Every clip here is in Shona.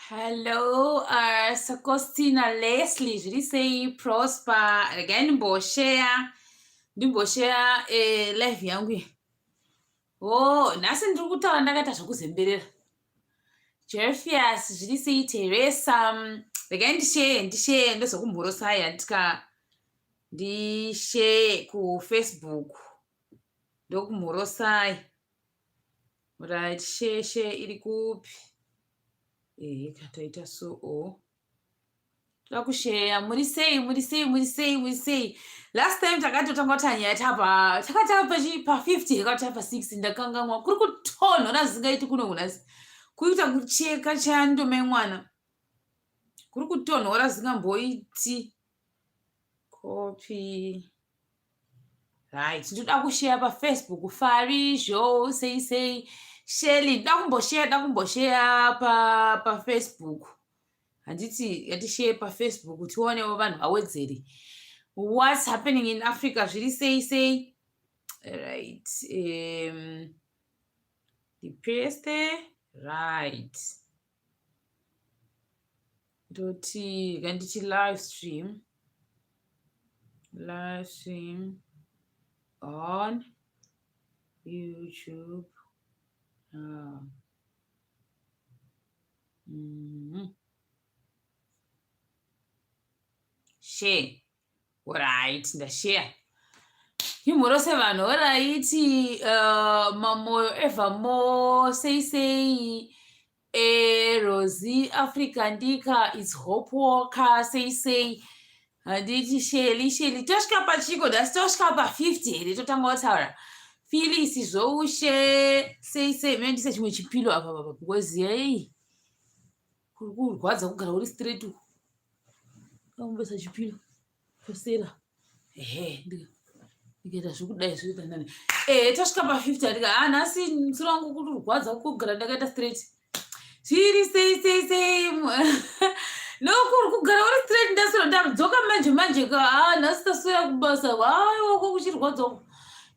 Hello, Sakostina Leslie, zviri sei Prosper? Regai ndimboshare, ndimboshare live yangu iyi. Oh, nhasi ndiri kutaura ndakaita zvekuzemberera. Jerfias, zviri sei Teresa? Regai ndishare, ndishare ndozokumhorosai handika ndishare kuFacebook ndokumhorosai. Right, share share iri kupi? Ehe, kataita so o. Toda kusheya. Muri sei, muri sei, muri sei, muri sei. Last time takatotanga kuti nyaya tapa takatapa chi pa 50 yakati pa 60 ndakanganwa. Kuri kutonhora zvisingaiti kuno kunasi. Kuita kucheka chando mai mwana. Kuri kutonhora zvisingamboiti. Copy. Right, ndoda kusheya pafacebook Fari, Zhou, sei sei. Shelly, ndoda kumbosheya, ndoda kumbosheya pa pafacebook. Handiti yatisheya pafacebook tionewo vanhu vawedzere. What's happening in Africa zviri sei sei? Right. Ndipaste. Right. Ndoti nganditi live stream. Live stream on YouTube. Share. Alright, ndashare. Imhorose vanhu, alright. Mamoyo Evermore, sei sei. Rosie Africa ndika, it's Hope Walker, sei sei. Handiti Shelly, Shelly. Tosvika pachiko, nhasi tosvika pa50 here totanga kutaura. Phyllis zvoushe, sei sei. Mene ndise chimwe chipilo apa apa because hey. Kuri kurwadza kugara uri straight uku. Kamumbesa chipilo. Tosera. Ehe, ndikaita zvekudai zvoita nani. Eh, tosvika pa50 andika ah nhasi musoro wangu kuri kurwadza kugara ndakaita straight. Zviri sei sei sei. No kuri kugara uri straight ndaswera ndadzoka manje manje ka ah nhasi taswera kubasa. Aiwa ko kuchirwadza uku.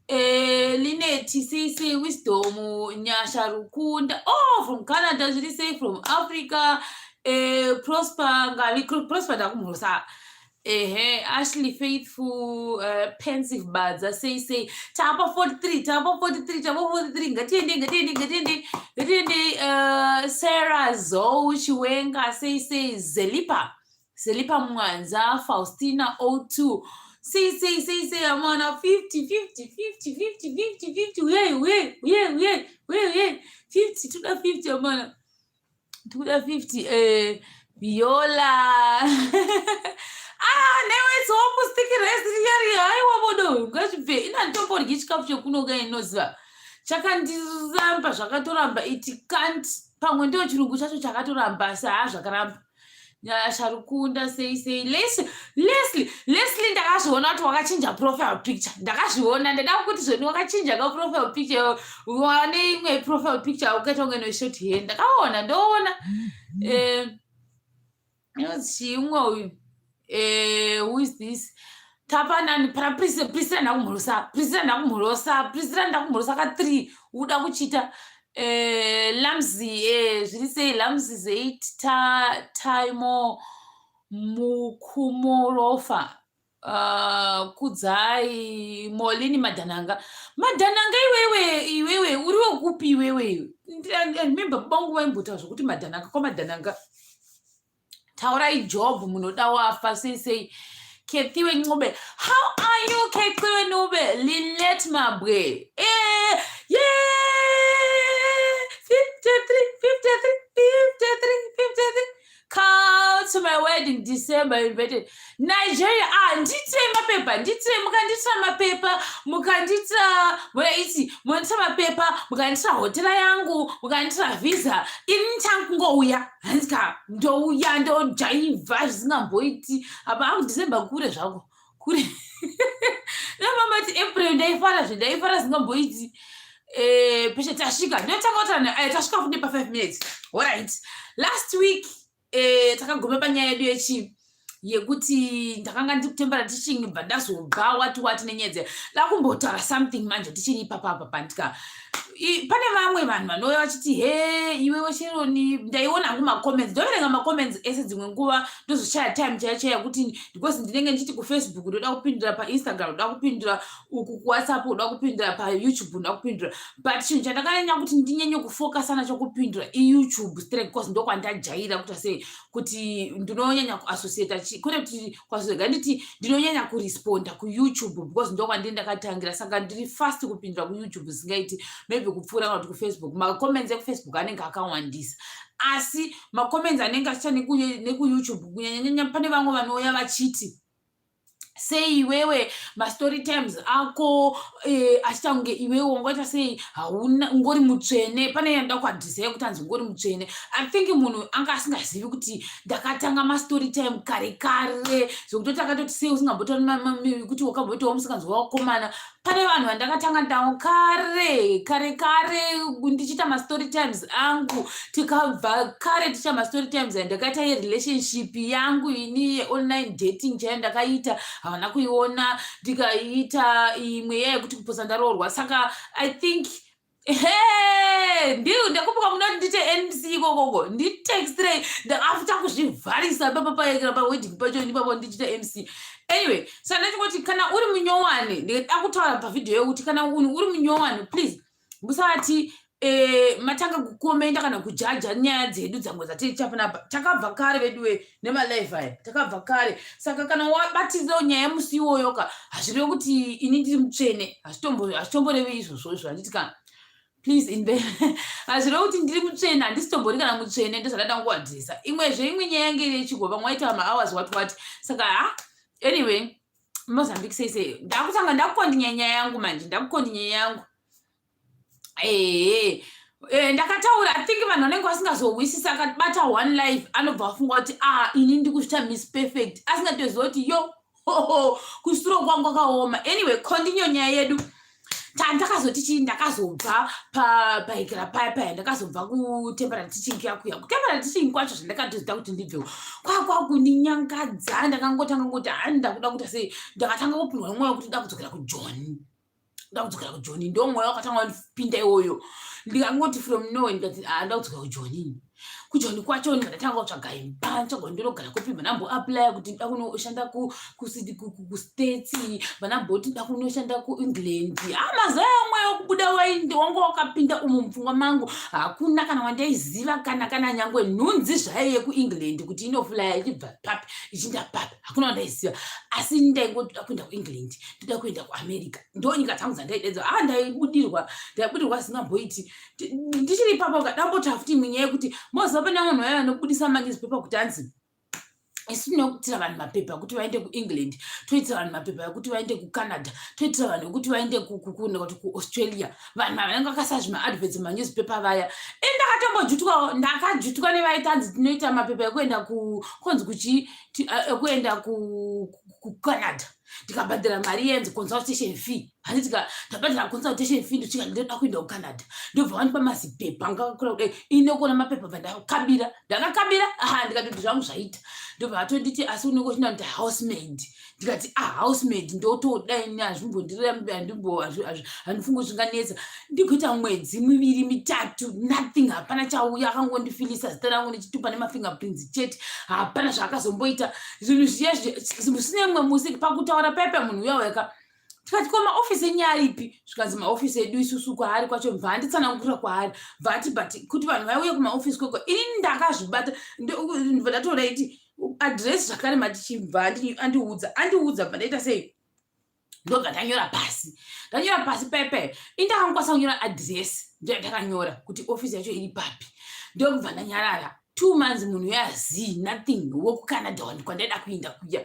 Linet sei sei Wisdom Nyasha Rukunda oh from Canada zviri sei from Africa Prosper Ngavi Prosper ndakumhorosa ehe Ashley Faithful Pensive Badza sei sei tapa 43 tapa 43 tapa 43 ngatiende ngatiende ngatiende ngatiende Sarah Zou Chiwenga sei sei Zelipa Zelipa Mwanza Faustina 02 sei sei sei sei amana 50 50 50 50 50 50 uyai uyai uyai uyai uyai uyai 50 toda 50 amana toda 50 Viola ah newe it's hope sticky rice riyari haiwa bodo ngazvibve ina nditomboryi chikafu chekuno kai inoziva chakandiramba zvakatoramba it can't pamwe ndio chirungu chacho chakatoramba asi haa zvakaramba Nyasha Rukunda sei sei Leslie Leslie Leslie ndakazviona kuti wakachinja profile picture ndakazviona ndada kuti zvoni wakachinja ka profile picture wane imwe profile picture ukaita kunge neshort hair ndakaona ndoona inonzi chimwe uyu who is this tapanani para Priscilla Priscilla ndakumhorosa Priscilla ndakumhorosa Priscilla ndakumhorosa ka 3 uda kuchita Lamzi zviri sei Lamzi zeit ta Taimo Mukumorofa Kudzai Molini Madhananga Madhananga iwewe iwewe uri wekupi iwewe remember baba vangu vaimbotaura zvokuti Madhananga kwaMadhananga taurai job munoda wafa sei sei Kethiwe Ncube how are you Kethiwe Ncube Lynette Mabwe yeah 53 53 53 53 come to my wedding December invited Nigeria ah ndiitirei mapepa ndiitirei mukandiitira mapepa mukandiitira iti mukandiitira mapepa mukandiitira hotela yangu mukandiitira visa ini ndichangouya handika ndouya ndojaivha zvisingamboiti apa aku December kure zvako kure namamati April ndaifara zve ndaifara zvisingamboiti peshe tasvika ndotanga kutaura tasvika futi pa 5 minutes alright last week takaguma panyaya yedu yechi Yekuti ndakanga ndiri kutembera teaching, bva ndazobva wati wati nenyaya dze dakumbotaura something. Manje tichiri ipapapa pandika, pane vamwe vanhu vanouya vachiti, "He, iwewe Sheroni." Ndaiona hangu macomments, ndoverenga macomments ese. Dzimwe nguva ndozoshaya time chaiyo chaiyo yekuti, because ndinenge ndichiti kuFacebook ndoda kupindura, paInstagram ndoda kupindura, uku kuWhatsApp ndoda kupindura, paYouTube ndoda kupindura, but chinhu chandakanyanya kuti ndinyanye kufocusa nacho kupindura iYouTube straight, because ndokwandajaira kuita sei, kuti ndinonyanya kuassociata, kwete kuti kwazorega nditi ndinonyanya kuresponda kuYouTube, because ndokwandiri ndakatangira. Saka ndiri fast kupindura kuYouTube zingaiti maybe kupfuura kana kuti kuFacebook. Macomments ekuFacebook anenge akawandisa, asi macomments anenge achiita nekuYouTube kunyanyanyanya, pane vamwe vanouya vachiti, "Sei iwewe mastory times ako achiita kunge iwewe wangoita sei, hauna ungori mutsvene?" Pane yandoda kuaddressa yekuti anzi ungori mutsvene. I think munhu anga asingazivi kuti ndakatanga mastory time kare kare, zvekutoti akatoti, "Sei usingambotori kuti wakamboitawo musikanzwa wakomana?" Pane vanhu vandakatanga ndavo kare kare kare ndichiita mastory times angu. Tikabva kare tichiita mastory times, ndakaita yerelationship yangu ini, yeonline dating chaiyo ndakaita, havana kuiona. Ndikaita imwe iya yekuti kuposa ndaroorwa. Saka I think ndakumbuka munoti ndiite MC ikokoko, nditextirei, ndakafuta kuzvivharisa papapaekera pawedding pacho ipapo ndichiita MC. Anyway, saka ndachingoti kana uri munyowani, ndikada kutaura pavhidhiyo yekuti kana unhu uri munyowani, please musati matanga kucommenta kana kujudga nyaya dzedu dzamwe dzaticha panapa. Takabva kare veduwe nemalive aya, takabva kare. Saka kana wabatirirewo nyaya yemusi iwoyo ka, hazvirevi kuti ini ndiri mutsvene, hazvitomborevi izvozvo izvo, handiti? Kana please inve, hazvirevi kuti ndiri mutsvene, handisitombori kana mutsvene. Ndozvandada kungoaddressa. Imwezve, imwe nyaya yange iri yechigwa, vamwe vaita mahours what what. Saka ha, anyway, Mozambique sei sei, ndakutanga ndakucontinue nyaya yangu manje, ndakucontinue nyaya yangu. Ehe, ndakataura. I think vanhu vanenge vasingazohwisisa, akabata one live anobva afunga kuti, "Ah, ini ndikuzvita Miss Perfect," asingatoziva kuti yo kusuro kwangu kwakaoma. Anyway, continue nyaya yedu. Ndakazoti chii, ndakazobva paikira paya paya, ndakazobva kutemporary teaching yakuya. Kutemporary teaching kwacho zvandakatozoita kuti ndibvewo kwakwa kundinyangadza. Ndakangotanga ngoti, "Hani, ndakuda kuita sei?" Ndakatanga kupindwa nemwoyo kuti nda kudzokera kuJoni, nda kudzokera kuJoni. Ndo mwoyo wakatanga wandipinda iwoyo. Ndikangoti from nowhere ndikati, "Ah, nda kudzokera kuJoni." KuJoni kwacho ndikatanga kutsvaga imba, ntsvaga ndinogara kupi. Vanamboapplya kuti nda kunoshanda kuStates, vanamboti nda kunoshanda kuEngland. A, mazuva amwe okubuda waindi wanga wakapinda umu mupfungwa mangu. Hakuna kana wandaiziva, kana nyangwe nhunzi zvayo yekuEngland kuti inoflya ichibva papi ichinda papi, hakuna wandaiziva. Asi ndaingoda kuenda kuEngland, ndoda kuenda kuAmerica, ndo nyika dzangu dzandaidedza. A, ndaibudirwa, ndaibudirwa zingamboiti. Ndichiri ipapo kadambotaura futi imwe nyaya yekuti moziva pane vanhu vaya vanobudisa manewspaper kuti anzi, "Isu tinoitira vanhu mapepa ekuti vaende kuEngland, toitira vanhu mapepa ekuti vaende kuCanada, toitira vanhu ekuti vaende kuti kuAustralia." Vanhu ava vanenge vakaisa zvimaadverts manewspaper vaya. Ini ndakatombojutwawo, ndakajutwa nevaita anzi tinoita mapepa ekuenda konzi kuchi ekuenda kuCanada. Ndikabhadhara mari yenzi consultation fee, handiti? Ndabhadhara consultation fee, ndosvika, ndoda kuenda kuCanada, ndobva vandipa mazipepa angakakura kudai. Ine kuona mapepa, bva ndakabira, ndakakabira. Aha, ndikatoti zvangu zvaita. Ndobva vatonditi, "Asi unenge uchinda kuti housemaid?" Ndikati, "Ah, housemaid ndotoda ini, hazvimbondirambi, handifungi zvinganetsa." Ndikuita mwedzi 2, 3, nothing, hapana chauya. Akangondifilisa zita rangu nechitupa nemafingerprints chete, hapana zvaakazomboita. Zvinhu zviya zvisine mumwe musi pakutaura pepe munhu uya weka. Tikati, "Ko maofisi enyu aripi?" Zvikanzi, "Maofisi edu isusu kwaari kwacho." Bva anditsanangurira kwaari, bva ati, "But kuti vanhu vauye kumaofisi kweko." Inini ndakazvibata, bva ndatoona iti address zvakare matichibva andiudza, andiudza, bva ndaita sei, ndobva ndanyora pasi, ndanyora pasi pepe. Indakangokwanisa kunyora address, ndakanyora kuti ofisi yacho iri papi, ndobva ndanyarara. 2 months, munhu yazii, nothing. WokuCanada kwandaida kuinda kuya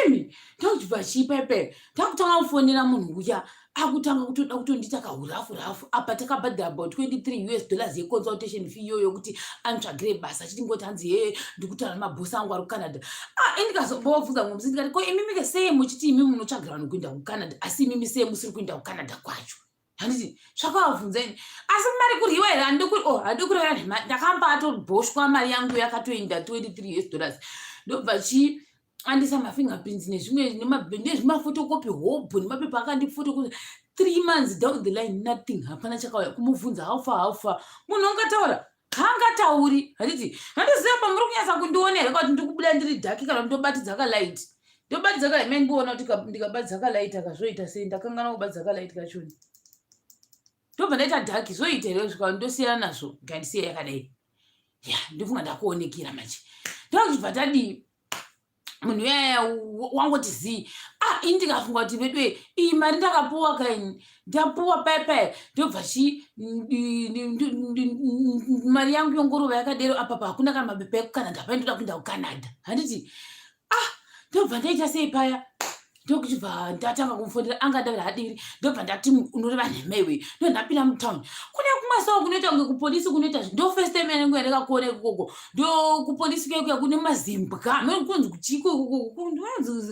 imi, ndokubva chipepe ndakutanga kufonera munhu uya, akutanga kutoda kutondiita kahurafu rafu. Apa takabhadhara about 23 US dollars yeconsultation fee iyoyo kuti anditsvagire basa, achiti ngoti hanzi, "He, ndikutaura nemabhosi angu ari kuCanada." Ah, indikazombovabvunza mumwe musi, ndikati, "Ko imimike sei muchiti imi munotsvagira vanhu kuenda kuCanada, asi imimi sei musiri kuenda kuCanada kwacho?" Handiti zvakavabvunza ini? Asi mari kuryiwa here? Oh, handi kureva nhema, ndakamba atobhoshwa, mari yangu yakatoenda, 23 US dollars. Ndobva chii, Andisa mafingerprints nezvimwe nezvimafotokopi hobho nemapepa akandifotokopi. 3 months down the line, nothing, hapana chakauya. Kumubvunza, "How far, how far?" Munhu ungataura haangatauri, handiti? Handiziva pamuri kunyatsa kundiona here, kuti ndikubuda ndiri dark kana ndobatidza kalight. Ndobatidza ka mai, ndiona kuti ndikabatidza kalight akazvoita sei. Ndakangana kubatidza kalight kachoni, ndobva ndaita dark. Zvoita here? Svika ndosiyana nazvo, ngandisiye yakadai. Ya, ndofunga ndakuonekera manje. Ndokuchibva tadii, munhu uyaya wangoti zii. Ah, ini ndikafunga kuti vedwe, iyi mari ndakapuwa kaini, ndapuwa paipai, ndobva chi mari yangu yongorova yakadero. Apapa hakuna kana mapepa ekuCanada, pai ndoda kuenda kuCanada, handiti? Ah, ndobva ndaita sei paya? Ndokuchibva ndatanga kumufonera, anga ndavira hadiri. Ndobva ndati, "Unoreva nhema iwe." Ndo ndapinda mutown, kune kumwe so kunoita kunge kupolisi kunoita. Ndo first time yanenge yandakakuona ikoko. Ndo kupolisi kuya kune mazimbwa mene, kunonzi kuchiko ikoko,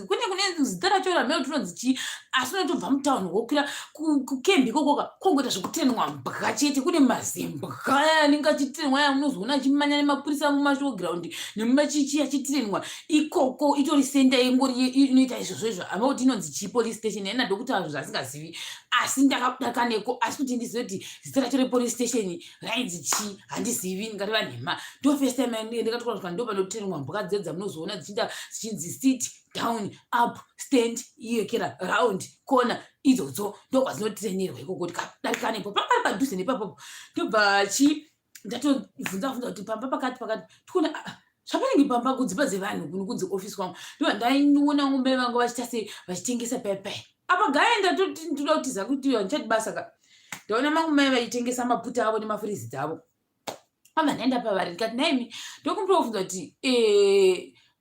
kune zita racho ramene tinonzi chii, asi unotobva mutown wokwira kukembi ikokoka, kongoita zvekutenwa mbwa chete. Kune mazimbwa aya anenge achitenwa aya, unozoona achimanya nemapurisa mumashowground nemumachichi achitenwa ikoko. Itori center ingori inoita izvozvo izvo, hama kuti inonzi chii police station yaina ndokuti zvasingazivi, asi ndakadaneko. Asi kuti ndizive kuti zita racho repolice station rainzi chii, handizivi, ndingareva nhema. Ndo first time ndikatoka, ndo panotenwa mbwa dzedza munozoona dzichiita dzichinzi sit down, up, stand, iyekera, round, corner, idzodzo ndokwadzinotirenerwa ikoko. Tikadarika nepo, pangari padhuze nepapopo. Ndobva chi ndatobvunza bvunza kuti pamba pakati pakati, tikuona, ah, ah, zvapanenge pamba kudzimba dzevanhu kuno kunzi ofisi kwangu. Ndobva ndaiona ngombe vangu vachiita sei, vachitengesa paipai apa. Gaya, ndatoti ndoda kutiza kuti handichati basa ka. Ndaona mangu mai vachitengesa maputa avo nemafurizi dzavo. Abva ndaenda pavari, ndikati, "Naimi, ndokumbira kubvunza kuti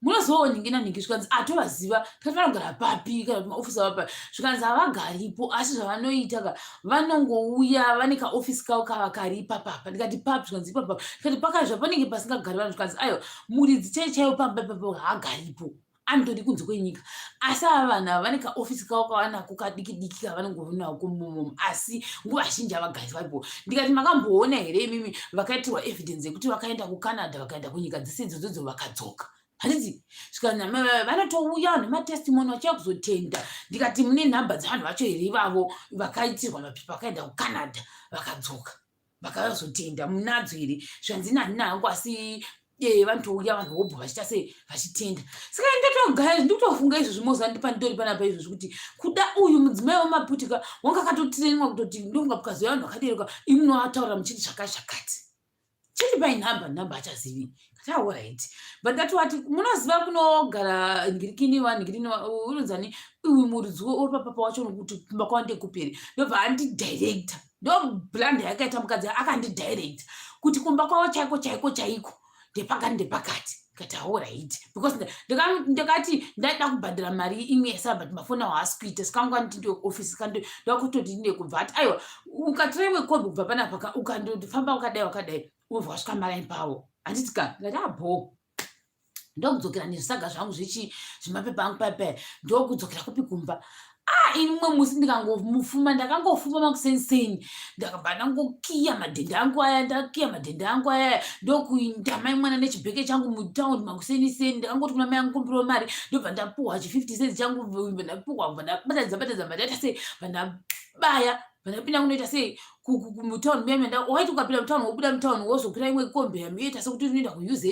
munozivawo nhingi nanhingi?" Zvikanzi, "Atovaziva." Tikati, "Vanogara papi, kana kuti maofisi avo papi?" Zvikanzi, "Havagaripo, asi zvavanoita ka, vanongouya, vane kaofisi kavo kava kari ipapapa." Ndikati, "Papi?" Zvikanzi, "Ipapapa." Ndikati, "Paka zvapanenge pasingagari vanhu?" Zvikanzi, "Aiwa, muridzi chaiyo chaiyo pamba ipapo haagaripo, anotori kunze kwenyika, asi ava vanhu ava vane kaofisi kavo kavanako kadiki diki kavanongonako mumomo, asi nguva zhinji havagari varipo." Ndikati, "Makamboona here imimi vakaitirwa evidence yekuti vakaenda kuCanada, vakaenda kunyika dzese idzodzo, vakadzoka, handiti?" Zvikanzi, "Vanotouya nematestimony vachiuya kuzotenda." Ndikati, "Mune nhamba dzevanhu vacho here ivavo vakaitirwa mapepa, vakaenda kuCanada, vakadzoka, vakazotenda? Munadzo here?" Zvanzi, "Nani hangu, asi vanotouya vanhu vobva vachiita sei, vachitenda." Saka ndotogaya, ndikutofunga izvozvo mozandipa ndori panapa izvozvo, kuti kuda uyu mudzimai wemaputika wanga akatotirenwa kutoti ndofunga pukazouya vanhu vakadereka, imunoataura muchiti zvakati zvakati, chindipai nhamba. Nhamba achazivi kati. Alright, but ndatovati, "Munoziva kunogara ngirikini vanhingirikini unonzani uyu muridzi wepapapa wacho, nokuti kumba kwavo ndekuperi?" Ndobva andidirecta. Ndo blunder yakaita mukadzi, akandidirecta kuti kumba kwavo chaiko chaiko chaiko ndepakati ndepakati. Kati, "Alright," because ndakati ndaida kubhadhara mari imwe yesara, but mafoni awo haasi kuita, saka nganditi ndeofisi, ndakutoti ndekubva ati, "Aiwa, ukatora imwe kombi kubva panapa, ukandofamba wakadai wakadai, unobva wasvika maraini pavo, handiti ka?" Ndikati, "Abo." Ndokudzokera nezvisaga zvangu zvechi zvimapepa angu paipai, ndokudzokera kupi? Kumba. Ah, imwe musi ndikangomufuma, ndakangofuma makusenseni, ndakabva ndangokiya madhende angu aya. Ndakiya madhende angu aya, ndokuinda mai mwana nechibheke changu mutaundi makuseniseni. Ndakangoti kuna mai angu, "Kumbirawo mari." Ndobva ndapuhwa chi50 cents changu, ndapuhwa, bva ndabatadza batadza, bva ndaita sei, bva ndabaya, vandapinda kunoita sei mutaundi muya. Waiti ukapinda mutaundi, wobuda mutaundi, wozokwira imwe kombi yoita sekuti unoenda kuUZ.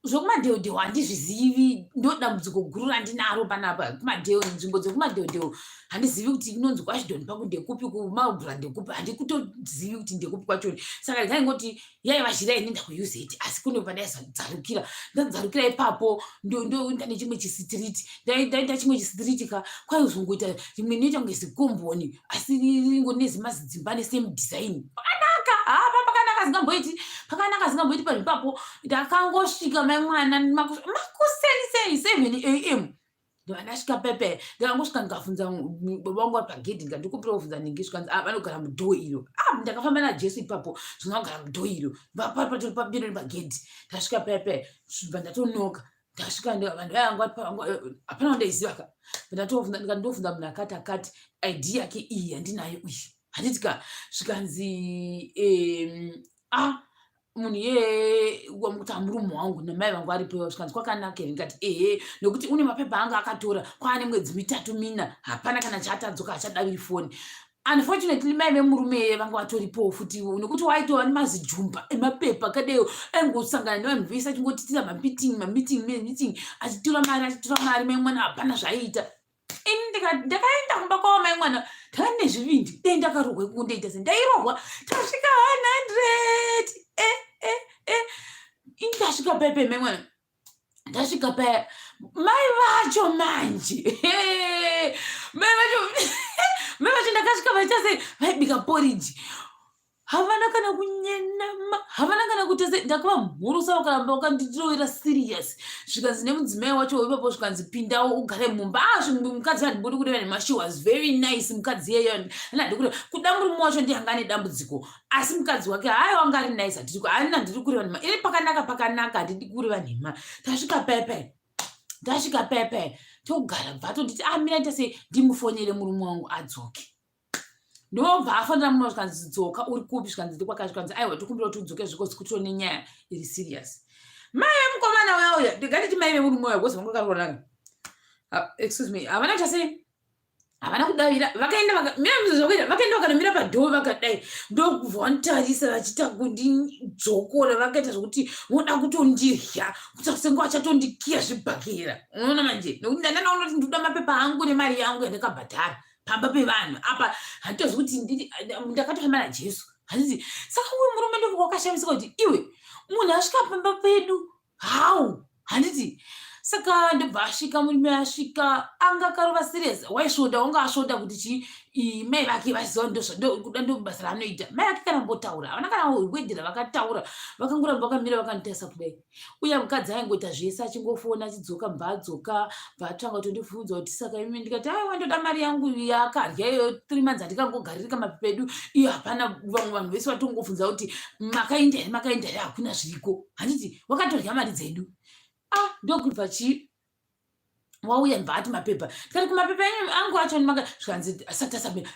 Zvekumadheodheo handizvizivi, ndo dambudziko guru randinaro panapa. Kumadheo, nzvimbo dzekumadheodheo handizivi kuti inonzi kuAshdon paku ndekupi, kuMarlborough ndekupi, handikutozivi kuti ndekupi kwachoni. Saka ndikaingoti yaiva zhira inoenda kuUZ, asi kune pandaizadzarukira. Ndadzarukira ipapo, ndoenda nechimwe chisitiriti, ndaenda chimwe chisitiriti ka, kwaizongoita rimwe inoita kunge zikomboni, asi ringori nezimazidzimba nesame design. Pakanaka hapa, pakanaka zingamboiti, pakanaka zingamboiti panhu. Ndakangosvika mai mwana makuseniseni, 7 a.m. Ndobva ndasvika pepe. Ndakangosvika, ndikabvunza baba vangu vari pagedhi, ndikati, "Ndikumbira kubvunza nhingi." Zvikanzi, "A, vanogara mudoor iro." Ah, ndakafamba naJesu ipapo, zvinogara mudoor iro, patori pamberi pagedhi. Ndasvika pepe, bva ndatonoka. Ndasvika, vanhu vayangu hapana wandaiziva ka. Ndikati, "Ndobvunza munhu akati akati, ID yake iyi yandinayo iyi, handiti ka?" Zvikanzi, "A." Munhu iyeye wamukuti amurume wangu namai vangu varipo, zvikanzi kwakanaka here? Ndikati ehe, nekuti une mapepa anga akatora kwaane mwedzi mitatu mina, hapana kana chaatadzoka, achadaviri foni. Unfortunately mai vemurume iyeye vanga vatoripowo futi, nekuti waitova nemazijumba emapepa kadeyo, aingosangana nevanhu vese achingotitira mameeting, mameeting, meeting, achitora mari, achitora mari. Mai mwana hapana zvaiita. Ini ndakaenda kumba kwavo mai mwana, ndakati nezvivindi, dei ndakarohwa ikoko ndoita se ndairohwa. Tasvika 100 e e e ini ndasvika pepe mai mwana, ndasvika paya mai vacho manje, mai vacho, mai vacho ndakasvika vaita sei, vaibika poriji, havana kana kunyenama, havana kana kuita sei. Ndakavamhurusa, vakaramba vakandirovera serious. Zvikanzi nemudzimai wacho ipapo, zvikanzi pindawo ugare mumba. Ah, mukadzi handibudi kureva nhema, she was very nice mukadzi iyeyo. Handidi kureva kuda, murume wacho ndiye anga ane dambudziko, asi mukadzi wake hayi wanga ari nice. Hatiri handina, ndiri kureva nhema ini, pakanaka, pakanaka, handidi kureva nhema. Tasvika pepe, ndasvika pepe, togara, bva tonditi amira ah, ita sei, ndimufonere murume wangu adzoke. Ndobva afonera muno, zvikanzi dzoka, uri kupi? Zvikanzi ndikwaka. Zvikanzi aiwa, tokumbira kuti udzoke zvikozi kutoo nenyaya iri serious. Mai vemukomana uya uya, ndingatiti mai vemurume uya, because vanga vakaroorana, excuse me, havana kuita sei, havana kudavira. Vakaenda mira, vakaenda vakanomira padoor vakadai, ndokubva vanditarisa vachiita kundidzokora, vakaita zvokuti voda kutondirya, kuita senge vachatondikiya zvibhakera. Unoona manje, nekuti ndandanaona kuti ndikuda mapepa angu nemari yangu yandakabhadhara pamba pevanhu apa. Handitozi kuti ndakatofamba naJesu, handiti? Saka uyu murume ndobva wakashamisika kuti iwe munhu asvika pamba pedu how, handiti? Saka ndobva asvika murume, asvika anga akarova serious, waisvoda, wanga asvoda kuti chi mai vake vachiziva kuda ndo basa raanoita. Mai vake kana mbotaura havana kana wedhera vakataura, vakangoramba vakamira vakanditarisa kudai. Uye mukadzi aingoita zvese, achingofona achidzoka, mbva adzoka, bva atanga kutondibvunza kuti saka imi. Ndikati aiwa, ndoda mari yangu yaakadya iyoyo 3 months, handikangogaririka mapepa edu iyo hapana. Vamwe vanhu vese vatongobvunza kuti makaenda here, makaenda here, hakuna zviriko, handiti? Wakatorya mari dzedu. Ah, ndokubva chii, wauya ndibva ati mapepa. Ndikati kumapepa angu acho zvikanzi asati asubmit 3,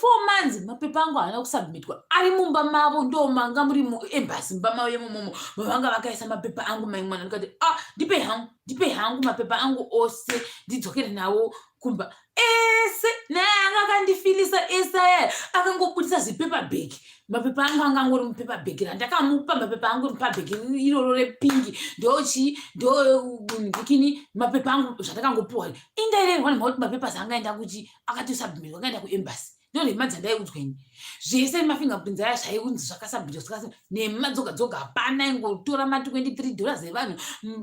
4 months, mapepa angu haana kusubmitwa, ari mumba mavo, ndo manga muri muembassy mumba mavo yemomomo mavanga vakaisa mapepa angu mai mwana. Ndikati ah, ndipe hangu, ndipe hangu mapepa angu ose ndidzokere nawo kumba ese. Naye anga akandifilisa ese aya, akangobudisa zipaper bag, mapepa angu anga angori mupaper bag randakamupa, mapepa angu mupaper bag iroro repink, ndochi ndokini mapepa angu zvandakangopuwa. Indairerwa nemakuti mapapers angaenda kuti akatosubmitwa, akaenda kuembassy, ndo nhema dzandaiudzwa ini. Zvese mafingerprints aya zvaiunzi zvakasubmitwa, nhema dzoga dzoga, hapana. Ingotora ma23 dollars evanhu,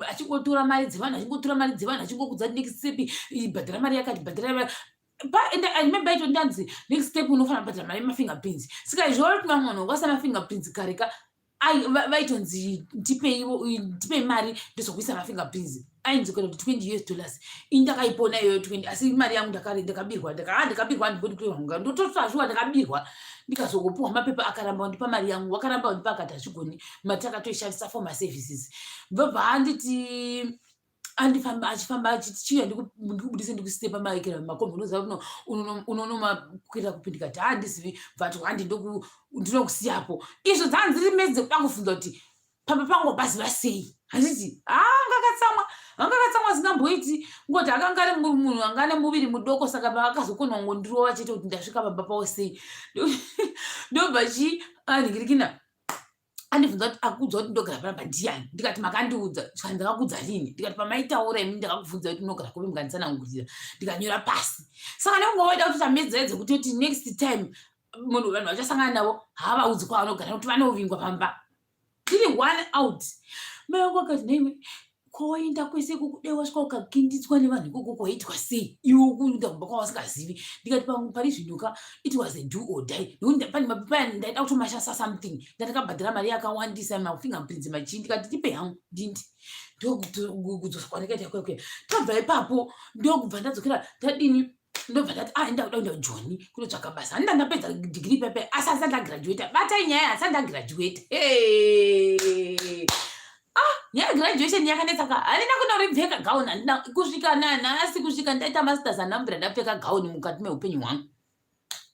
achingotora mari dzevanhu, achingotora mari dzevanhu, achingokudza next step, bhadhara mari yakati, bhadhara mari. I remember ito ndanzi next step unofanira kubhadhara mari yemafingerprints. Saka izvo kuti vamwe vanhu vakasa mafingerprints kare ka, vaitonzi ndipei, ndipei mari ndozokuisa mafingerprints, ainzi kuenda kuti 20 US dollars. Ini ndakaipona iyoyo 20, asi mari yangu ndakabirwa, ndakabirwa, handibodi kutorwa, ndotosvashuwa ndakabirwa. Ndikazogopuwa mapepa, akaramba kundipa mari yangu, wakaramba kundipa, akati hazvigoni, mati akatoishandisa for maservices. Ndobva anditi andifamba, achifamba achiti chiuya ndikubudise, ndikusite pamaekera makombi, unoziva kuno unonomakwira kupi? Ndikati handizivi. Bvati handi ndinokusiyapo. Izvo dzanziri mezi dzekuda kufunza kuti pamba pangu wapaziva sei, handiti? Anga akatsamwa, anga akatsamwa zingamboiti, ngoti akanga ari munhu anga ane muviri mudoko, saka paakazokonwa ngondirova chete kuti ndasvika pamba pavo sei. Ndobva chi anhingirikina andibvunza kuti akuudza kuti ndogara panapa ndiani? Ndikati makandiudza. Zvikanzi ndakakuudza rini? Ndikati pamaitaura imi, ndakakubvunza kuti unogara kupi, mukanditsanangurira, ndikanyora pasi. Saka nekunge waida kutoita medzera dzekutoti next time munhu vanhu vachasangana navo haavaudzi kwavanogara, nekuti vanovingwa pamba, tiri one out. Mai vangu akati naiwe kwawaenda kwese ikoko, dai wasvika ukakinditswa nevanhu ikoko kwaitwa sei, iwe kuenda kumba kwavasingazivi? Ndikati pari zvino ka, it was a do or die, nekuti pane mapepa ndaida kutomashandisa something, ndandakabhadhara mari yakawandisa, mafingerprints machii. Ndikati ndipe hangu ndindi. Ndokudzosa kwandakaita kwekwe. Tabva ipapo, ndokubva ndadzokera, ndadini, ndobva ndati ah, ndakuda kuenda kuJoni kunotsvaka basa. Handina ndapedza degree pepe, asi asati ndagraduata. Batai nyaya, asati ndagraduata. Ah, nyaya graduation yakanetsa ka, handina kunoripfeka gauni, handina kusvika nanhasi, kusvika ndaita masters, handina ndapfeka gauni mukati meupenyu hwangu.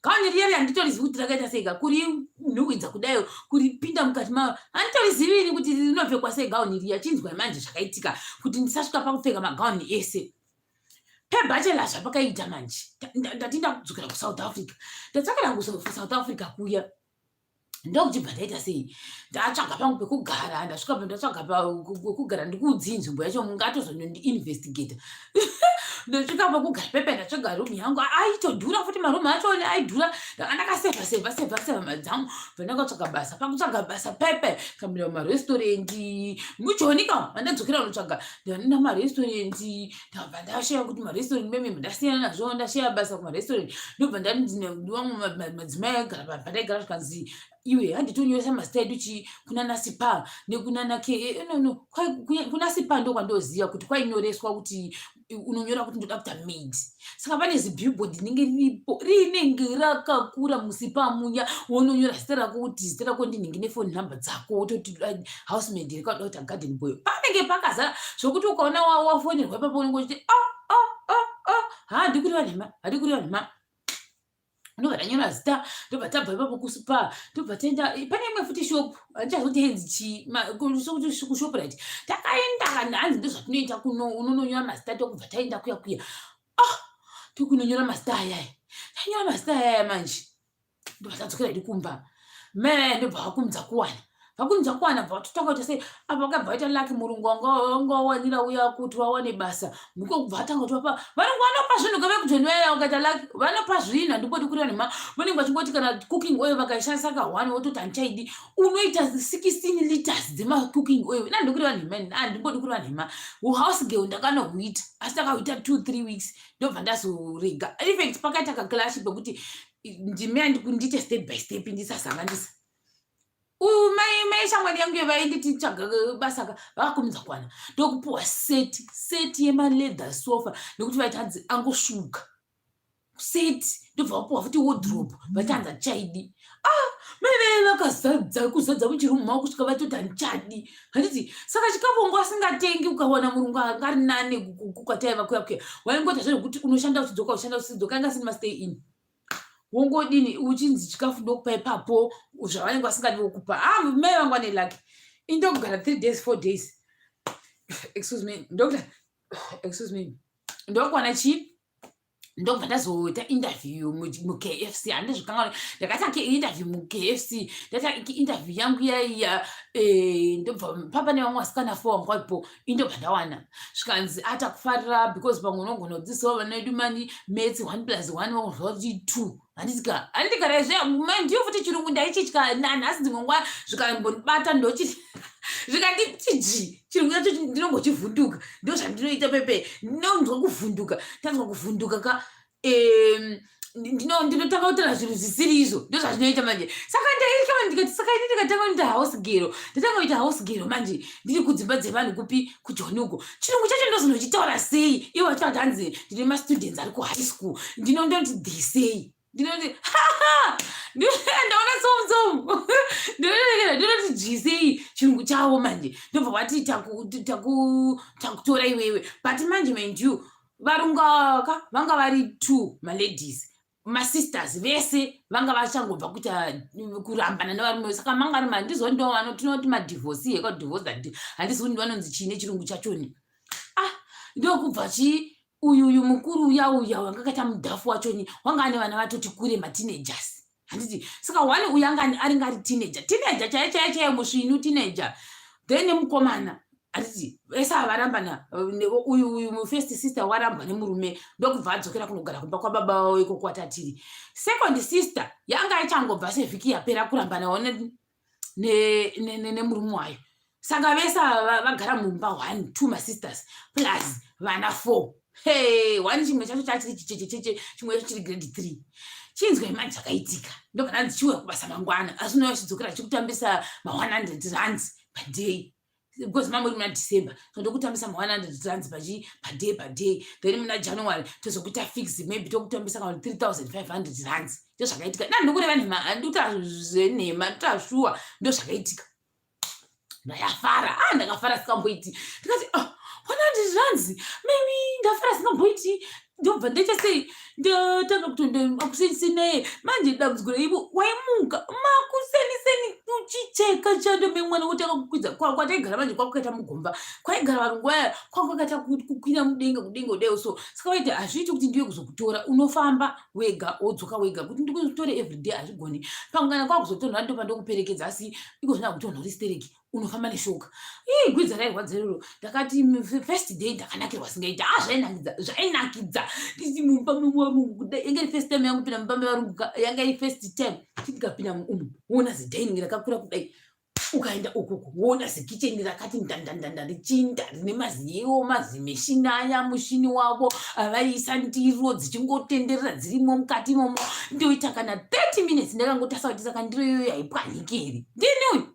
Gauni riya riya handitorizivi kuti rakaita sei ka kurinhuhwidza kudayo kuripinda mukati maro handitorizivi ini kuti rinopfekwa sei gauni riya. Chinzwai manje zvakaitika kuti ndisasvika pakupfeka magauni ese pebachelor zvapakaita manje ndati ndakudzokera kusouth Africa ndadzokera kuSouth Africa kuya ndokuchibva ndaita sei ndatsvaga pangu pekugara ndasvika pa ndatsvaga pekugara ndikuudzii nzvimbo yacho mungatozonondiinvestigata ndosvika pekugara pepe ndatsvaga room yangu aitodhura futi maroom acho aidhura ndanga ndakasevha sevha sevha sevha mari dzangu bva ndakatsvaga basa pakutsvaga basa pepe kamira mumarestorendi mujoni ka mandadzokera kunotsvaga ndanda marestorendi ndabva ndashaya kuti marestaurant meme ndasiyana nazvo ndashaya basa kumarestaurant ndobva ndandivamwe madzimai aigara pandaigara zvikanzi iwe handitonyoresa mazita edu chii kunana sipa nekunana ke eh, no no kuna sipa ndo kwandoziva kuti kwainyoreswa kuti unonyora kuti ndoda kuita maid saka pane zibillboard rinenge riripo rinenge rakakura musipa munya wononyora zita rako kuti zita rako ndinhingi nefoni number dzako wototi housemaid rikauda kuita garden boy panenge pakazara zvokuti ukaona wafonerwa ipapo unenge uchiti ah, ah, ah, ah. ha ndikureva nhema handikureva nhema ndobva tanyora zita ndobva tabva ipapo kuSpar ndobva taenda pane imwe futi shop handichazoti henzi chii kuShoprite takaenda kana hanzi ndozvatinoita kuno unononyora mazita tokubva taenda kuya kuya ah tokunonyora mazita ayaya tanyora mazita ayaya manje ndobva tadzokera hedu kumba mai ndobva vakumidza kuwana vakumidza kuwana bva vatotanga kuita sei apa vakabva vaita lucky murungu wanga wanga wawanira uya kuti vawane basa ndiko kubva atanga kuti vapa vanonge vanopa zvinhu kave kujoni vaya vakaita lucky vanopa zvinhu handimbodi kureva nhema vanenge vachingoti kana cooking oil vakaishandisa ka one wototi handichaidi unoita 16 liters dzemacooking oil ina handikureva nhema ini handimbodi kureva nhema house girl ndakanohuita asi ndakahuita 2 3 weeks ndobva ndazorega infact pakaita kaclash pekuti ndime ndiite step by step ndisasanganisa mai mai shamwari yangu yevainditi tsvaga basa ka vakakumidza kuwana ndokupuwa set set yemaleather sofa nekuti vaiti hanzi angosvuka set ndobva vapuwa futi wardrobe vati hanzi handichaidi ah mai vee vakazadza kuzadza muchirumu mavo kusvika vatoti handichadi handiti saka chikafu wanga wasingatengi ukawana murungu anga ari nane kwataiva kuya kuya waingoita zvezvekuti unoshanda uchidzoka uchishanda uchidzoka anga asini mastay in wongodini uchinzi chikafu ndokupa ipapo zvavanenge vasingadi vokupa ah mai vangu vane lucky indokugara 3 days 4 days excuse me ndokuta excuse me ndokuwana chii ndobva ndazoita interview muKFC handizvikanganwa ndakaita interview muKFC ndaita interview yangu yaiya eh, ndobva papa nevamwe vasikana four vanga varipo indobva ndawana zvikanzi atakufarira because pamwe unogona kudzidzisawo vana vedu mani maths 1 plus 1 vakunzwa kuti 2 handitika handitigara izve ndiyo futi chirungu ndaichitya nanhasi dzimwe nguva zvikambondibata ndochi zvikanditi ji chirungu chacho ndinongochivhunduka ndo zvandinoita pepe ndinonzwa kuvhunduka tanzwa kuvhunduka ka ndinotanga kutaura zvinhu zvisiri izvo ndo zvazvinoita manje saka ndaikama ndikati saka ini ndikatanga kuita house girl ndatanga kuita house girl manje ndiri kudzimba dzevanhu kupi kujoni uko chirungu chacho ndozonochitaura sei ivo vachitaura kuti hanzi ndine mastudents ari kuhigh school ndinondoti dhisei ndinoti ndaona tsomutsomu ndinoti dyisei chirungu chavo manje ndobva vati takutora iwewe but manje mind you varungu aka vanga vari two maladies masisters vese vanga vachangobva kuita kurambana nevarume saka manga ari handizivo ndo tinoti madivorce hekadivorce handisi kuti vanonzi chii nechirungu chachoni ah ndokubva chii uyu uyu mukuru uya uya wanga akaita mudhafu wachoni wanga ane vana vatoti kure mateenagers handiti saka one uyu anga aringe ari teenager teenager chaiyo chaiyo chaiyo musvinu teenager then mukomana handiti vese ava varambana uyu uyu first sister warambwa nemurume ndokubva adzokera kunogara kumba kwababa vavo iko kwatatiri second sister yanga ichangobva sevhiki yapera kurambanawo nemurume wayo saka vese ava vagara mumba one two masisters plus vana four hey one chimwe chacho chachiri chichechecheche chimwe chacho chiri grade 3 chinzwa imani zvakaitika ndobva ndanzi chiuya kubasa mangwana asi unouya chidzokera chikutambisa ma100 rands paday because mamuri muna December so ndokutambisa ma100 rands pachi paday paday then muna January tozokuita fix maybe tokutambisa kana 3500 rands ndozvakaitika ndandikureva nhema handikuta zvenhema ndikuta shuwa ndozvakaitika ndayafara ah ndakafara singamboiti ndikati oh, 100 rands maybe ndafara singamboiti Ndobva ndaita sei? Ndatanga kutonda makuseni naye. Manje dambudziko raivo waimuka makuseni seni uchicheka chando memwana wotanga kukwidza kwataigara manje kwakukaita mugomba. Kwaigara varungu vaya kwakwakaita kukwira mudenga kudenga kudai so. Saka vaiti hazviiti kuti ndiwe kuzokutora unofamba wega wodzoka wega kuti ndikutore everyday hazvigoni. Pamwe kana kwakuzotonhora ndopandokuperekedza asi iko zvino hakutonhori stereki unofamba neshoka. Ii gwidza rairwadza iroro. Ndakati first day ndakanakirwa singaita. Ah zvainakidza, zvainakidza. Ndisi mumba mevarungu kudai. Yanga iri first time yangu kupinda mumba mevarungu ka. Yanga iri first time. Ndikapinda umu woona zidining rakakura kudai. Ukaenda uku woona zikicheni rakati ndandandanda richinda rine maziyo mazimeshini aya mushini wavo avaiisa ndiro dzichingotenderera dzirimo mukati imomo. Ndoita kana 30 minutes ndakangotasa kuti saka ndiro iyoyo haipwanyiki here? Ndini uyu.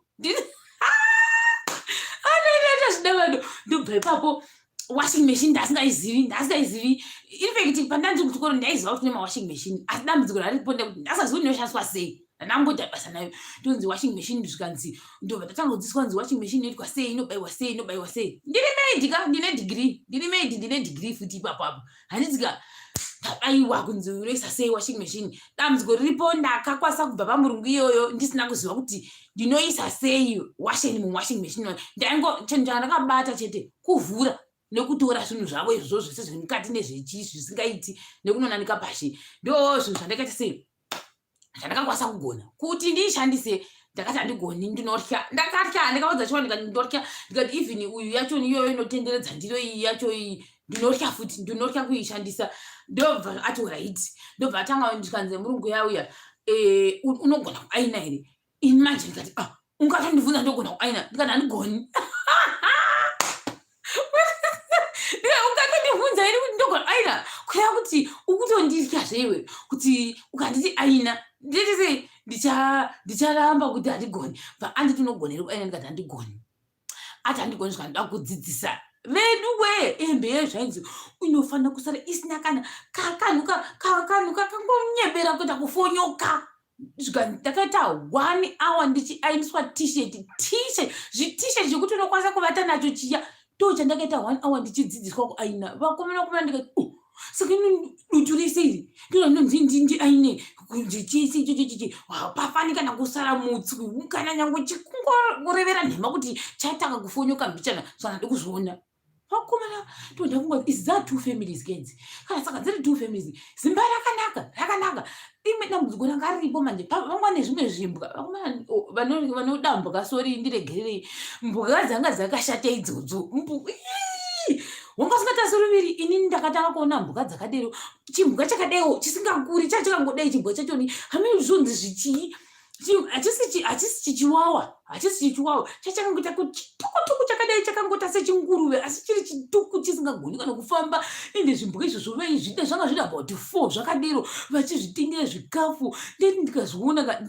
Anoita zvida vanhu ndobva ipapo washing machine ndasingaizivi ndasingaizivi infact pandandiri kuchikoro ndaiziva kuti kune mawashing machine asi dambudziko raripo ndekuti ndasazivi kuti inoshandiswa sei ndandangoita basa nayo ndonzi washing machine zvikanzi ndobva ndatanga kudzidziswa kunzi washing machine inoitwa sei inobaiwa sei inobaiwa sei ndiri maid ka ndine degree ndiri maid ndine degree futi ipapo apo handiti ka ndabaiwa kunzi unoisa sei washing machine dambudziko riripo ndakakwanisa kubva pamurungu iyoyo ndisina kuziva kuti ndinoisa sei washeni muwashing machine ndaingo chinhu chandakabata chete kuvhura nekutora zvinhu zvavo izvozvo zvese zviri mukati nezvechii zvisingaiti nekunonanika pashi ndo zvinhu zvandakaita sei zvandakakwanisa kugona kuti ndiishandise ndakati handigoni ndinotya ndakatya ndakaudza chiwa ndikati ndinotya ndikati even uyu yacho iyoyo inotenderedza ndiro iyi yacho iyi ndinotya futi ndinotya kuishandisa ndobva ati right ndobva atanga ndikanzi murungu yauya eh, unogona kuaina here ini manje ndikati ah ungatondibvunza ndogona kuaina ndikati handigoni ungatondibvunza here kuti ndogona aina kureva kuti ukutonditya zveiwe kuti ukanditi aina nditi sei ndicharamba kuti handigoni bva anditi unogona here kuaina ndikati handigoni ati handigoni zvika ndoda kudzidzisa vedu wee hembe yezvainzi inofanira kusara isina kana kakanhu kakanhu kakangonyebera kuita kufonyoka zvika ndakaita one hour ndichiainiswa t-shirt t-shirt zvit-shirt zvekuti unokwanisa kuvata nacho chiya ndo chandakaita one hour ndichidzidziswa kuaina vakomana vakomana ndikati oh, saka ino dutu rese iri ndinonzi ndiaine chese ichocho chichi hapafani kana kusara mutswi kana nyange chikungorevera nhema kuti chatanga kufonyoka mbichana saka ndikuzviona vakomana toda kunga is that two families kenzi kana saka dziri two families zimba rakanaka rakanaka imwe dambudziko ranga riripo manje vanga nezvimwe zvimbwa vakomana vanoda mbwa sori ndiregererei mbwa dzanga dzakashata idzodzo wanga usingatarisi ruviri ini ndakatanga kuona mhuka dzakadero chimhuka chakadaiwo chisingakuri chachakangodai chimbwa chachoni hameno zvonzi zvichii hachisi chichiwawa hachisi chichiwawa chachakangoita chitukutuku chakadai chakangota sechinguruve asi chiri chituku chisingagoni kana kufamba ende zvimbwa izvozvo vaizvida zvanga zviri about four zvakadero vachizvitengera zvikafu ndeti ndikazviona ka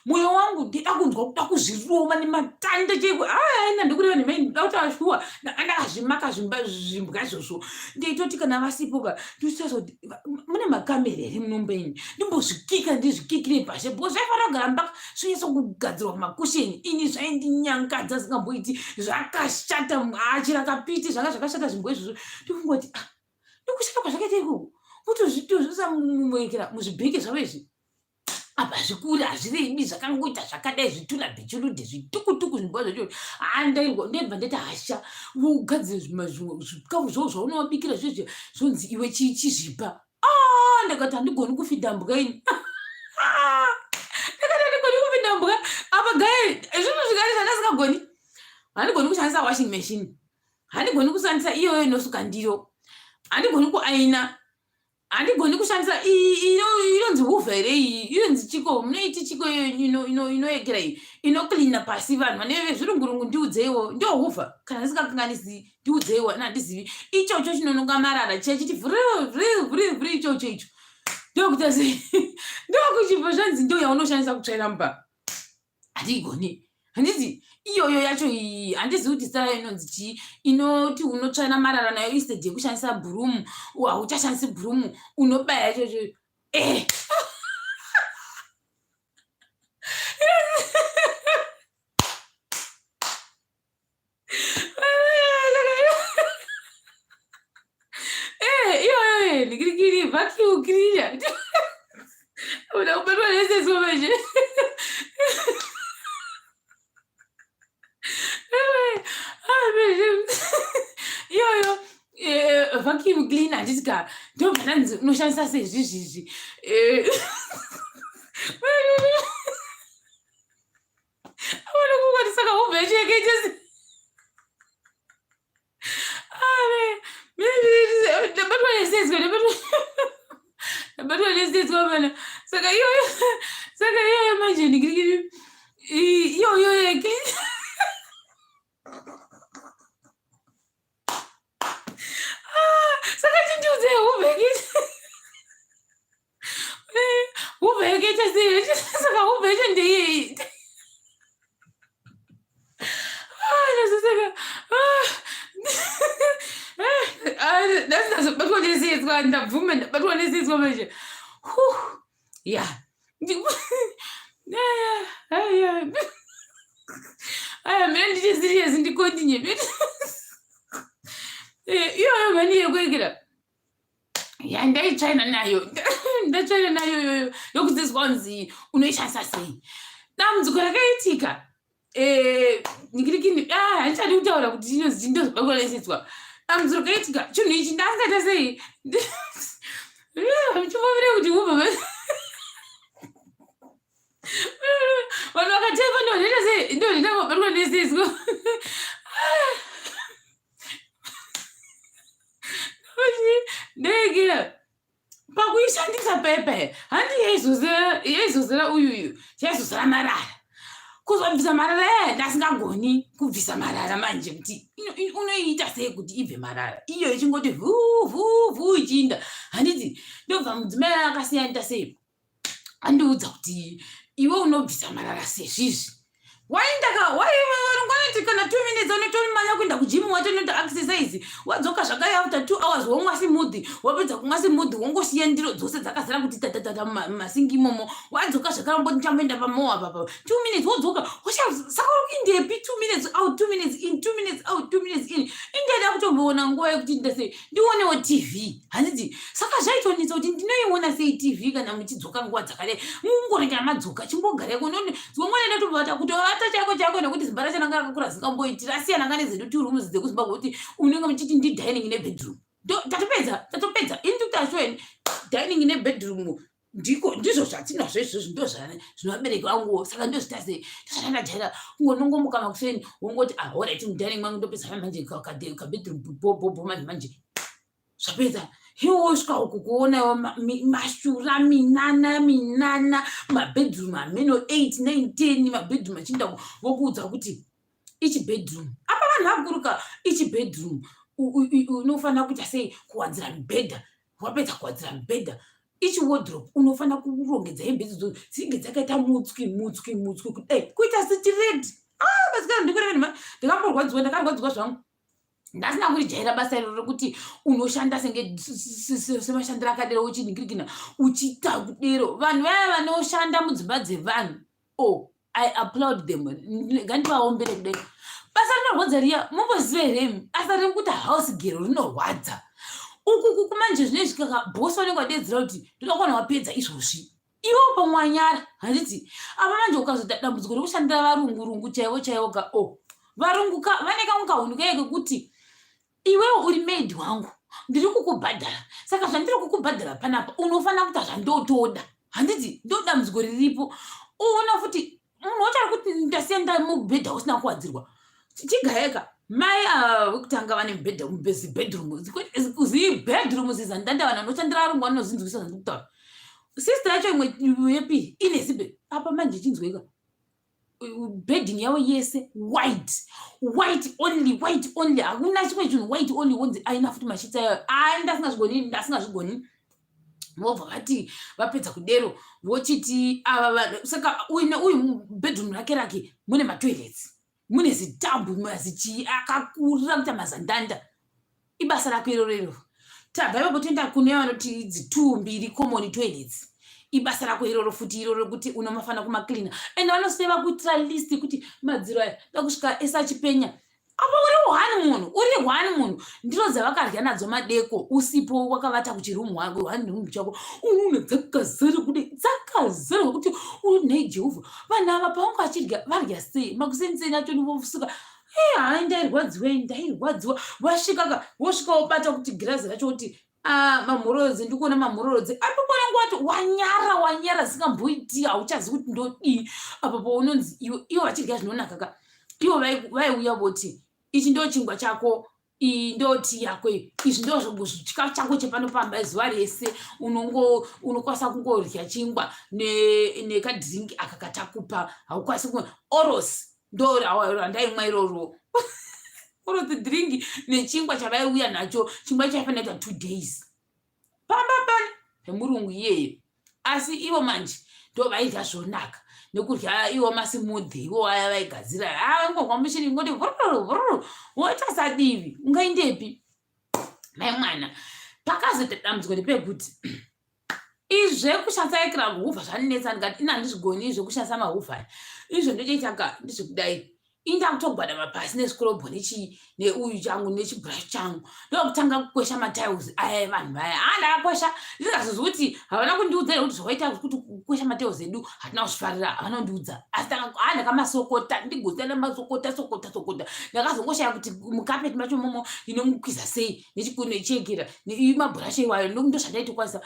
mwoyo wangu ndida kunzwa kuda kuzvirova nematanda chaiko aina ndikureva nemai ndida kuti ashuwa ndakazvimaka zvimbwa izvozvo ndaitoti kana vasipo ka ndosazoti mune makamera here munomba ini ndimbozvikika ndizvikikire pashe because zvaifanira kugara mba zvinyatso kugadzirwa makusheni ini zvaindinyangadza zingamboiti zvakashata achirakapiti zvanga zvakashata zvimbwa izvozvo ndofunga kuti ah ndokushata kwazvakaita ikoko kutozvitozvisa mumwekera muzvibheke zvavo izvi apa zvikuri hazvirebi zvakangoita zvakadai zvitula bhichulude zvitukutuku zvimbwa zvacho handairwa ndebva ndaita hasha ugadzire zvikafu zvavo zvaunovabikira zvezve zvonzi iwe chizvipa ah, ndakati handigoni kufidha mbwa ini ndakati handigoni kufidha mbwa apa gae zvinhu zvikari zvandasingagoni handigoni kushandisa washing machine handigoni kushandisa iyoyo inosuka ndiro handigoni kuaina handigoni kushandisa inonzi hoover here iyi inonzi chiko munoiti chiko inoyekera iyi inocleana pasi vanhu vane vezvirungurungu ndiudzeiwo ndo hoover kana ndisingakanganisi ndiudzeiwo ana handizivi ichocho chinononga marara chiya chiti vhuri vhuri vhuri vhuri ichocho icho ndokuita sei ndokuchibva zvanzi ndo yaunoshandisa kutsvaira mumba handigoni handiti iyoyo yacho iyi handizivi kuti zita rayo inonzi chii inoti unotsvaira marara nayo instead yekushandisa bhurumu hauchashandisi bhurumu unobaya ichocho eh. Eh, iyoyo eh, ndikiriki cleaner. Uda kubatwa neseswa manje. Iyoyo vacuum cleaner handiti ka ndobva ndanzi unoshandisa sezvizvizvi. Avana kungoti saka hubva yacho yakaita se ndabatwa nesetswa, ndabatwa nesetswa mana. Saka iyoyo, saka iyoyo manje ndikirikiri iyoyo yeke. Saka chindiudze hubva yakaita, hubva yakaita sei? Saka hubva yacho ndeyei? Ndazoseka, nhasi ndazobatwa nesetswa. Ndabvuma, ndabatwa nesetswa manje. Ya, aya aya, mina ndiche serious, ndicontinue iyoyo mhani yekurekera yandaitsvaina nayo. Ndatsvaina nayo iyoyo yokudzidzwa kunzi unoishandisa sei. Dambudziko rakaitika, nikirikini, handichadi kutaura kuti chinozi ndozobakwa nesetswa. Dambudziko rakaitika, chinhu ichi ndasingaita sei, chimbomire kuti ubva vanhu vakatepa, ndozvita sei, ndozvita kubatwa nesetswa. Ndegera pakuishandisa pepe, handi yaizozera uyuyu, chaizozera marara, kuzobvisa marara aya ndasingagoni kubvisa marara manje. Kuti unoiita sei kuti ibve marara iyo ichingoti vhu vhu vhu ichiinda, handiti? Ndobva mudzimai akasiyana sei, andiudza kuti iwe unobvisa marara sezvizvi. Waindaka waingwanati kana 2 minutes unotomanya kuenda kugym, watonoita exercise, wadzoka zvakare after 2 hours, womwa smoothie, wapedza kumwa smoothie, wongosiya ndiro dzose dzakazara kuti tatatata mumasingi imomo. Wadzoka zvakare, umboti ndichamboenda pamowa papa 2 minutes, wodzoka, saka uri kuindepi? 2 minutes out, 2 minutes in, 2 minutes out, 2 minutes in. Indaida kutomboona nguva yekuti ndase ndionewo TV, handiti? Saka zvaitonetsa kuti ndinoiona sei TV kana muchidzoka nguva dzakadai, mungorega madzoka, chimbogareko. Zimwe ndatombovata, kutovata chaiko chaiko, nekuti zimba racho ranga rakakura zingamboiti, rasiyana nga nedzedu two rooms dzekuZimbabwe, kuti unenge muchiti ndi dining nebedroom. Tatopedza, tatopedza. Ini ndikuti dining nebedroom ndiko, ndizvo zvatinazvo izvozvo, ndo zvinovabereki vanguwo. Saka ndozvita sei? Ndozvandajaira, kungonongomuka makuseni, wongoti, "Ah, alright, mudining mangu ndopedza manje, kabedroom bhobhobho manje manje zvapedza." Iwo wosvika uku kuonawo mashura, minana minana, mabedroom ameno 8 9 10 mabedroom achienda. Vokuudza kuti ichi bedroom apa, vanhu vakuruka, ichi bedroom unofanira kuita sei, kuwadzira mibhedha, wapedza kuwadzira mibhedha, ichi wardrobe unofanira kurongedza hembe idzodzo dzinge dzakaita mutswi mutswi mutswi kudai, kuita sitiredi. Ah, basikana, ndikureveni, ndakamborwadziwa, ndakarwadziwa zvangu. Ndasina kurijaira basa iro rekuti unoshanda senge semashandiro akadero, uchinhingirikina uchiita kudero. Vanhu vaya vanoshanda mudzimba dzevanhu, oh, I applaud them, ngandivaombere kudai. Basa rinorwadza riya, mumboziva here? Basa rekuti house girl rinorwadza. Uku kuku manje zvinezvi kaka bhosi vanenge vadedzera kuti ndoda kuwana wapedza izvozvi, iwe pamwanyara, handiti? Apa manje ukazoita dambudziko rekushandira varungurungu chaivo chaivo ka, o oh, varungu ka vane kamwe kahunhu kaiye kekuti iwewe uri maid wangu, ndiri kukubhadhara, saka zvandiri kukubhadhara panapa unofanira kuita zvandotoda, handiti? Ndo dambudziko riripo. Uona futi munhu wacho ari kuti ndasiya ndamubhedha usina kuwadzirwa, chigayeka. Mai ava vekutanga vane mubhedha, zibedroom, zibedroom zizandanda. Vanhu vanoshandira varungu vanozinzwisa zvandikutaura. Sister yacho imwe yepi ine zibe apa manje, chinzweka, bedding yavo yese white, white only, white only, hakuna chimwe chinhu, white only. Wonzi aina futi masheets ayo. Ai, ndasingazvigoni, ndasingazvigoni. Vobva vati vapedza kudero, vochiti ava, saka uyu neuyu bedroom rake rake mune matoilets, mune zitambu, mazichii akakurira kuita mazandanda. Ibasa rako iroro iroro. Tabva ipapo toenda kune vanoti idzi two mbiri common toilets. Ibasa rako iroro futi iroro, rekuti unomafanira kumacleana, and vanoseva kuitira list kuti madziro aya da kusvika ese achipenya. Apa uri one munhu, uri one munhu. Ndiro dzavakarya nadzo madeko usipo wakavata kuchirumu wako, one room chako. Unoona dzakazara kudai, dzakazara kuti unei Jehovha. Vanhu ava pavanga vachidya varya sei? Makuseni acho ndivosuka. Hey, hai ndairwadziwa, ndairwadziwa. Vasvika ka, vosvika wobata kuti girazi racho kuti ah, mamhororodzi ndikuona mamhororodzi apo panenge wati wanyara wanyara zisingamboiti hauchazivi kuti ndodii apo paunonzi iwe ivo vachidya zvinonaka ka ivo vaiuya voti ichi ndo chingwa chako iyi ndo tii yako iyi izvi ndo chikafu chako chepano pamba zuva rese unongo unokwanisa kungorya chingwa nekadrink aka katakupa haukwanisi ku oros ndo randaimwa iroro oros drink nechingwa chavaiuya nacho chingwa chaifanira kuita 2 days pamba pane pemurungu iyeye. Asi ivo manje ndo vaidya zvonaka nekurya iwo masmoothie iwo aya vaigadzira angogwa muchini ngoti vhururu vhururu woita sadivi ungaindepi mai mwana. Pakazoita dambudziko ndepekuti izve kushandisa ekiramu zvandinetsa. Ndikati ina handizvigoni zvekushandisa mahuvha aya. Izvo ndochoita ka ndizvekudai inda kutogwadama pasi nescrubber nechi neuyu changu nechibrush changu ndokutanga kukwesha matiles aya evanhu vaya. A ndakakwesha ndingazozi kuti havana kundiudza here kuti zvawaita kuti kukwesha matiles edu hatina kuzvifarira. Havana kundiudza asi a ndakamasokota ndigotsa ndamasokota sokota sokota. Ndakazongoshaya kuti mukapeti macho momo ndinomukwiza sei nechekera mabhurasha iwayo ndozvandaitokwanisa.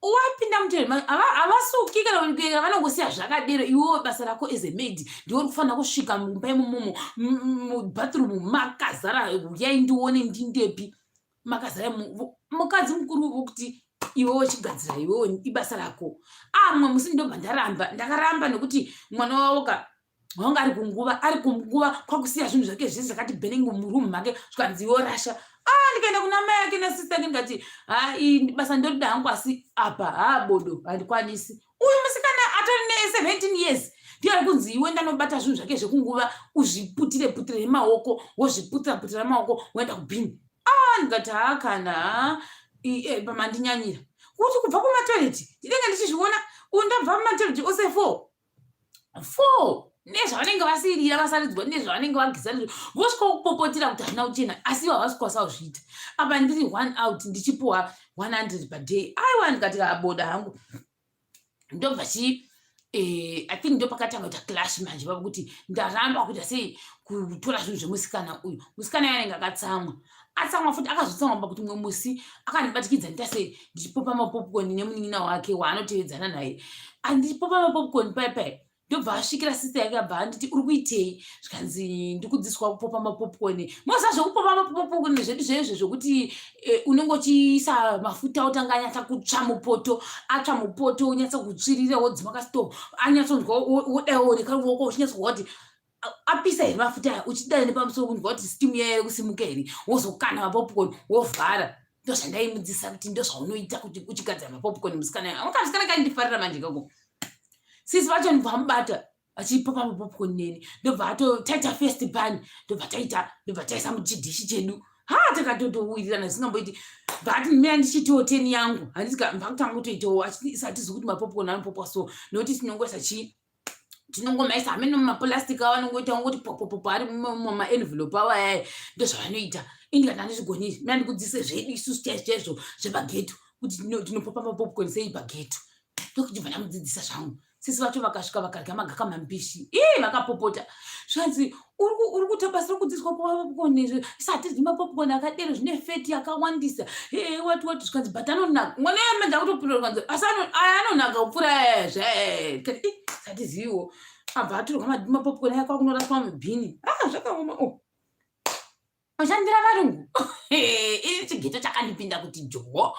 Wapinda mutoilet havasuki kana kuera, vanongosiya zvakadero. Iwewe basa rako as a maid ndiwe uri kufanira kusvika mumba imomomo mubathroom makazara uyai ndione ndindepi makazara. Mukadzi mukuru wokuti iwewe uchigadzira iwewe ibasa rako. A mumwe musi ndobva ndaramba, ndakaramba nekuti mwana wavo ka wanga ari kunguva, ari kunguva kwakusiya zvinhu zvake zvese zvakati bhenenge murumu make zvikanzi iwe rasha. A ndikaenda kuna mai ake nasista ake ndikati ha basa ndorida hangu asi apa ha bodo handikwanisi. Uyu musikana atori ne17 years ndiye ari kunzi iwe ndanobata zvinhu zvake zvekunguva uzviputire putire nemaoko wozviputira putira nemaoko woenda kubhini. A ndikati ha kana ha pamandinyanyira kuti kubva kumatoireti ndinenge ndichizviona undabva mumatoireti ose four four nezvavanenge vasirira vasaridzwa nezvavanenge vageza vosvika kupopotera kuti hazvina kuchena asi ivo havasi kukwanisa kuzviita. Apa ndiri one out ndichipuwa 100 per day. Aiwa ndikati kaboda hangu ndobva chi I think ndo pakatanga kuita clash manje papo kuti ndaramba kuita sei kutora zvinhu zvemusikana uyu. Musikana uyu anenge akatsamwa, atsamwa futi akazotsamwa pakuti mumwe musi akandibatikidza ndita sei ndichipopa mapopcorn nemunin'ina wake waanotevedzana naye. Andichipopa mapopcorn pai pai ndobva asvikira sista yake abva anditi uri kuitei? Zvikanzi ndikudzidziswa kupopa mapopcorn. Moziva zvekupopa mapopcorn zvedu zvezvo zvokuti unenge uchiisa mafuta otanga anyatsa kutsva mupoto, atsva mupoto unyatsa kutsvirira wodzima kastove anyatsonzwa wodai wooneka ruoko uchinyatsonzwa kuti apisa here mafuta aya uchidai nepamusoro kunzwa kuti steam yaya iri kusimuka here wozokanda mapopcorn wovhara. Ndozvandaimudzidzisa kuti ndozvaunoita kuti uchigadzira mapopcorn. Musikana anga musikana kaindifarira manje kako sisi vacho ndibva amubata achipopa mapopcorn neni ndobva atotaita first pan ndobva taita ndobva taisa muchidhishi chedu. Ha takatotowirirana zvisingamboiti but mina ndichitiwo turn yangu handiti mva kutanga kutoitawo isatizi kuti mapopcorn anopopwa so nokuti tinongoisa chii tinongomaisa hamene mumaplastic avo anongoita ongoti popopopo ari mumaenvelope avo ayaya ndozvavanoita. Indikati handizvigoni izvi mina ndikudzise zvedu isusu chaizvo chaizvo zvepageto kuti tinopopa mapopcorn sei pageto. Ndokuchibva ndamudzidzisa zvangu. Sisi vacho vakasvika vakarya magaka mambishi ii vakapopota zvanzi uri kuita basa rekudzidziswa popcorn izvi isati mapopcorn akadero zvine fat yakawandisa e wati wati. Zvikanzi but anonaka mwana yamanje akutopindura zvikanzi asi aya anonaka kupfuura aya zve satiziviwo. Abva atorwa mapopcorn aya kwakunoraswa mubhini. Ah zvakaoma o kushandira varungu ini chigeto chakandipinda kuti joho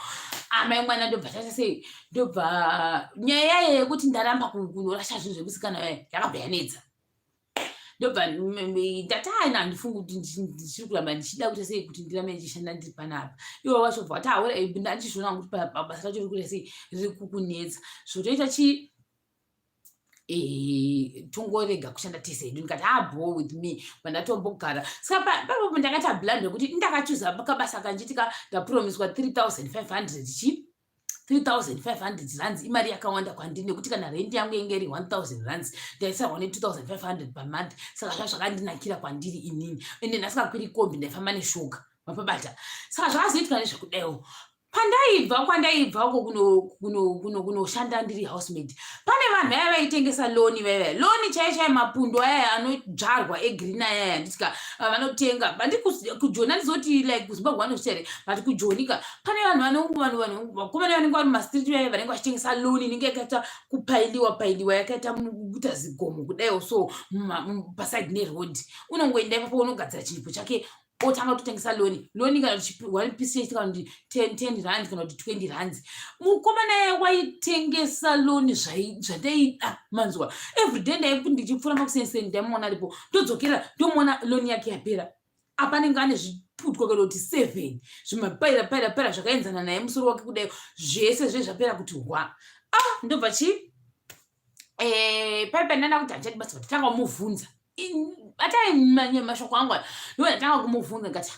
amai mwana. Ndobva taita sei ndobva nyaya yayo yekuti ndaramba kunorasha zvinhu zvemusikana yayo yakabva yanetsa. Ndobva ndati aina handifungi kuti ndichiri kuramba ndichida kuita sei kuti ndirambe ndichishanda ndiri panapa. Ivo vachobva vati aura ndandizviona kuti basa racho riri kuita sei riri kukunetsa zvotoita chii tongorega kushanda tese hedu. Ndikati abo with me pandatombogara saka papapo ndakaita blunder yekuti ndakachuza kabasa kanjitika ndapromiswa 3500 chi 3500 rands imari yakawanda kwandiri, nekuti kana rent yangu yenge iri 1000 rands, ndaisarwa ne2500 pamonth. Saka zva zvakandinakira kwandiri inini, ende ndasingakwiri kombi, ndaifamba neshoka, mapabata. Saka zvakazoitika nezvekudaiwo, pandaibva kwandaibva uko kunoshanda ndiri housemaid, pane vanhu vaya vaitengesa lawn, vaya lawn chaiyo chaiyo, mapundo ayaya anodzvarwa egreen ayaya, handitika? Vanotenga bandi kuJoni, handizoti like kuZimbabwe vanozvita here, but kuJoni ka pane vanhu vanhu vakomana vanenge vari mumastreet vaya vanenge vachitengesa lawn inenge yakaita kupailiwa pailiwa, yakaita kuita zigomo kudaiwo so paside neroad. Unongoenda ipapo, unogadzira chinzvimbo chake, otanga kutotengesa lawn. Lawn kana kuti one piece kana kuti 10 rand kana kuti 20 rands. Mukomana waitengesa lawn zvandaida, manzwa? Everyday ndaipi ndichipfuura makuseni, ndaimuona aripo, ndodzokera ndomuona lawn yake yapera. Apa anenge ane zviputwa kana kuti seven, zvimapaira paira paira zvakaenzana naye, musoro wake kudai, zvese zve zvapera kuti hwa. Ah, ndobva chi pai ndanda kuti handichadi basa, ndatanga kumuvhunza. Batai mashoko angu aya. Ndo ndatanga kumuvhunza, ndikati,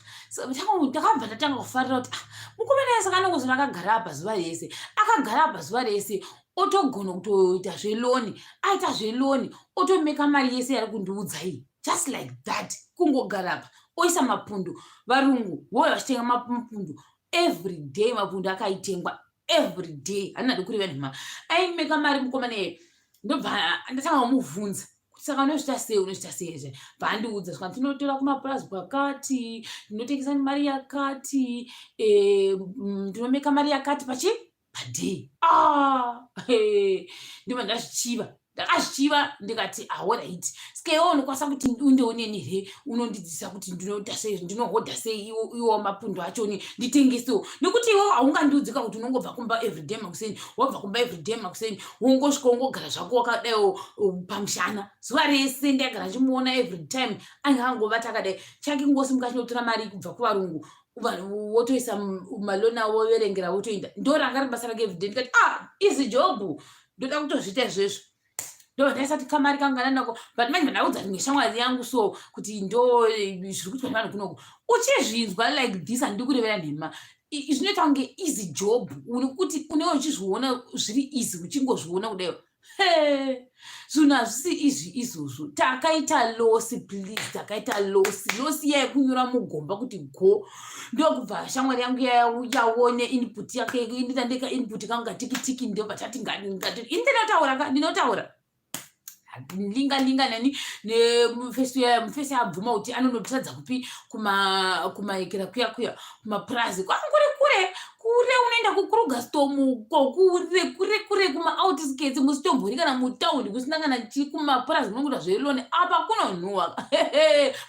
ndakabva ndatanga kufarira kuti, ah, mukomana, saka anongozona akagara apa zuva rese, akagara apa zuva rese, otogona kutoita zvelawn, aita zvelawn, otomeka mari yese yari kundiudza iyi, just like that, kungogara apa, oisa mapundu. Varungu vouya vachitenga mapundu every day, mapundu akaitengwa every day, handinadi kureva nhema. Aimeka mari mukomana iye. Ndobva ndatanga kumuvhunza kuti, saka unozvita sei, unozvita sei zve? Bvaandiudza zvika, tinotora kumapurazi kwakati, ndinotengesa mari yakati, ndinomeka mari yakati pachi paday. Ah, ndobva ndazvichiva, ndakazvichiva, ndikati, alright, saka iwe unokwanisa kuti undioneni here, unondidzidzisa kuti ndinoita sei, ndinohodha sei iwo mapundo achoni, nditengesewo? Nekuti iwe haungandiudzika kuti unongobva kumba everyday makuseni, wabva kumba everyday makuseni, wongosvika wongogara zvako wakadaiwo pamushana zuva rese. Ndaigara ndichimuona every time, ange angovata akadai, chake kungosimuka chinotora mari kubva kuvarungu, vanhu votoisa malawn avo, voverengera, votoenda. Ndo ranga ri basa rake everyday. Ndikati, ah, easy job, ndoda kutozviita izvezvo. Ndo ndaisati kamari kangana nako, but manje ndaudza rimwe shamwari yangu so kuti ndo zviri kuitwa nevanhu kunoko. Uchizvinzwa like this, handidi kurevera nhema, zvinoita kunge easy job, nekuti unenge uchizviona zviri easy, uchingozviona kudaiwo. Zvinhu hazvisi izvi izvozvo. Takaita loss, please, takaita loss, loss iya yekunyura mugomba kuti go. Ndokubva shamwari yangu yaone input yake, inditandeka input kangu katikitiki. Ndobva tati, ini ndinotaura ka, ndinotaura linga linga nani nemufesi. Mufesi abvuma kuti anonotadza kupi, kumaekera kuya kuya kumapurazi kwanguri kure kure, unoenda kuKrugersdorp ko, kure kure kure, kumaoutskirts, musitombori kana mutaundi, kusina kana chi. Kumapurazi kunongoita zvelawn, apa kunonhuwa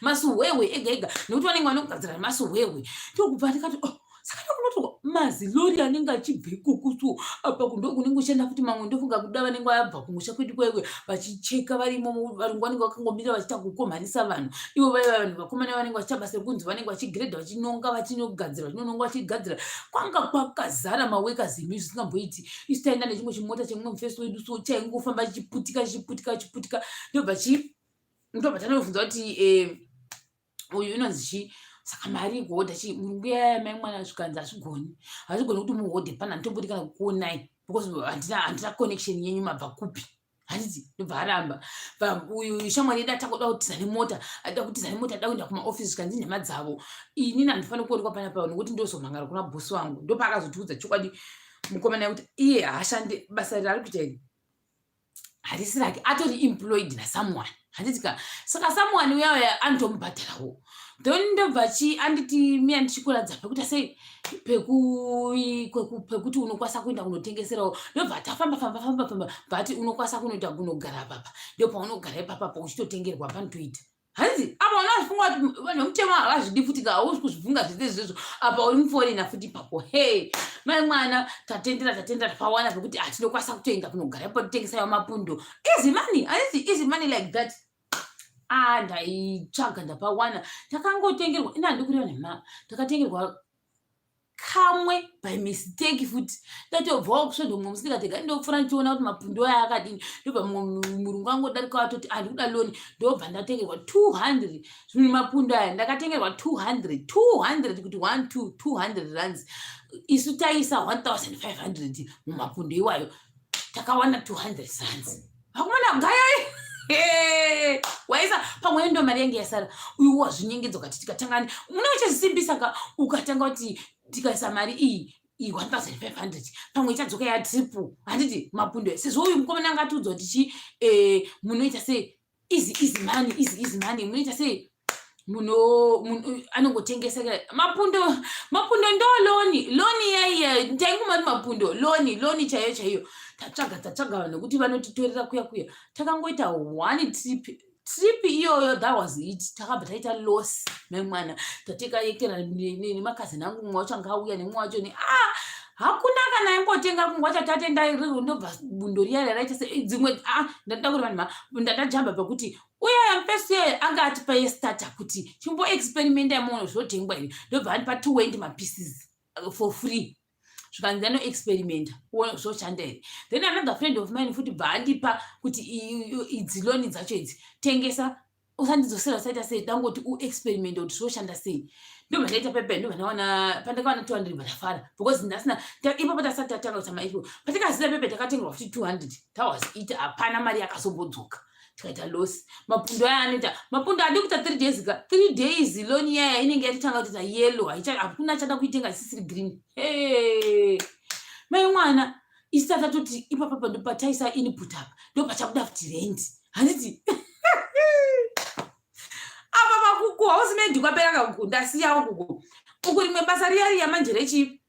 masuhwehwe ega ega, nekuti vanenge vanogadzira nemasuhwehwe. Ndokubva ndikati, oh, saka ndokunotorwa mazilori anenge achibva ikoko so apa ndo kunenge kuchienda futi mamwe. Ndofunga kuda vanenge vabva kumusha kwedu kwekwe vachicheka varimo. Varungu vanenge vakangomira vachiita kukomhanisa vanhu ivo vaiva vanhu vakomana vanenge vachiita basa rekunzi vanenge vachigiredha, vachinonga, vachinogadzira, vachinononga, vachigadzira. Kwanga kwakazara maworkers imi, zvisingamboiti. Isu taenda nechimwe chimota chemumwe mufesi wedu so, chaingofamba chichiputika, chichiputika, chichiputika. Ndobva chi ndobva tanobvunza kuti, uyu inonzi chii? Saka mari ikuhodha chii? Murungu yaya mai mwana, zvikanzi hazvigoni, hazvigoni kuti muhodhe pana, handitombodi kana kukuonai because handina connection yenyu, mabva kupi, handiti? Ndobva aramba. Uyu shamwari yedu atakuda kutiza nemota, ada kutiza nemota, ada kuenda kumaofisi, zvikanzi nhema dzavo, inini handifaniri kuonekwa panapa nekuti ndozomhangara kuna bhosi wangu. Ndopaakazotiudza chokwadi mukomana yekuti iye haashandi, basa rari kuita iri harisi rake, atori employed nasomeone, handiti ka? Saka someone uya uya anotomubhadharawo. Then ndobva chi anditi, miya ndichikuradza pekuita sei, pekuti unokwanisa kuenda kunotengeserawo. Ndobva tafamba famba famba famba, bvati unokwanisa kunoita kunogara papa, ndopaunogara ipapapa uchitotengerwa panotoita, hanzi apa unazvifunga kuti vanhu vemutemo havazvidi futi ka, hausi kuzvibvunga zvese izvozvo, apa uri muforeigner futi ipapo. He, mai mwana, tatendera, tatendera, tapawana pekuti hatinokwanisa kutoenda kunogara ipapo, totengesayo mapundo. Easy money, hanzi easy money like that. Ah, ndaitsvaga, ndapawana, takangotengerwa, ina handi kureva nhema, takatengerwa. Kamwe by mistake futi ndatobvawo kusvondo mumwe musi ndikati ga ndopfuura ndichiona kuti mapundo aya akadini, ndobva mumwe murungu angodarika atoti andikuda loni, ndobva ndatengerwa 200 zvinhu mapundo aya. Ndakatengerwa 200 200 kuti 1 2 200 rands. Isu taisa 1500 mumapundo iwayo, takawana 200 rands. Vakomana, gayai waisa pamwe ndo mari yange yasara. Uyu wazvinyengedza ukati tikatanga, muna uchazvisimbisa ka, ukatanga kuti tikaisa mari iyi iyi 1500 pamwe ichadzoka yatriple, handiti? Mapundo, sezvo uyu mukomana anga atiudzwa kuti chi munoita sei, easy easy money, easy easy money, munoita sei, muno anongotengesa mapundo. Mapundo ndo loni, loni yaiya taingomati mapundo, loni, loni chaiyo chaiyo. Tatsvaga, tatsvaga vanhu nekuti vanotitorera kuya kuya. Takangoita one trip, trip iyoyo, that was it. Takabva taita loss memwana, tatikaekera nemakazini angu. Mumwe wacho anga auya nemumwe wacho ne ah, hakuna kana aimbotenga kungwa chatatenda. Ndobva bundo riya raita dzimwe. Ah, ndatoda kuti vanhu ndandajamba pekuti uye mufesi uye anga atipa yestarter kuti chimboexperimenta imono, zvotengwa here. Ndobva andipa 20 mapieces for free, zvikanzi ndanoexperimenta zvoshanda here. Then another friend of mine futi bva andipa kuti idzi loni dzacho idzi tengesa, usandidzosera, usaita sei, dangoti uexperimenta kuti zvoshanda sei. Ndobva ndaita pepe, ndobva ndawana, pandakawana 200 bva ndafara because ndasina ipapo tasati tatanga kuita maipo. Patikaziva pepe takatengerwa futi 200, that was it. Hapana mari yakazombodzoka, tikaita loss. Mapundo aya anoita mapundo adi kuita 3 days ka, 3 days loni yaya inenge yatotanga kutoita yellow, hakuna chada kuitenga, isisiri green. Hey! Mai mwana, isi tatatoti ipapapa ndopataisa input, apa ndopachabuda futi rent, handiti? Apa pakuku housemaid kwapera kakuku, ndasiyawo kuku uku. Rimwe basa riya riya manje rechi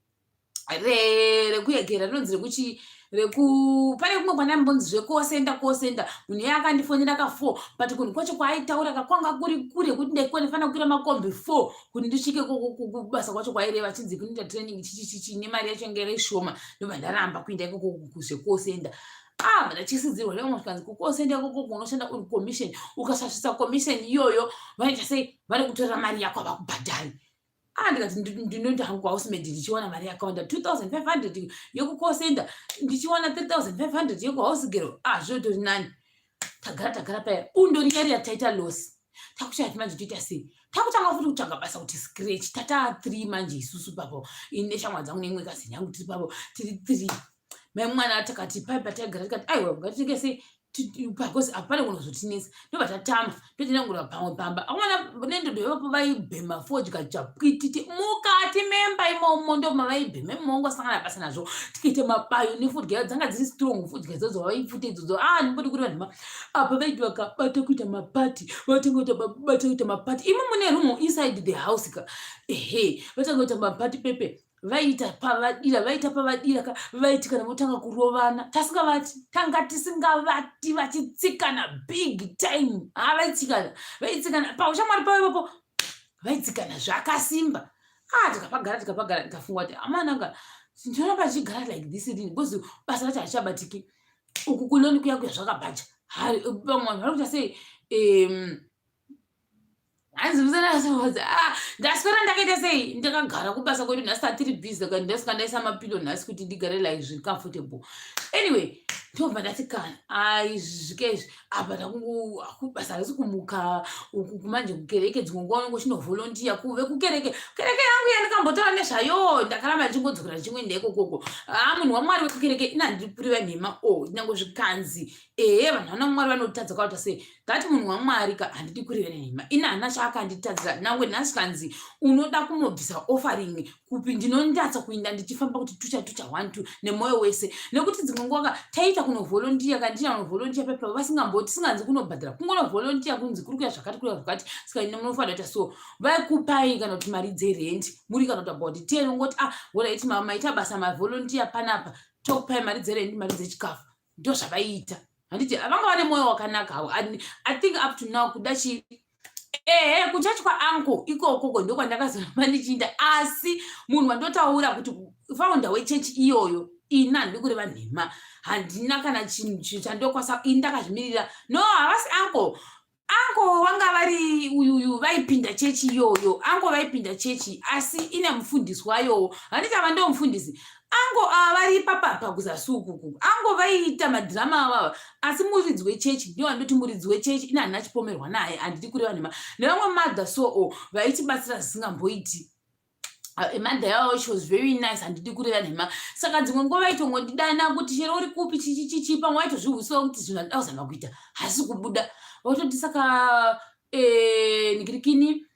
rekuyegera rinonzi rekuchi reku pane kumwe kwandambonzi zvekosenda kosenda. Munhu iye akandifonera ka4, but kunhu kwacho kwaaitaura kakwanga kuri kure kuti ndaikwanifana kukwira makombi 4 kuti ndisvike kubasa kwacho kwaireva, chinzi kunoita training chichichichi, nemari yacho yange iri shoma. Ndobva ndaramba kuenda ikoko zvekosenda. Ah, ndachisidzirwa nevamwe, zvikanzi kukosenda ikoko unoshanda uri commission, ukasasvitsa commission iyoyo vanoita sei? Vanokutorera mari yako, havakubhadhari. Ah, ndikati ndinoenda hangu kuhousemaid ndichiwana mari yakawanda, 2500 yekukosenda, ndichiwana 3500 yekuhouse girl. Ah, zvinotori nani. Tagara, tagara paya, bundo riya riya taita loss. Takuchati manje toita sei? Takutanga futi kutsvaga basa kuti scratch. Tata three manje isusu papo, ini neshamwa dzangu neimwe kazini yangu, tiri papo tiri three. Mai mwana, takati pai pataigara, tikati aiwa, ngatitengese because hapana kunozotinetsa. Ndobva tatama, totinangura pamwe pamba. Akomana, nendodo ivapo vaibhema fodya chapwititi mukati memba imomo, ndoma vaibhema imomo, ngosangana basa nazvo. Tikaita mabayo nefodya, dzanga dziri strong fodya idzodzo vaipfuta idzodzo. Ah, ndimbodi kuti vanhu apa vaiti vakabata kuita mapati, vatanga kuita bata kuita mapati imo mune room inside the house ka. Ehe, vatanga kuita mapati pepe, vaita pavadira, vaita pavadira ka. Vaiti kana votanga kurovana, tasingavati, tanga tisingavati, vachitsikana big time. Ha, vaitsikana, vaitsikana paushamwari pavo ipapo, vaitsikana zvakasimba. Ah, tikapagara, tikapagara, tikafunga kuti amananga ndinoramba ndichigara like this rini? Because basa racho harichabatiki uku kuloni kuya kuya zvakabhaja. Vamwe vanhu vari kuita sei? Hanzi musanaasawadza. Ah, ndaswera ndakaita sei, ndakagara kubasa kwedu nhasi, tatiri busy ka, ndasika ndaisa mapilo nhasi kuti ndigare like zviri comfortable. Anyway, ndobva ndati kana ai zvika izvi apa basa harisi kumuka uku kumanje kukereke. Dzimwe nguva unenge uchinovolontiya kuve kukereke, kereke yangu yandikambotaura nezvayo, ndakaramba ndichingodzokera ndichimboenda ikokoko. A, munhu waMwari wekukereke ina handiri kureva nhema o, nyange zvikanzi ehe vanhu vana Mwari vanotadza kwaita sei, that munhu waMwari ka, handidi kureva nenhema, ina hana chaakanditadzira. Nangwe nhasi kanzi unoda kumobvisa offering kupi, ndinondatsa kuinda ndichifamba kuti tucha tucha one two nemwoyo wese, nekuti dzimwe nguva ka taita kunovolontiya ka, ndichina kunovolontiya pepa vasingamboti singanzi kunobhadhara, kungonovolontiya kunzi kuri kuya zvakati, kuya zvakati, saka ine munofanira kuita so, vaikupai kana kuti mari dzerendi muri kana kuti about 10, ungoti ah, alright, maita basa, mavolontiya panapa, tokupai mari dzerendi, mari dzechikafu. Ndo zvavaiita, handiti? Vanga vane mwoyo wakanaka havo. I think up to now kuda chi ehe kuchechi kwauncle ikokoko ndokwandakazoramba ndichiinda. Asi munhu wandotaura kuti founder wechechi iyoyo, ina handidi kureva nhema, handina kana chinhu chandokwanisa ini ndakazvimirira. No, havasi uncle. Ango vanga vari uyuyu vaipinda chechi iyoyo, ango vaipinda chechi, asi ine mufundisi wayowo. Handiti ava ndo mufundisi, ango ava vari ipapapa kuzasi ukuku. Ango vaiita madhirama avava, asi muridzi wechechi ndiyo andoti muridzi wechechi ine handina chipomerwa naye, handidi kureva nhema. Nevamwe mother so o vaitibatsira zvisingamboiti. Mother yavo, she was very nice, handidi kureva nhema. Saka dzimwe nguva vaitongondidana kuti, "Chero uri kupi?" Chichichichi pamwe vaitozvihwisawo kuti zvinhu handida kuzama kuita hasi kubuda. Vototi, "Saka nikirikini,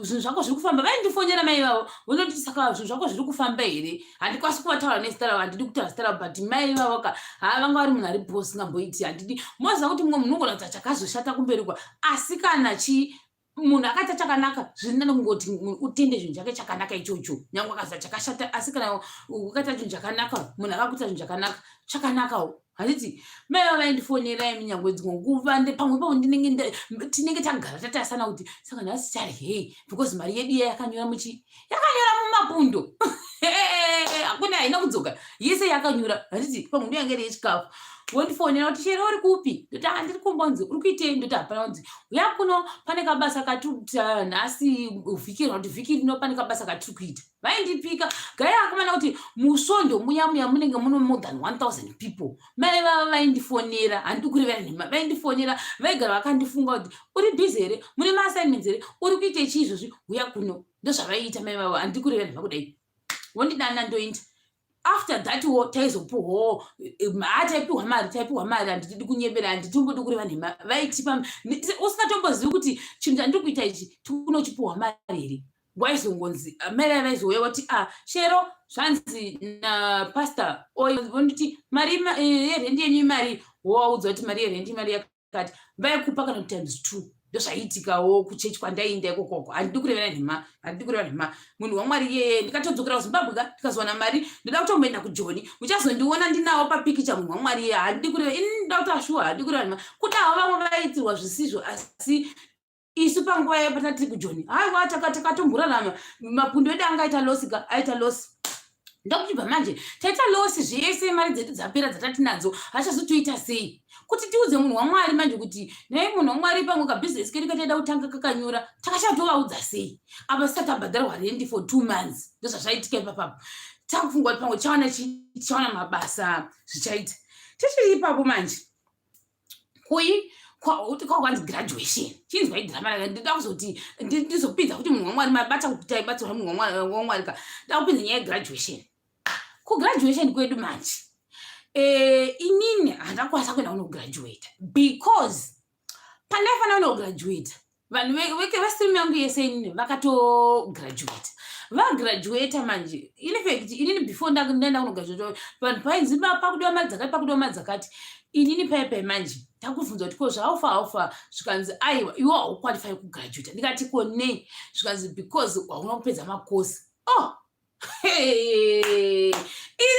zvinhu zvako zviri kufamba?" Vaindifonera mai vavo, vonoti, "Saka zvinhu zvako zviri kufamba here?" Handikwanisi kuvataura nezita ravo, handidi kutaura zita ravo, but mai vavo ka, haa, vanga vari munhu ari bo singamboiti. Handidi moziva kuti mumwe munhu unogona kuita chakazoshata kumberi kwa, asi kana chi munhu akaita chakanaka, zviri nani kungoti utende chinhu chake chakanaka ichocho, nyange akazoita chakashata. Asi kana ukaita chinhu chakanaka, munhu akakuita chinhu chakanaka, chakanakawo, handiti? Mai vava vaindifonera imi, nyangwe dzimwe nguva pamwe papo tinenge tagara tatarisana kuti, "Saka nhasi charyei?" Because mari yedu iya yakanyura muchi yakanyura mumapundo, hakuna, haina kudzoka yese, yakanyura, handiti? Pamwe ndo yange iri yechikafu. Wondifonera kuti, "Chero uri kupi?" Ndoti, "Handiri kumbonzi." "Uri kuitei?" Ndoti, "Hapana." Kunzi, "Uya kuno, pane kabasa katiri nhasi vhiki rino." Kuti vhiki rino pane kabasa katiri kuita. Vaindipika gai akomana kuti musvondo muya muya munenge muno more than 1000 people. Mai vava vaindifonera, handidi kurevera nhema, vaindifonera, vaigara vakandifunga kuti, "Uri busy here? Mune maassignments here? Uri kuite chii izvozvi? Uya kuno." Ndozvavaiita mai vavo, handidi kurevera nhema kudai. Wondidana, ndoenda. After that wo taizopuhwawo, haa, taipiwa mari, taipiwa mari, handitidi kunyebera, handitimbodi kureva nhema. Vaitipa usingatombozivi kuti chinhu chandiri kuita ichi tikunochipiwa mari here. Waizongonzi mai vaya vaizouya voti, "A ah, Shero, zvanzi napastor vonditi mari yerendi yenyu imari." Wowaudza kuti mari yerendi mari yakati, vaikupa kana kuti times two. Ndozvaiitikawo kuchechi kwandaiinda ikokoko. Handidi kurevera nhema, handidi kureva nhema. Munhu waMwari iyeye, ndikatodzokera kuZimbabwe ka, ndikazowana mari, ndoda kutomboenda kuJoni, muchazondiona ndinawo papikicha munhu waMwari iyeye. Handidi kureva ini, ndoda kuti ashuwa, handidi kureva nhema. Kudawo vamwe vaiitirwa zvisizvo, asi isu panguva yayo patatiri kuJoni, haiwa, takatomborarama. Mapundo edu anga aita loss ka, aita loss. Ndokuchibva manje taita loss zvese, mari dzedu dzapera dzatati hachazotoita sei kuti tiudze munhu waMwari manje kuti, "Nai munhu waMwari, pamwe kabhizinesi kedu kataida kutanga kakanyura"? Takachatovaudza sei apa sisati tabhadharwa rendi for 2 months? Ndozvazvaitika ipapapo. Takufunga kuti pamwe tichawana, tichawana mabasa, zvichaita. Tichiri ipapo manje, kui kwakwanzi graduation. Chinzwa idhirama raka, ndida kuzoti ndizopinza kuti munhu waMwari mabata kuti taibatsirwa munhu waMwari ka. Nda kupinza nyaya yegraduation. Kugraduation kwedu manje, inini handakwanisa kuenda kunograduata because pandaifanira kunograduata, vanhu vestream yangu yese inini vakatograduata, vagraduata manje. In fact, inini before ndaenda kunograduata, vanhu painzi pakudiwa mari dzakati, pakudiwa mari dzakati. Inini paipai manje takubvunza kuti, "Ko zvaufa haufa?" Zvikanzi, "Aiwa, iwe hauqualify kugraduata." Ndikati, "Ko nei?" Zvikanzi, "Because hauna kupedza makosi." Oh, ini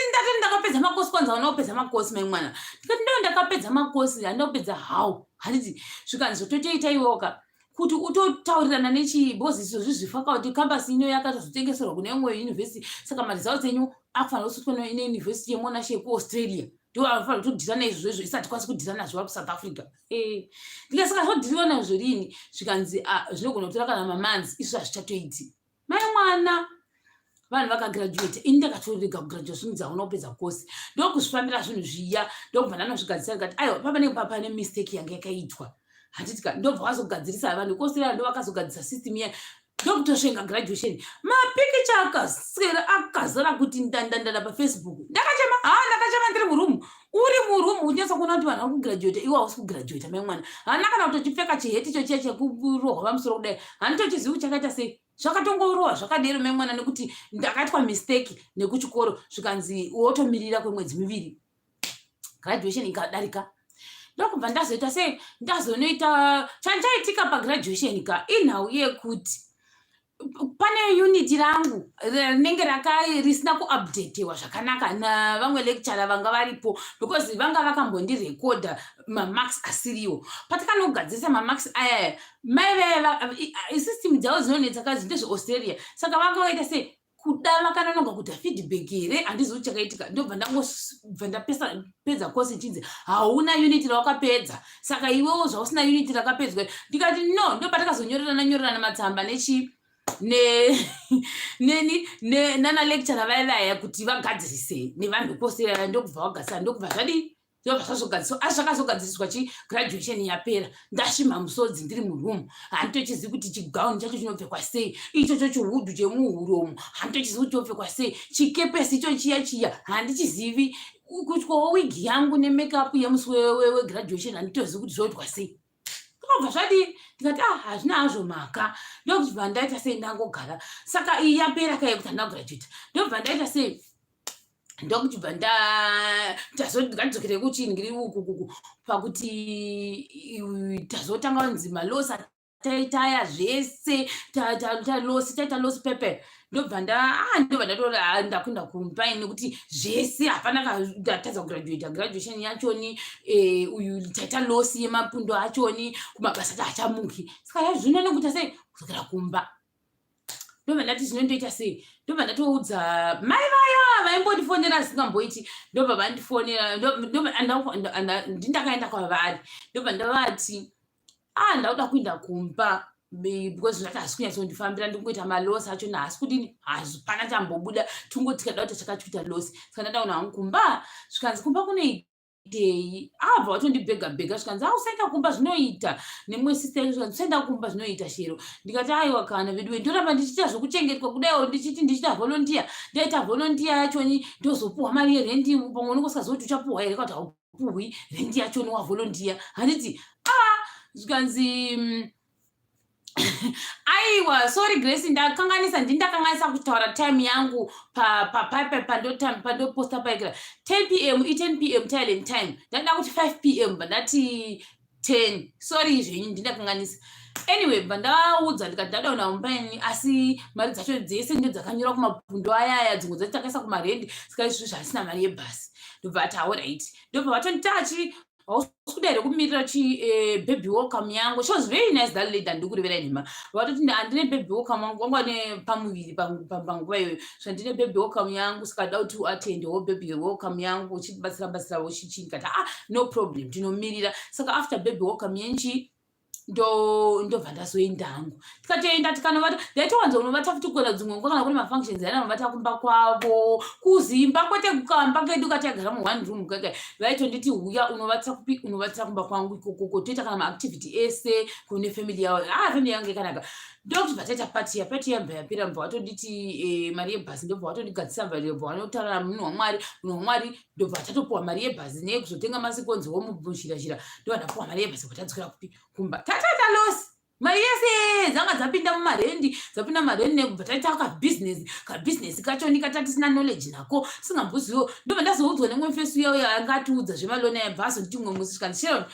ndati ndakapedza makosi. Kwanza hauna kupedza makosi, mai mwana. Ndikati, "Ndo ndakapedza makosi, handina kupedza how?" Handiti? Zvikanzi, "Zvototoita iwoka kuti utotaurirana nechi, because izvozvi zvifaculty campus ino yakatozotengeserwa kune imwe university, saka maresults enyu akufanira kusutwa neuniversity yeMonash yekuAustralia, ndo anofanira kutodhira naizvozvo izvo, isati kwanisi kudhira nazvo vari kuSouth Africa." Ndikati, "Saka zvodhiriwa nazvo rini?" Zvikanzi, "Zvinogona kutora kana mamonths, izvo hazvichatoiti." Mai mwana, vanhu vakagraduata, ini ndakatorega kugraduata. Zvinhu hauna kupedza kosi, ndokuzvifambira zvinhu zviya, ndokubva ndanozvigadzisa. Ndikati, "Aiwa, papa pane mistake yanga yakaitwa, handitika?" Ndobva vazogadzirisa vanhu vekuAustralia, ndo vakazogadzisa system iya, ndokutosvenga graduation. Mapikicha akaswera akazara kuti ndandandanda paFacebook. Ndakachema, ha, ndakachema ndiri murumu. Uri murumu uchinyatsa kuona kuti vanhu vari kugraduata, iwe hausi kugraduata. Mai mwana, hana kana kutochipfeka chiheti icho chiya chekurohwa pamusoro kudai, handitochizivi kuti chakaita sei. Zvakatongorohwa zvakadero, mai mwana, nekuti ndakaitwa mistake nekuchikoro. Zvikanzi wotomirira kwemwedzi 2, graduation ikadarika. Ndokubva ndazoita sei, ndazonoita chanchaitika pagraduation ka, inhau yekuti pane unit rangu rinenge risina kuupdatewa zvakanaka navamwe lecturer vanga varipo, because vanga vakambondirekodha mamarks asiriwo. Patakanogadzirisa mamarks ayaya, mai vaya, system dzavo dzinonetsa kazi, ndezveAustralia, saka vanga vaita sei kuda Kuda vakanonoka kuita feedback here, handizivi kuti chakaitika. Ndobva ndangobva ndapedza course ichinzi hauna unit rawakapedza, saka iwewo zvausina unit rakapedzwa. Ndikati no. Ndopatakazonyorerana nyorerana matsamba nechi neni nana lecturer vaya vaya kuti vagadzirise nevanhu vekose. Ndokubva vagadzisa, ndokubva zvadii, ndobva zvazogadziriswa. Asi zvakazogadziriswa chi graduation yapera. Ndasvimha musodzi ndiri muroom, handitochizivi kuti chigauni chacho chinopfekwa sei, ichocho chihood chemuhuromo handitochizivi kuti chinopfekwa sei, chikepesi icho chiya chiya handichizivi, kutyawo wig yangu nemakeup yemusi wegraduation handitozivi kuti zvoitwa sei. Ndobva zvadii, ndikati, "Ah, hazvina hazvo mhaka." Ndokubva ndaita sei, ndangogara. Saka iyi yapera kai kuti handina kugraduate. Ndobva ndaita sei, ndokuchibva ngatidzokere kuchingiri ukukuku pakuti tazotanga kunzi maloss taitaya zvese, taloss, taita loss pepe. Ndobva ndobva ndatora, ndakunda kumba nekuti zvese hapana. Ndatadza kugraduata, graduation yachoni uyu taita loss yemapundo achoni, kumabasa taachamuki. Saka zvino nekuita sei, kudzokera kumba. Ndobva ndati zvino ndoita sei? Ndobva ndatoudza mai vaya vaimbondifonera asingamboiti. Ndobva vandifonera, ndindakaenda kwavari, ndobva ndavati, "Ah, ndakuda kuenda kumba because zvati hasi kunyatsondifambira, ndingoita maloss achona, hasi kudini, hazipana chambobuda, tungoti tikada kuti chakachiita loss, saka ndada kuenda hangu kumba." Zvikanzi, "Kumba kunoitei?" Abva watondibhega bhega. Zvikanzi, "Ausaenda kumba, zvinoita." Nemumwe sister yacho zvikanzi, "Usaenda kumba, zvinoita, Shero." Ndikati, "Aiwa kana veduwe, ndoramba ndichiita zvokuchengetwa kudaiwo, ndichiti ndichiita volunteer, ndaita volunteer yachoni ndozopuhwa mari yerendi. Pamwe unenge usikazivi kuti uchapuhwa here kana kuti haupuhwi rendi yachoni wavolunteer, handiti?" Ah, zvikanzi, "Aiwa, sorry Grace, ndakanganisa, ndindakanganisa kutaura time yangu pandoposta paikira 10 p.m., i10 p.m. Thailand time. Ndada kuti 5 p.m., bandati 10. Sorry zvenyu, ndindakanganisa." Anyway, bva ndaudza, ndikati ndadaona mupaini, asi mari dzacho dzese ndo dzakanyora kumapundo ayaya, dzimwe dzacho takaisa kumarendi, saka izvozvo zvasina mari yebhasi. Ndobva ati, "Alright." Ndobva vatonditachi, "Hausi kuda here kumirira chi baby welcome yangu?" She was very nice, that lady, handikurevera nhema. Vatoti, "Handine baby welcome wangu, wanga nepamuviri panguva iyoyo, so ndine baby welcome yangu, saka da kuti uatendewo baby welcome yangu, uchibatsira batsirawo chichi." Ndikati, "Ah, no problem, ndinomirira." Saka after baby welcome yenchi ndobva ndazoenda hangu. Tikatoenda, tikanovata. Ndaitowanza kunovata futi kuenda dzimwe nguva kana kune mafunctions ainanovata kumba kwavo kuzimba, kwete kukamba kedu kataigara muone room kaka. Vaitonditi, "Uya unovatira kupi? Unovatira kumba kwangu ikokoko." Toita kana maactivity ese kune family yavo. Ah, family yangu yakanaka. Ndokutibva taita party. Yapati yabva yapera, mbva watonditi mari yebhasi, ndobva watondigadzisa, bva wanotaura munhu waMwari, munhu waMwari, ndobva tatopuwa mari yebhasi neyekuzotenga masikonzi womushirashira. Ndobva ndapuwa mari yebhasi, bva tadzokera kupi, kumba. Tataita loss, mari yese dzanga dzapinda mumarendi, dzapinda mumarendi, nekubva taita kabhizinesi, kabhizinesi kachoni katatisina knowledge nako, singambozivo. Ndobva ndazoudzwa nemwe mufesi uya uya anga atiudza zvemaloni ayabva azonditi mumwe musi, zvikanzi, "Sharon,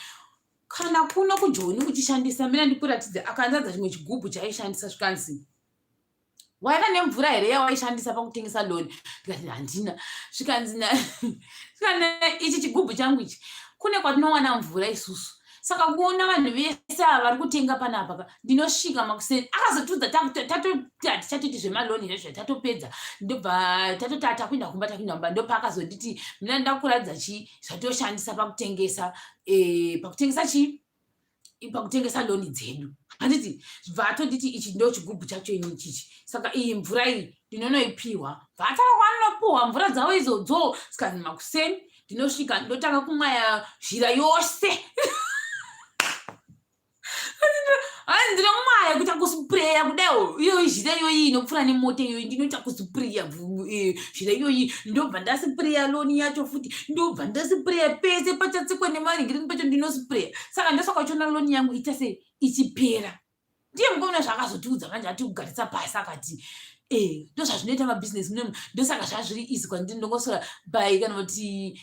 kana kuno kujoni uchishandisa, mina ndikuratidze." Akanzadza chimwe chigubhu chaaishandisa. Zvikanzi, "Waiva nemvura here yawaishandisa pakutengesa lawn?" Ndikati, "Handina." Zvikanzi, "Ichi chigubhu changu ichi, kune kwatinowana mvura isusu, saka kuona vanhu vese ava vari kutenga panapa, ndinosvika makuseni." Akazotudza, hatichatoiti zvemaloan izvozvo, tatopedza. Ndobva tatoti takuenda kumba, takuenda kumba, ndopaakazonditi, "Mina ndakuratidza chii zvatoshandisa pakutengesa, pakutengesa chii, pakutengesa lawn dzedu, handiti?" Bva atonditi, "Ichi ndo chigubhu chacho ini chichi, saka iyi mvura iyi ndinonoipiwa." Bva atanga kwanonopuhwa mvura dzavo idzodzo. Saka makuseni ndinosvika, ndotanga kumwaya zhira yose. Hanzi ndinomwaya kuita kuspreya kudaiwo iyoyi zhira iyoyi inopfuura nemota iyoyi, ndinoita kuspreya zhira iyoyi. Ndobva ndaspreya lawn yacho futi, ndobva ndaspreya pese pachatsikwa nemaringirini pacho, ndinospreya. Saka ndosaka uchiona lawn yangu ita sei, ichipera. Ndiye mukomana zvaakazotiudza manje, ati kugarisa pasi, akati, "E, ndozvazvinoita mabhizinesi munomu. Ndosaka zvazviri easy kwandiri, ndongosora by kana kuti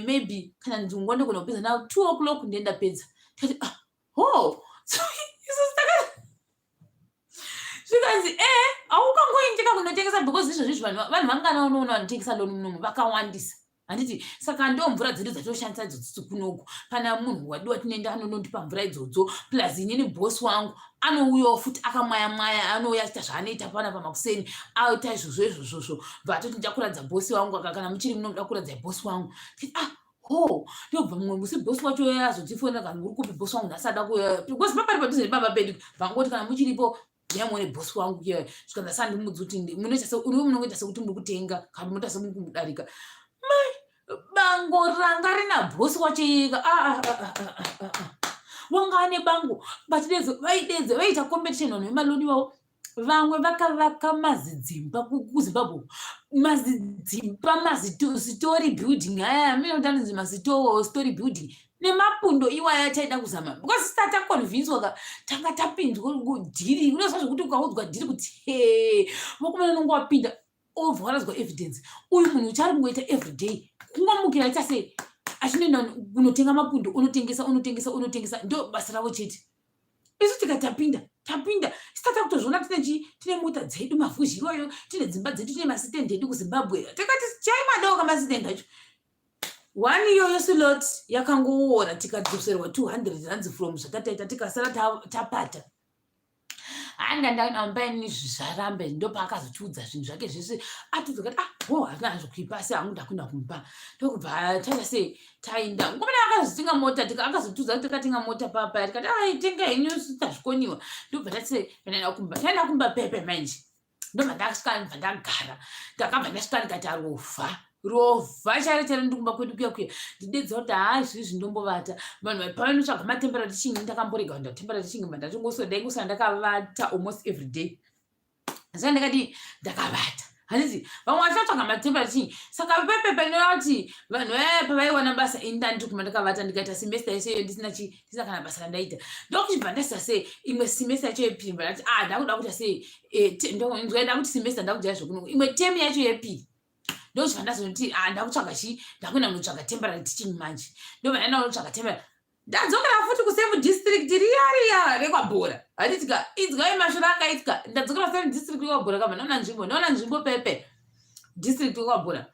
maybe kana ndinguva ndogona kupedza now 2 o'clock, ndiye ndapedza." Tikati, "Ah, ho." Isusu zvikanzi, "E, haukangoindika kunotengesa because izvozvizvi vanhu vangana unoona vanotengesa lawn munomu vakawandisa." Handiti saka ndo mvura dzedu dzatoshandisa idzodzo kunoku. Pana munhu wadiwa tinoenda anonondipa mvura idzodzo, plus inini boss wangu anouyawo futi akamwaya mwaya, anouya achiita zvaanoita pana pamakuseni, aita izvozvo izvozvozvo, bva atoti ndichakuradza boss wangu aka, kana muchiri muno muda kuradza boss wangu. Ah, ho, ndobva mumwe musi boss wacho azotifonera, kana uri kupi boss wangu nhasi ada kuuya, because papari padhuze nepamba pedu, vangoti kana muchiripo yamuone boss wangu kuya. Svika ndasandimudza kuti munoita se munongoita sekuti muri kutenga kana munoita semuri kumudarika. Mai, bango ranga rina boss wacho iyeka. Ah, ah, ah, wanga ane bango, but vaidedza vaita competition vanhu vemaloni vavo. Vamwe vakavaka mazidzimba kuZimbabwe, mazidzimba, mazistory building aya minotanzi mazistory building nemapundo iwaya. Taida kuzama because sita taconvinswa ka, tanga tapinzwa deal. Unoziva zvekuti ukaudzwa deal kuti he, vakomana, unonge wapinda, obva waradzwa evidence. Uyu munhu uchari kungoita everyday kungomukira aita sei, achinoenda kunotenga mapundo, unotengesa, unotengesa, unotengesa, ndo basa ravo chete. Isu tikati tapinda, tapinda, sitata kutozviona tine chii, tine mota dzedu, mavhuzhi iwayo, tine dzimba dzedu, tine masitendi edu kuZimbabwe. Tikati chaimadawo kamasitendi acho. One iyoyo slot yakangoora, tikadzoserwa 200 rands from zvatataita, tikasara tapata. Hanga ndaamba ini zvaramba. Ndopaakazotiudza zvinhu zvake zvese, atiudza kuti ah, ho, hazvina hazvo kuipa, asi hangu ndakuenda kumba. Ndokubva taita sei, taenda ngomana akazotenga mota, akazotiudza kuti takatenga mota papa. Tikati ai, tenga henyu, tazvikoniwa. Ndobva tati sei, taenda kumba, taenda kumba pepe manje. Ndobva ndasvika, ndobva ndagara, ndakabva ndasvika ndikati arovha rovha chairo chairo. Ndikumba kwedu kuya kuya, ndidedza kuti haa, izvizvi ndombovata. Vanhu pavanotsvaga matemporary teaching, ndakamborega kuenda temporary teaching, ndatongoso ndaingosara ndakavata almost every day. Saka ndakati ndakavata, handiti vamwe vachatsvaga matemporary teaching. Saka pepe panoti vanhu vaya pavaiwana basa, ini ndandiri kuma ndakavata. Ndikaita semester yese iyo ndisina chi ndisina kana basa randaita. Ndokuchibva ndaisa sei imwe semester yacho yepiri, ndati ah, ndakuda kuita sei, ndoenda kuti semester ndakudzaya zvokuno, imwe term yacho yepiri. Ndochibva ndazonoti ah, ndakutsvaga chi ndakuenda kunotsvaga temporary teaching manje. Ndobva ndaenda kunotsvaga temporary, ndadzokera futi kusame district riya riya rekwaBhora. Handitika inzwai mashura akaitika. Ndadzokera kusame district rekwaBhora, kamba ndaona nzvimbo, ndaona nzvimbo pepe district rekwaBhora.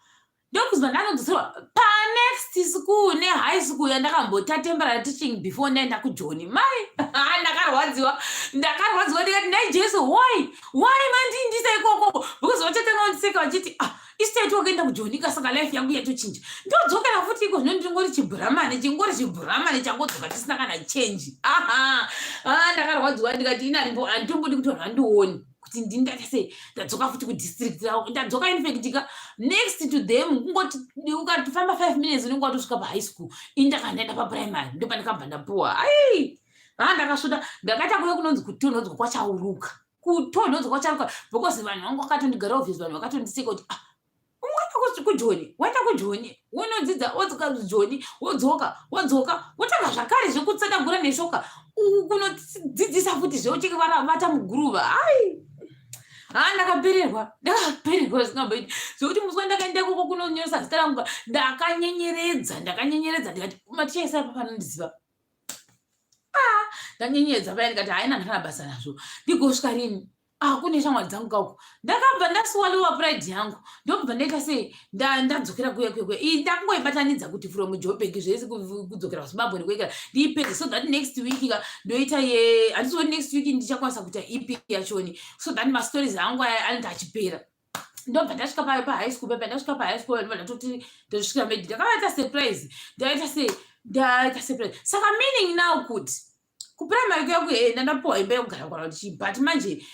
Ndokuzwa ndanodzoserwa panext school nehigh school yandakambota temporary teaching before ndaenda kuJoni. Mai, ndakarwadziwa, ndakarwadziwa. Ndikati, "Nhai Jesu, why mandindisa ikoko?" Because vachatanga vandiseka vachiti, "Ah, isu wakaenda kuJoni ka, saka life yangu yatochinja." Ndodzokera futi iko zvino, ndingori chibhuramani, chingori chibhuramani changodzoka tisina kana change. Aha, ndakarwadziwa. Ndikati ina handitombodi kuti vanhu vandioni kuti ndindaita sei, ndadzoka futi kudistrict ravo. Ndadzoka infact ka next to them, kungoti ukatofamba 5 minutes unenge watosvika pahigh school. Ini ndakanga ndaenda paprimary, ndopandakabva ndapuwa. Ai, ha, ndakasvota. Ndakaita kuve kunonzi kutonhodzwa kwachauruka, kutonhodzwa kwachauruka, because vanhu vangu vakatondigara office, vanhu vakatondiseka kuti, "Ah, waenda kuJoni, waenda kuJoni, wonodzidza, wodzoka kuJoni, wodzoka, wodzoka, wotanga zvakare zvekutsanangura neshoka, kunodzidzisa futi zveuchivata muguruva." Ai, ha, ndakapererwa, ndakapererwa zvisingamboiti, zvekuti musi wandakaenda ikoko kunonyoresa zita rangu, ndakanyenyeredza, ndakanyenyeredza. Ndikati maticha ese apa panondiziva. Ah, ndanyenyedza paya, ndikati haina ndakana basa nazvo, ndigosvika rini? Ah, kune shamwari dzangu kauko. Ndakabva ndaswallowa pride yangu, ndokubva ndaita sei, ndadzokera kuya kuya kuya. Iyi ndakungoibatanidza kuti from Joburg zvese kudzokera kuZimbabwe nekuekera, ndiipedze so that next week ka ndoita ye, handisi next week ndichakwanisa kuita EP yachoni, so that mastories angu aya anenge achipera. Ndobva ndasvika pahigh school pepa, ndasvika pahigh school, ndobva ndatoti ndosvika maybe ndakavaita surprise, ndaita sei, ndaita surprise. Saka meaning now kuti kuprimary kuya kuye ndandapuwa imba yekugara kana kuti chii, but manje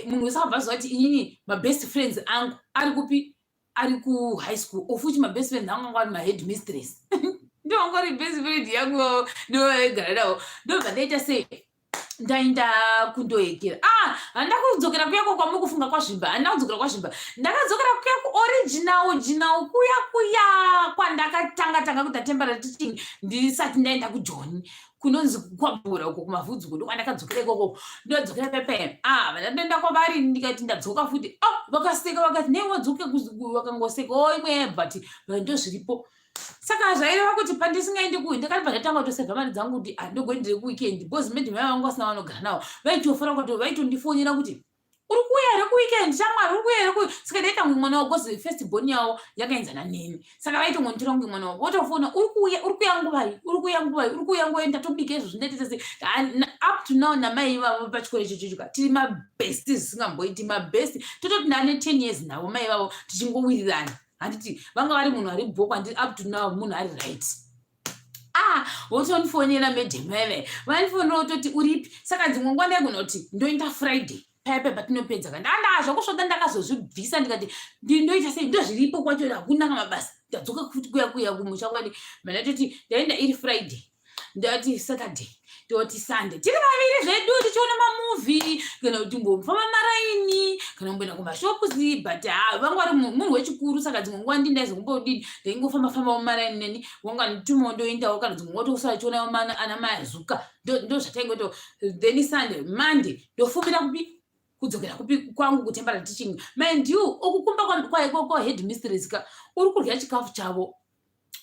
munhu wese akabva aziva kuti inini mabest friends angu ari kupi, ari kuhigh school, of which mabest friends angu anga ari mahead mistress, ndiwo anga ari best friend yangu, ndovaigara navo. Ndobva ndaita sei, ndaenda kundoekera. Ah, handina kudzokera kuyako kwamuri kufunga kwaZvimba, handina kudzokera kwaZvimba. Ndakadzokera kuya kuoriginal original kuya kuya kwandakatanga tanga kuita temporary teaching ndisati ndaenda kuJoni, kunonzi kwaBhura uko kumavhudzi uko, ndokwandakadzokera ikoko. Ndadzokera pepe, ah, ndandoenda kwavari, ndikati ndadzoka futi. Ah, vakaseka, vakati, "Nei wadzoka?" Vakangoseka o imwe, but ndozviripo. Saka zvaireva kuti pandisingaendi ku ndakatibva ndatanga kutosevha mari dzangu kuti handogoendere kuweekend, because maybe mai vangu vasina vanogara navo, vaitofara kuti vaitondifonera kuti Uri kuuya here kuweekend, shamwari? Uri kuuya here ku? Saka ndaita kunge mwana wavo, because first born yavo yakaenzana neni, saka vaitongonditora kunge mwana wavo. Votofona, "Uri kuuya? Uri kuuya nguvai? Uri kuuya nguvai? Uri kuuya nguvai?" Ndatobika izvozvo, ndaita sei. Up to now namai ivavo pachikoro ichocho ka, tiri mabest zvisingamboiti, mabest. Tototi ndane 10 years navo mai vavo, tichingowirirana. Handiti vanga vari munhu ari bhoko, handiti? Up to now munhu ari right. Ah, votondifonera madam veve, vandifonera vototi, "Uripi?" Saka dzimwe nguva ndaigona kuti ndoenda Friday paya paya patinopedza ka. Ndanda zvakusvoda, ndakazozvibvisa, ndikati ndoita sei, ndozviripo kwacho, hakuna kamabasa. Ndadzoka futi kuya kuya kumusha kwani, mandatoti ndaenda iri Friday, ndati Saturday, toti Sunday tiri vaviri zvedu, tichiona mamovie kana kuti mbofamba maraini kana kumboenda kumashops. But ha, vanga vari munhu wechikuru, saka dzimwe nguva ndi ndaizokumbodini, ndaingofamba famba mumaraini neni, wanga nditumawo ndoendawo, kana dzimwe nguva tosara tichiona ana mai azuka. Ndo zvataingoto. Then Sunday, Monday ndofumira kupi, kudzokera kupi kwangu kutemporary teaching. Mind you, ukukumba kwahead mistress ka, uri kudya chikafu chavo,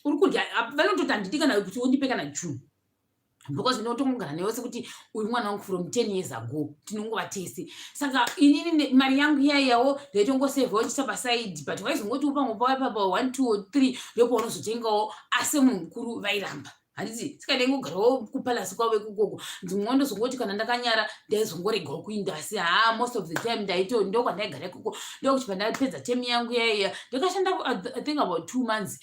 uri kudya. Vanototi handidi kana kuti undipe kana june, because ndinotongogara newe sekuti uyu mwana wangu from 10 years ago, tinongova tese. Saka inini mari yangu iyaiyawo ndaitongosevhawo chiisa paside, but waizongoti pamwe papa 1 2 3 ndopaunozotengawo, asi munhu mukuru vairamba, handiti? Saka ndaingogarawo kupalasi kwavo ikokoko. Dzimwe ndozongoti kana ndakanyara ndaizongoregawo kuinda, asi ha, most of the time ndaito ndokwandaigara ikoko. Ndokuti pandapedza term yangu yaiya, ndakashanda I think about 2 months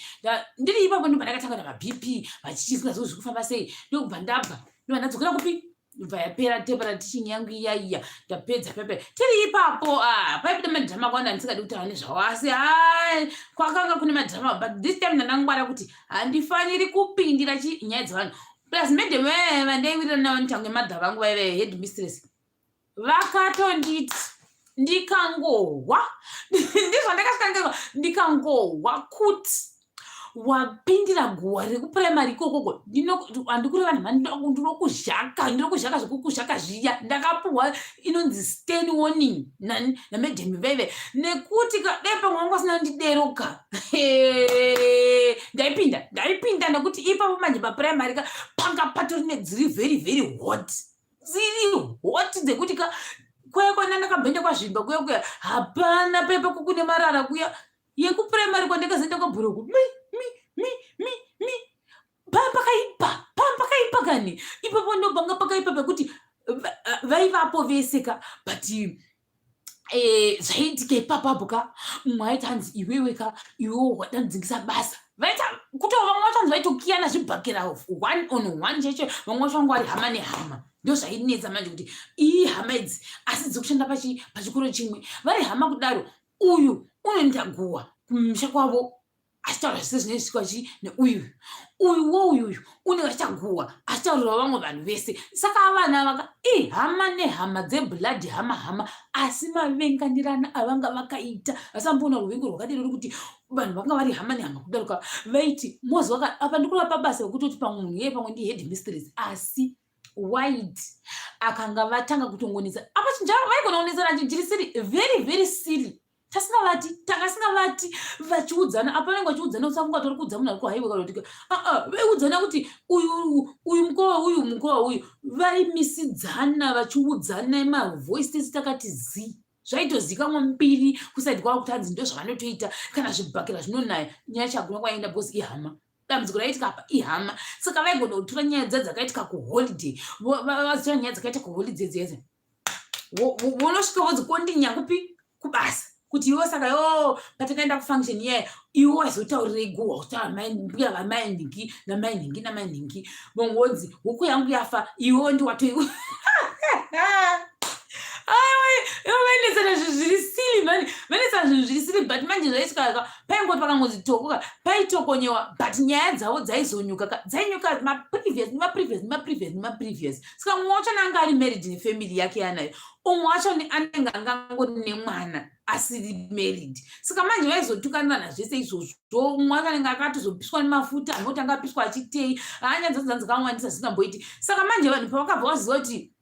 ndiri ipapo. Ndobva ndakatanga namaBP vachichisingazii zviri kufamba sei. Ndokubva ndabva, ndobva ndadzokera kupi, bva yapera temporary teaching yangu iyaiya. Ndapedza pepe tiri ipapo. Ah, paibuda madhirama akawanda ndisingadi kutaura nezvawo, asi ha, kwakanga kune madhirama. But this time ndandangwara kuti handifaniri kupindira nyaya dzevanhu. Plus madam vandaiwirira navo, nditange madha vangu vaive head mistress, vakatonditi ndikangohwa, ndizvo ndakasvika, ndikangohwa kuti wapindira guwa rekupuraimari ikokoko, handikureva nhema, ndinokuzhaka, ndinokuzhaka zvekukuzhaka zviya. Ndakapuhwa inonzi stern warning namadam veve, nekuti dai pamwe vangu vasina ndideroka, ndaipinda, ndaipinda. Nekuti ipapo manje papuraimari ka panga patori nedziri very very hot, dziri hot dzekuti ka kuya kwana ndakabhenda kwazvimba kuya kuya, hapana pepe kukune marara kuya yekupuraimari kwandakazoenda kwabhuruku mi mi mi mi mi pakaipa, pakaipa kani ipapo. Ndopanga pakaipa pekuti vaivapo vese ka, but zvaiitika ipapapo ka, mumwe aiti hanzi, "Iwewe ka, iwewe wadandzingisa basa." Vaita kuti vamwe vacho hanzi vaitokiyana zvibhakera one on one cheche. Vamwe vacho vanga vari hama nehama. Ndo zvainetsa manje kuti ii hama idzi asi dziri kushanda pachikoro chimwe, vari hama kudaro. Uyu unoenda guwa kumusha kwavo achitaura zvese zvinoitika chi neuyu, uyu wouyuyu unenge achichaguwa achitaurirawo vamwe vanhu vese. Saka vana vaka i hama nehama dzeblood, hama hama, asi mavenganirana avanga vakaita vasamboona ruvengo rwakadero, rekuti vanhu vanga vari hama nehama kudaruka vaiti mozi apa ndikureva pabasa vekutoti pamwe munhu iyeye pamwe ndihead mistress, asi white akanga vatanga kutongonetsa apa chinja vaigona kunetsana chiri siri very very silly. Tasingavati, takasingavati vachiudzana apa, vanenge vachiudzana. Usafunga tori kuudza munhu ari kuhighway kana kuti aa, vaiudzana kuti uyu uyu mukova uyu, mukova uyu, vaimisidzana vachiudzana mavoice. Tese takati zii, zvaitozikanwa mbiri kuside kwavo kuti hanzi ndo zvavanotoita. Kana zvibhakera zvinonaya, nyaya chaguna kwaenda because ihama. Dambudziko raitika apa ihama, saka vaigona kutora nyaya dza dzakaitika kuholiday, vazitora nyaya dzakaitika kuholiday dzeze, vonosvika vodzikondinya kupi, kubasa, kuti iwe saka yo patakaenda kufunction iyaya, iwe waizotaurirei guhwa kutaura mbuya vamai nhingi namai nhingi namai nhingi? Vongonzi huku yangu yafa, iwewo ndiwatoi. Aiwa, vaendesana zvinhu zviri silly mani, vaendesana zvinhu zviri silly. But manje zvaitika paingoti pakangonzi tokoka, paitokonyewa, but nyaya dzavo dzaizonyuka ka, dzainyuka maprevious nemaprevious nemaprevious nemaprevious. Saka mumwe wacho anga ari married nefamily yake yanayo, umwe wacho anenge angangori nemwana asiri married. Saka manje vaizotukanirana zvese izvozvo. Umwe wacho anenge akatozopiswa nemafuta, anoti angapiswa achitei, hanya dzadzo dzakawandisa zvisingamboiti. Saka manje vanhu pavakabva vaziva kuti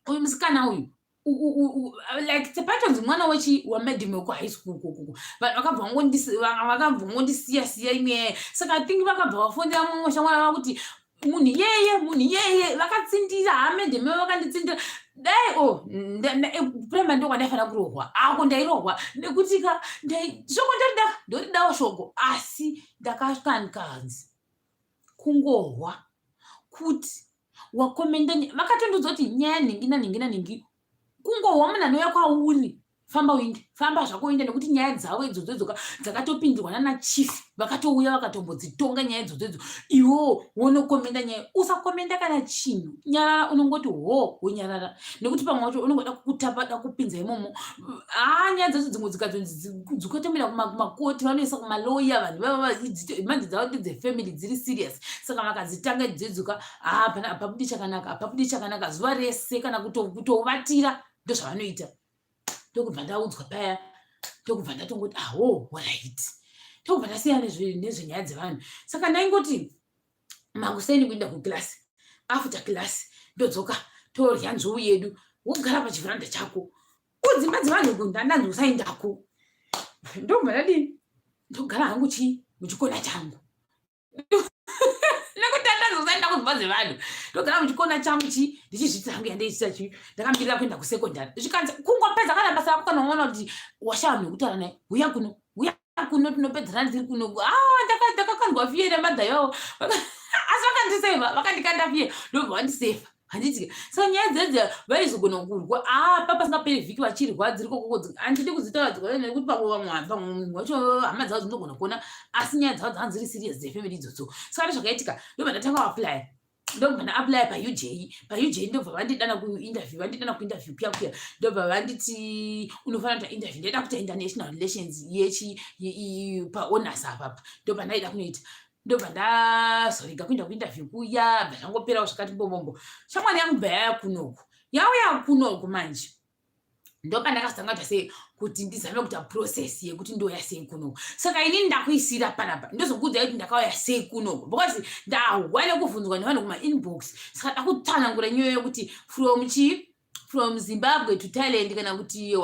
uyu musikana uyu like patonzi mwana wechi wamadam wekuhigh school kokoko, vanhu vakabva vangondisiya siya imwe. Saka I think vakabva vafonera mumwe shamwari vava kuti munhu iyeye, munhu iyeye. Vakatsindira hamadam, vakanditsindira. Dai o oh, primary ndokwandaifanira kurohwa ako, ndairohwa nekuti ka shoko ndorida, ndoridawo shoko, asi ndakakankanzi kungohwa kuti wakomenda. Vakatondiudza kuti nyaya nhingi nanhingi nanhingi, kungohwa munhu anouya kwauri, famba uinde, famba zvako uinde, nekuti nyaya dzavo idzodzo idzoka dzakatopindirwa nana chief, vakatouya vakatombodzitonga nyaya idzodzo idzo. Iwewo wonokomenda nyaya, usakomenda kana chinhu, nyarara. Unongoti ho, wonyarara, nekuti pamwe wacho unongoda kukutapa, da kupinza imomo. Haa, nyaya dzacho dzimwe dzikatomira kumakoti, vanoisa kumaloya vanhu vava manje dzavo ndedzefamily, dziri serious. Saka vakadzitanga idzodzoka, haa, hapabudi chakanaka, hapabudi chakanaka zuva rese, kana kutovatira ndozvavanoita. Ndokubva ndaudzwa paya, ndokubva ndatongoti, aho, alright, ndokubva ndasiyana nezvenyaya dzevanhu. Saka ndaingoti makuseni kuenda kukilasi, after class ndodzoka, torya nzvou yedu, wogara pachivhuranda chako. Kudzimba dzevanhu kundandanzi usaendako. Ndobva ndadini? Ndogara hangu chii muchikona changu, nekuti andanzi usaenda kudzimba dzevanhu. Ndogara muchikona changu chi ndichizviitira hangu yandeichita chi ndakamirira kuenda kusekondari. Zvikanzi kungopedza kana basa rako, kana waona kuti washaya munhu wekutaura naye, uya kuno, uya kuno, tinopedzerana tiri kuno. Ah, ndakakandwa fear nemadha ivavo, asi vakandiseva, vakandikanda fear, ndobva vandiseva, handiti? Saka nyaya dzedze vaizogona kurwa apa pasingaperi vhiki vachirwa, dziri kokoko. Handidi kudzitaura dzikona nekuti pamwe vamwe, pamwe munhu wacho hama dzavo dzinogona kuona, asi nyaya dzavo dzanga dziri serious dzefamily idzodzo. Saka ndozvakaitika. Ndobva ndatanga apply, ndobva ndaapply paUJ. PaUJ ndobva vandidana kuinterview. Vandidana kuinterview kuya kuya, ndobva vanditi unofanira kuita interview. Ndaida kuita international relations yechi pahonours apapa, ndobva ndaida kunoita. Ndobva ndazorega kuenda kuinterview kuya, bva zvangoperawo zvakati mbobombo. Shamwari yangu bva yaya kunoku, yauya kunoku manje. Ndopa ndakazotanga kuita sei kuti ndizame kuita process yekuti ndouya sei kunoku. Saka inini ndakuisira panapa, ndozokuudzai kuti ndakauya sei kunoku, because ndahwa nekuvhunzwa nevanhu kumainbox. Saka ndakutsanangura nyaya yekuti from chii, from Zimbabwe to Thailand, kana kuti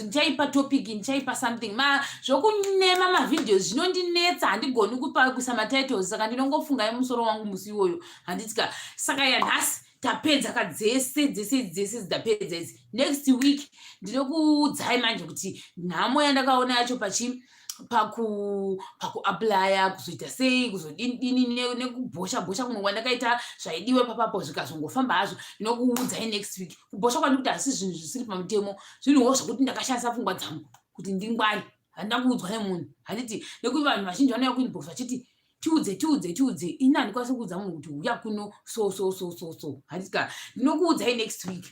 ndichaipa topic, ndichaipa something. Ma zvokunema mavideos zvinondinetsa, handigoni kupa kuisa matitles, saka ndinongofunga yemusoro wangu musi iwoyo, handitika? Saka yanhasi tapedza ka dzese dzese dzese dzapedza idzi. Next week ndinokuudzai manje kuti nhamo yandakaona yacho pachi pakuapplya, kuzoita sei, kuzodini dini, nekubhosha bhosha kumwe kwandakaita zvaidiwa papapo, zvikazongofamba hazvo. Ndinokuudzai next week kubhosha kwandi kuti hasi zvinhu zvisiri pamutemo, zvinhuwo zvokuti ndakashandisa pfungwa dzangu kuti ndingwari, handina kuudzwa nemunhu, handiti? Nekuti vanhu vazhinji vanouya kuinbox vachiti, "Tiudze, tiudze, tiudze." Ini handikwanisi kuudza munhu kuti uya kuno so so so so so, handiti ka? Ndinokuudzai next week,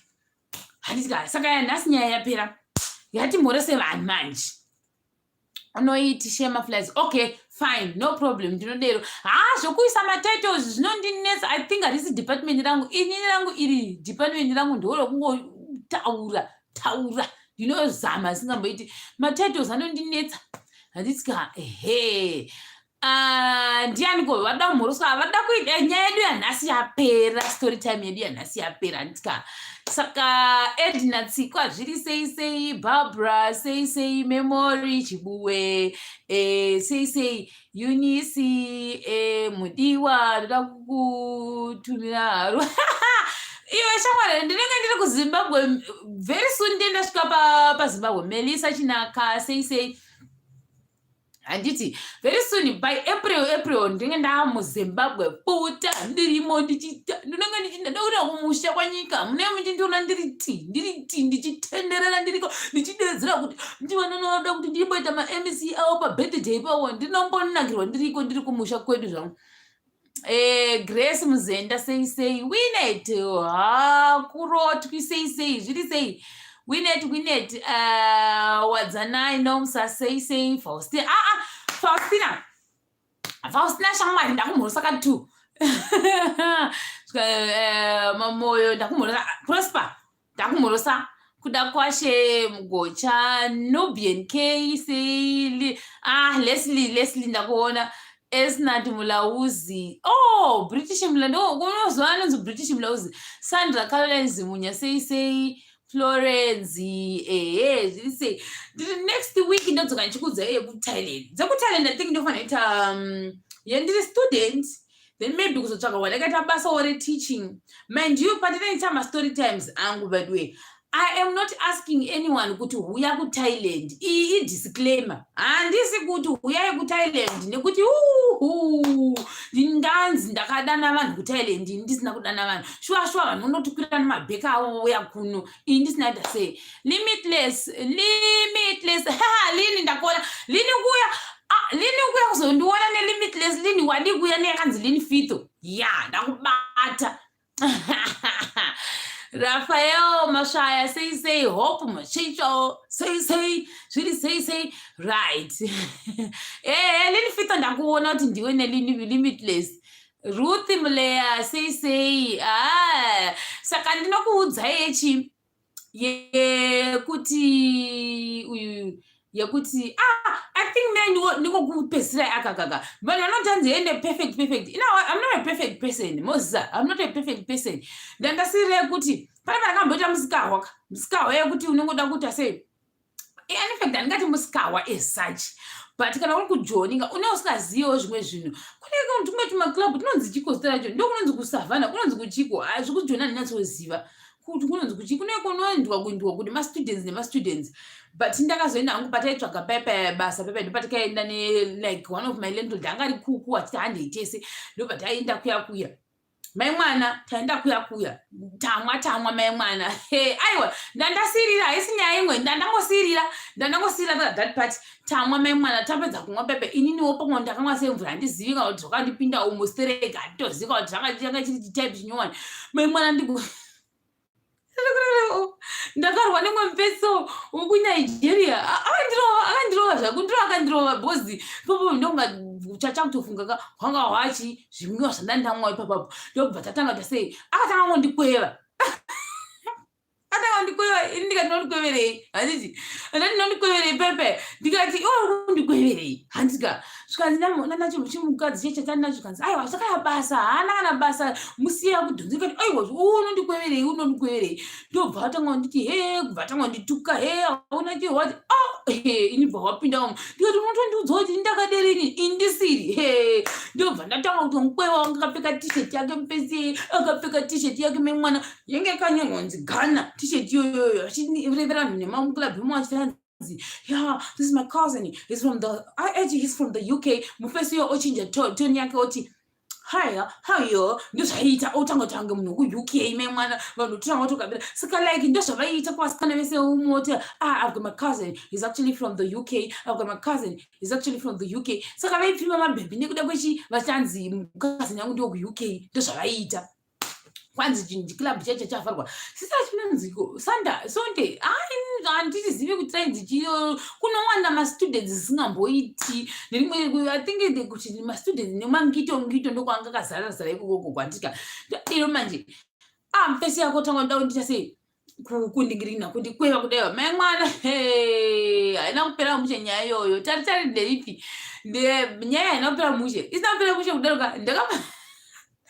handiti ka? Saka yanhasi nyaya yapera, yatimhorese vanhu manje. Unoiti shema flies, okay, fine, no problem, ndinodero. Ha, zvokuisa matitles zvinondinetsa. I think harisi department rangu inini. Rangu iri department rangu ndorokungotaura taura, ndinozama singamboiti matitles, anondinetsa, handiti ka? Ehe. Ah, ndiani ko vada kumhoroswa, vada kuita? Nyaya yedu yanhasi yapera, story time yedu yanhasi yapera, handitika? Saka Edna Tsikwa, zviri sei sei? Barbara, sei sei? Memory Chibuwe, sei sei? Eunice, Mudiwa, ndoda kukutumira haro iwe shamwari. Ndinenge ndiri kuZimbabwe very soon, ndiye ndasvika paZimbabwe. Melisa Chinaka, sei sei? Handiti very soon, by April, April ndinenge ndaamuZimbabwe puta, ndirimo ndichita, ndinenge ndichindakuenda kumusha kwanyika. Mune muchindiona ndiri ti ndiri ti ndichitenderera ndiriko, ndichidedzera kuti ndivanonoda kuti ndimboita maMC avo pabirthday pavo. Ndinombonakirwa ndiriko, ndiri kumusha kwedu zvangu. Grace Muzenda, sei sei? Winet, hakurotwi, sei sei? Zviri sei, Winet? Winet, Wadzanai Nomsa, sei sei? Faustina, ah, ah, Faustina, Faustina shamwari, ndakumhorosa katu. Mamoyo, ndakumhorosa. Prosper, ndakumhorosa. Kuda kwashe Mugocha, Nubian K, sei? Ah, Leslie, Leslie, ndakuona. Esnat Mulauzi, oh, British unozuva anonzi British Mulauzi. Sandra Caroline Zimunya, sei sei? Florence, ehe, zviri sei? Ndiri next week ndodzoka ndichikuudza yekuThailand, dzekuThailand. I think ndofanira kuita yendiri student. Then maybe kuzotsvaga wandakaita basawo reteaching. Mind you, pandinoita mastory times angu, by the way, I am not asking anyone kuti huya kuThailand. Iyi idisclaimer. Handisi kuti huyai kuThailand, nekuti uhu ndinganzi ndakadana vanhu kuThailand, ndisina kudana vanhu. Shuwa shuwa, vanhu unotikwira nemabheka avo uya kuno, iyi ndisina kuita sei. Limitless, Limitless, lini ndakuona lini kuya. Ah, lini kuya kuzondiona neLimitless? Lini wadi kuya neyakanzi Lini Fito ya ndakubata. Rafael Mashaya, sei sei? Hope Machicho, sei sei? Zviri sei sei? Right, ehe, Lini Fito, ndakuona kuti ndiwe neLimitless. Ruth Muleya, sei sei? Ah, saka ndinokuudzai yechi yekuti uyu yekuti, ah, I think me ndingokupedzisirai akakaka. Vanhu vanotanzi ende perfect, perfect. You know, I'm not a perfect person. Moziza, I'm not a perfect person. Ndandasirire kuti pane pandakamboita musikahwa ka, musikahwa yekuti unongoda kuita sei. In fact, handingati musikahwa as such, but kana uri kujoninga une usingaziviwo zvimwe zvinhu, kune tumwe tumaclub tunonzi chiko, zita racho ndo kunonzi kuSavhana, kunonzi kuchiko, zvekujona handinatsoziva kuti kunonzi kuchi. Kune kunoendwa kuendwa kuti mastudents nemastudents, but ndakazoenda hangu pataitsvaga paipa basa paipa, ndopatikaenda nelike one of my landlord anga ari kuku, achiti handei tese. Ndobva taenda kuya kuya, mai mwana, taenda kuya kuya, tamwa tamwa, mai mwana. Aiwa, ndandasirira, haisi nyaya imwe, ndandangosirira, ndandangosirira that part. Tamwa, mai mwana, tapedza kumwa pepe, ininiwo pamwe ndakamwa semvura, handizivi kana kuti zvakandipinda umu stereka, handitozivi kana kuti zvanga chiri chitype chinyowani. Mai mwana, ndigo ndakarwa nemwe mupetso wekuNigeria, akandirova, akandirova zvakundirova, akandirova because ipapo ndonga chachakutofunga ka hwanga hwachi zvimwiwa zvandandamwa ipapapo. Ndobva tatanga tasei, akatanga ngondikweva, atanga kundikweva. Ini ndikati, "Nondikweverei?" Handiti andati, "Nondikweverei?" Pepe ndikati, "Iwe uri kundikweverei?" Handika zvikanzi nanacho chimukadzi chechatani zvikanzi, "Aiwa, zvakaya basa, haana kana basa, musiya kudhonza." Ndikati, "Aiwa, unondikweverei? Unondikweverei?" Ndobva atanga kunditi he, kubva atanga kundituka, "He, hauna chihwati." Ah, he, ini bva wapinda umu. Ndikati, "Unotondiudza kuti ndakaderini indisiri?" He, ndobva ndatanga kutomukweva. Wanga akapfeka T-shirt yake mupesi, akapfeka T-shirt yake memwana, yenge yakanyorwa kunzi Ghana, T-shirt iyoyoyo, achirevera vanhu nemamuclub imo, achiti, "Yeah, this is my cousin, he's from the actually he's from the UK." Mufesi uyo ochinja tone yake, oti, "Hi, how are you?" Ndozvaiita, otanga tanga munhu wekuUK, mai mwana, vanhu totanga tokabira. Saka like ndozvavaiita kuvasikana vese umoti, "Ah, I've got my cousin, he's actually from the UK. I've got my cousin, he's actually from the UK." Saka vaipfima mabhebhi nekuda kwechi vachanzi cousin yangu ndewekuUK. Ndozvavaiita. Kwanzi chinhu chiclub chacho chavharwa, sisa chinonziko sanda sonde, handichizivi kuti rainzi chiyo. Kunowanda mastudents zisingamboiti nerimwe. I think kuti mastudents nemangito ngito ndokwanga akazara zara ikokoko kwandika iro manje. Ah, mufesi yako tanga nda kundiita sei, kundingirina, kundikweva kudaiwa, mai mwana, haina kupera mushe nyaya iyoyo. Tari tari ndeipi nyaya haina kupera mushe, isina kupera mushe kudaroka.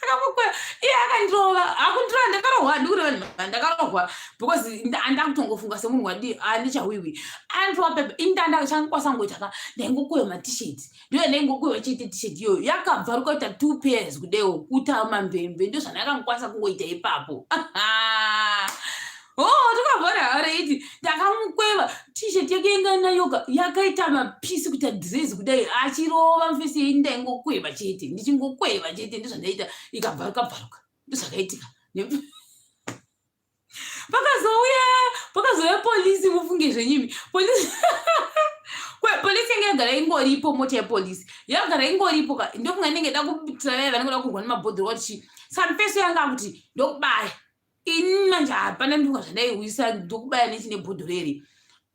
Ndakamukweva, iye akandirova, akundirova, ndakarohwa. Ndikureva, ndakarohwa because andakutongofunga semunhu wadi andichawiwi andirova pepe. Ini ndandachangokwasangoita ka, ndaingokweva maT-shirt, ndiyo ndaingokweva chete. T-shirt iyoyo yakabva rukaita two pairs kudewo kuta mamvemve, ndo zvandakangokwanisa kungoita ipapo. Oh, tikavhara alright. Ndakamukweva, T-shirt yake yanga nayoka yakaita mapisi kuita dhirezi kudai, achirova mufesi yei, ndaingokweva chete, ndichingokweva chete, ndozvandaita. Ikabva ikabvaruka, ndozvakaitika. Pakazouya polisi, mufunge zvenyimi, polisi, polisi yange yagara ingoripo, mota yepolisi yagara ingoripo ka. Ndofunga inenge da kutira vaya vanenge da kurwa nemabhodhoro wati. Saka mufeso yanga akuti, "Ndokubaya ini manje." Hapana, ndinga zvandaiwisa, ndokubaya nechine bhodhoro iri.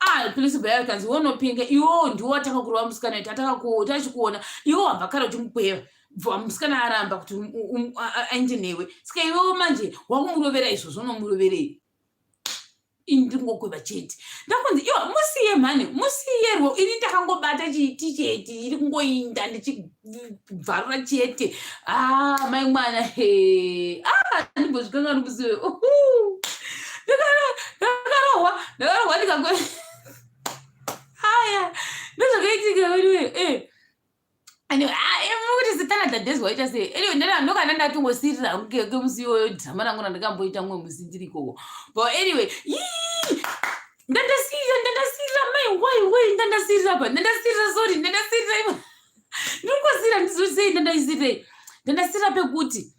Ah, polisi bva yakanzi, "Wonopenga iwewo, ndiwo watanga kurova musikana, tachikuona iwe wabva kare uchimukweva, bva musikana aramba kuti aende newe, saka iwewo manje wakumurovera izvozvo, unomuroverei?" Ini ndingokweva chete. Ndakunzi, "Iwa, musiye mhani, musiyerwo." Ini ndakangobata chiti iri kungoinda, ndichibvarura chete. Ah, mai mwana, he, ah, ndimbozvikangani musiwe. Ndakarohwa, ndakarohwa, ndikango haya, ndozvakaitika weduwe. Anyway, ah, kuti sitana. other days waita sei? Anyway, ndana ndokana ndatongosirira hangu kemusi iyoyo drama rangu randakamboita mumwe musi ndiri ikoko. But anyway, yii ndandasirira, ndandasirira mai wai wai, ndandasirira pa, ndandasirira, sorry, ndandasirira ipa. Ndiri ndizosei ndandaisirei? Ndandasirira pekuti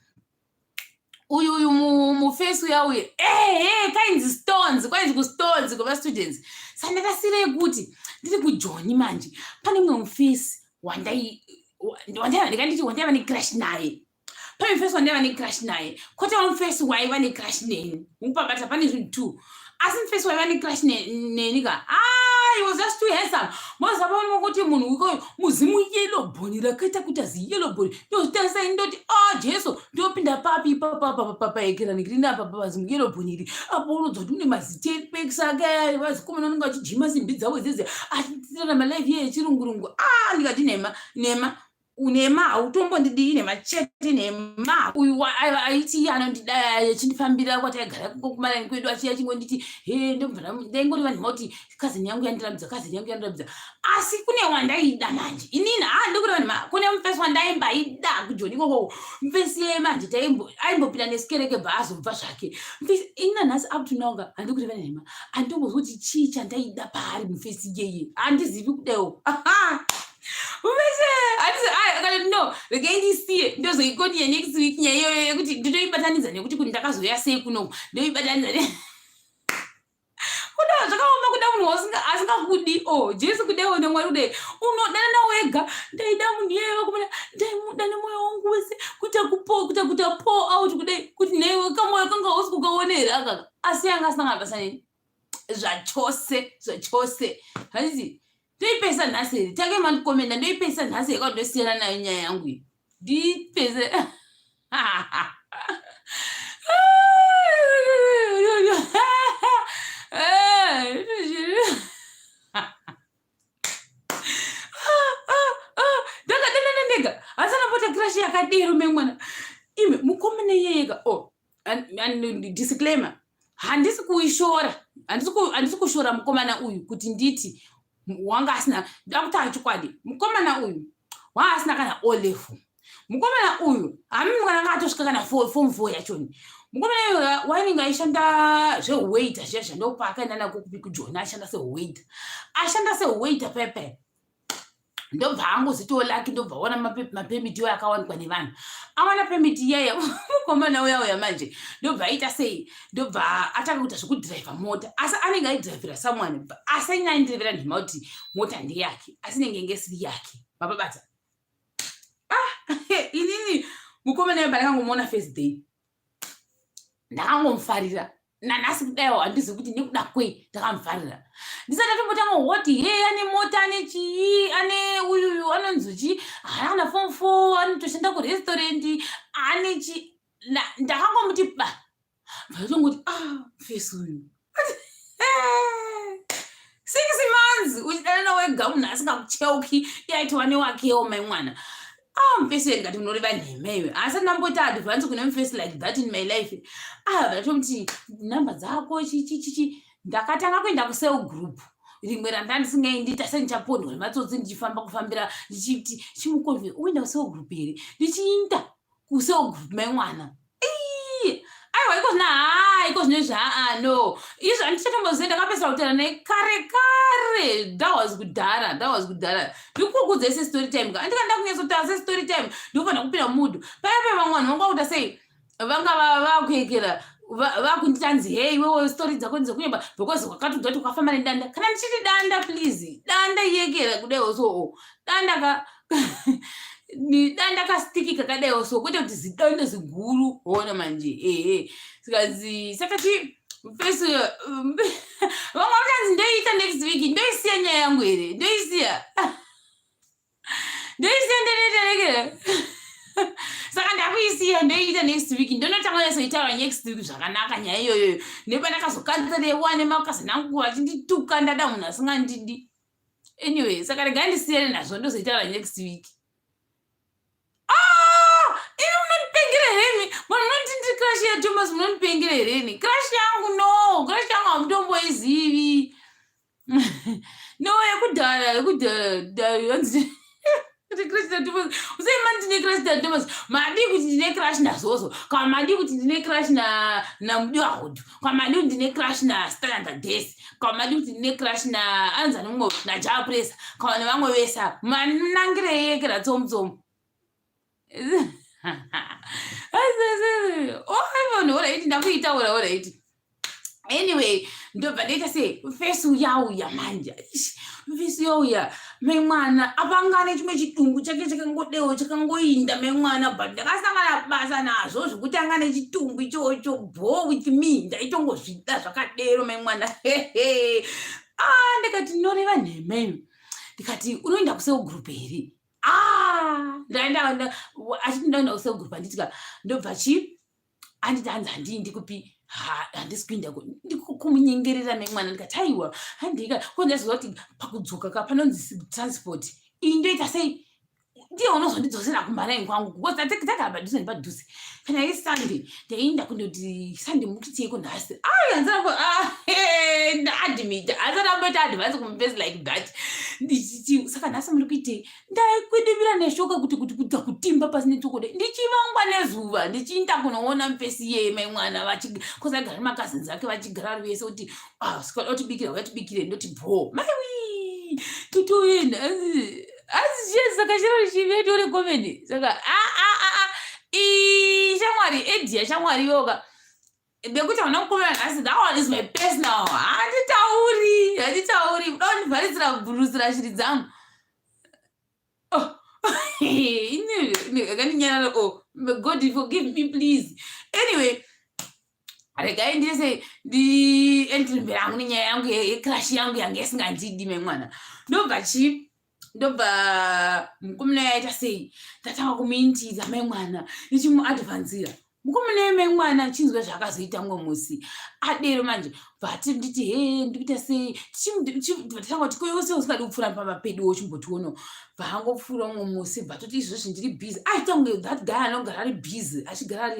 uyu mufesi uya uyu, ehe, kainzi Stones, kwainzi kuStones kwemastudents. Saka ndakasirei kuti ndiri kuJoni manje, pane mumwe mufesi wandai wandaiva, ndikanditi wandaiva necrush naye. Pane mufesi wandaiva necrush naye, kwotawo mufesi waiva necrush neni. Mupabata pane zvinhu two, asi mufesi waiva necrush neni ka, ah, he was just too handsome. Moziva kuti munhu ikoyo muzimu yellow bone rakaita kuti azi yellow bone, ndozvitarisa ndoti, "Ah, oh, Jesu, ndopinda papi ipapapapapayekeranikirina apa pazimu yellow bone iri?" Apo unodza kuti une mazitepeks ake, vazikomana vanenge vachijima simbi dzavo dzedze, achitirana malife iye yechirungurungu. Ah, ndikati nhema, nhema, nhema, hautombondidii, nhema chete, nhema. Uyu aiti iye anondida, achindifambira kwataigara kumarani kwedu, achiya achingonditi he. Ndobva ndaingori vanhu vauti cousin yangu yandirambidza, cousin yangu yandirambidza. Asi kune wandaida manje inini, ha, ndikuti vanhu, kune mufesi wandaimbaida kuJoni ikoko. Mufesi yeye manje aimbopinda nesikereke, bva azobva zvake. Ini nanhasi up to now ka, handikuti vane nhema, handitombozwi kuti chii chandaida paari mufesi yeye, handizivi kudaiwo mufesi. No, regai ndisiye, ndozoikontinya next week nyaya iyoyo yekuti ndinoibatanidza nekuti kuti ndakazoya sei kunoku, ndoibatanidza ne kuda. Zvakaoma kuda munhu asingakudi. O oh, Jesu, kudewo neMwari kudai unodanana wega. Ndaida munhu iyeye, vakomana, ndaimuda nemwoyo wangu wese, kuita kupo, kuita pour out kudai, kuti newe kamwoyo kanga hausi kukaona here akaka? Asi anga asina kana basa neni zvachose, zvachose. Handiti ndoipesa nhasi here? Tange mandikomenda, ndoipesa nhasi here? Kwandosiyana nayo nyaya yangu iyi, ndipese. Ndakadanana ndega, hasanapota crush yakadero memwana ime mukomana iyeyeka. Oh, and disclaimer, handisi kuishora, handisi kushora mukomana uyu kuti nditi wanga asina. Ndakutaura chokwadi, mukomana uyu wanga asina kana O level. Mukomana uyu hamimi kana anga atosvika kana form four yachoni. Mukomana uyu wainenge aishanda zvewaiter zviya, zvandopa akaenda nako kupi, kuJoni, ashanda sewaiter, ashanda sewaiter pepe, ndobva angozitiwo lucky, ndobva aona mapemiti iwo akawanikwa nevanhu. Awana pemiti iyaya mukomana uya uya manje, ndobva aita sei? Ndobva atanga kuita zvekudhiraivha mota, asi anenge aidhiraivhira someone, asi ainge aindirevera nhema kuti mota ndeyake, asi inenge inge isiri yake. Mapabata? Ah, inini mukomana uyo pandakangomuona first day, ndakangomufarira. Nanhasi kudaiwo handizivi kuti nekuda kwei ndakamufarira. Ndisati ndatombotanga woti he, ane mota, ane chii, ane uyuyu anonzi chi, haana kana form four, anotoshanda kurestaurant, ane chi, ndakangomuti ba, bvatongoti, "Ah, mufesi uyu." 6 months uchidanana wega, munhu asingakucheuki, iye aitova newakewo mai mwana. Ah, mufesi ndikati unoreva nhema iwe, asati ndamboita advance kune mufesi like that in my life. Ah, ndatomuti namba dzako chichichichi. Ndakatanga kuenda kucell group rimwe randandisingaendi, sendichapondwa nematsotsi, ndichifamba kufambira, ndichiti chimukonve uenda kucell group here, ndichiinda kucell group mai mwana. Aiwa, iko zvino, haa, iko zvino izvi, haa, no, izvo handichatomboziva. Ndakapedzisira kutaura naye kare kare, that was kudhara, that was kudhara. Ndikukudzai sestory time ka, andikanda kunyatsotaura sestory time, ndikufanira kupinda mudhu paya paya. Vamwe vanhu vanga kuita sei, vanga vakuekera, vakunditanzi, "Hei iwewe, story dzako ndedzekunyemba," because wakatodza kuti wakafamba nedanda. Kana ndichiti danda, please, danda iyekera kudaiwo so, danda ka ni danda kastiki kakadaiwo so, kwete kuti zidanda ziguru. Ona manje, ehe, sikanzi saka chi fesi vamwe vakanzi ndoiita next week. Ndoisiya nyaya yangu here? Ndoisiya, ndoisiya, ndonoitarekera. Saka ndakuisiya, ndoiita next week, ndonotanga nyatsoitaura next week zvakanaka nyaya iyoyoyo, nepandakazokanzerewa nemakazini angu vachindituka, ndada munhu asingandidi. Anyway, saka regai ndisiyane nazvo, ndozoitaura next week. Ah, imi munondipengera here imi? Munhu munonditi ndiri crush yaThomas, munondipengera here ini? Crush yangu, no, crush yangu hamutomboizivi. No, yekudhara, yekudhara, yanzi kuti crush yaThomas. Usai mandine crush naThomas. Madii kuti ndine crush naZozo, kana madii kuti ndine crush naMudiwa Hood, kana madii kuti ndine crush naStananda Des, kana madii kuti ndine crush na anzani mumwe naJah Prayzah, kana nevamwe vese ava. Manangirei ekera tsomutsomu. Oh, alright, ndakuitaura, alright. Anyway, ndobva ndaita sei, fesi uyauya manje, fesi uyauya mai mwana apangane chimwe chidumbu chake chakangodewo chakangoinda mai mwana, but ndakasangana basa nazvo zvekuti anga nechitumbu ichocho bho with me, ndaitongozvida zvakadero mai mwana. Ah, ndikati noreva nhema ino, ndikati unoenda kucell group here? Ah, ndaenda achiti ndaenda kucell group, handitika ndobva chi anditi hanzi handii kupi, handisi kuenda ndikumunyengerera memwana. Ndikati aiwa, handika ko ndaziva kuti pakudzoka ka panonzi transport iyi ndoita sei, ndiye unozondidzosera kumaraini kwangu, because tagara padhuze nepadhuze. Kana iSunday ndaienda kundoti, "Sunday mukitieko nhasi?" Ai, hanzana ndaadmita, hanzana amboita advance kumufesi like that. Ndichiti, "Saka nhasi muri kuitei?" Ndaikwidibira neshoka kuti kudza kutimba pasi nechokode, ndichivangwa nezuva, ndichiinda kunoona mufesi iyeye mai mwana, because aigara nemakazins ake, vachigara vari vese, kuti ah, sika otibikira, uyatibikire, ndoti bho maiwi, totoenda. Asi chiye saka chiro chivetore comedy saka shamwari edhiya, shamwari yoka nekuti hauna kukomera nhasi. That one is my personal, handitauri, handitauri. Uda kundivharisira bhurusira shiri dzangu. Oh, akandinyarara. Oh God, forgive me please. Anyway, regai ndise ndiendere mberi hangu nenyaya yangu yecrush yangu yange isingandidi memwana. Ndobva chii, ndobva mukomana yaita sei, ndatanga kumuintira mai mwana, ndichimuadvansira mukomana mai mwana. Chinzwa zvaakazoita mumwe musi adero manje, bvati nditi, "He, ndikuita sei?" Tatanga kuti, "Ko sei usingadi kupfuura pamba pedu uchimbotiono?" Bvaangopfuura mumwe musi, bvatoti, "Izvozvi ndiri busy." Aita kunge that guy anogara ari busy, achigara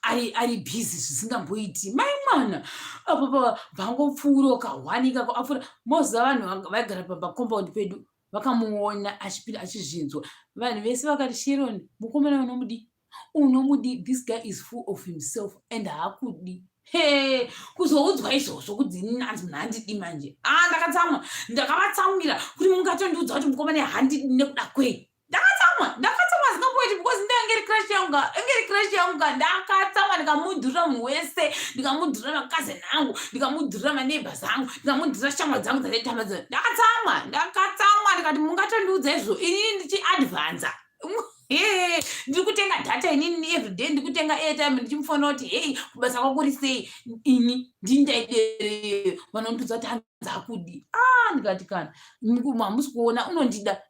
ari ari busy zvisingamboiti mai mwana. Apo bvangopfuura kahwanika apfuura, moziva vanhu vaigara pacompound pedu vakamuona achipinda, achizvinzwa. Vanhu vese vakati, "Sharon, mukomana unomudi, unomudi? This guy is full of himself and haakudi." He, kuzoudzwa izvozvo kuti nanzi munhu handidi manje, a ndakatsamwa, ndakavatsamwira kuti mungatondiudza kuti mukomana handidi nekuda kwei? Ndakatsamwa, ndakatsamwa zingamboiti, because ndange ri crush yangu, inge ri crush yangu. Ndakatsamwa, ndikamudhurira munhu wese, ndikamudhurira makazeni angu, ndikamudhurira maneighbors angu, ndikamudhurira shamwa dzangu dzataitamba dzo. Ndakatsamwa, ndakatsamwa, ndikati, "Mungatondiudza izvo inini ndichiadvansa, ndiri kutenga data inini everyday, ndiri kutenga airtime, ndichimufonera kuti, 'Hei, kubasa kwakuri sei?' Ini ndini ndaidereyo, vanondiudza kuti hanzi hakudi." A, ndikati, "Kana hamusi kuona unondida."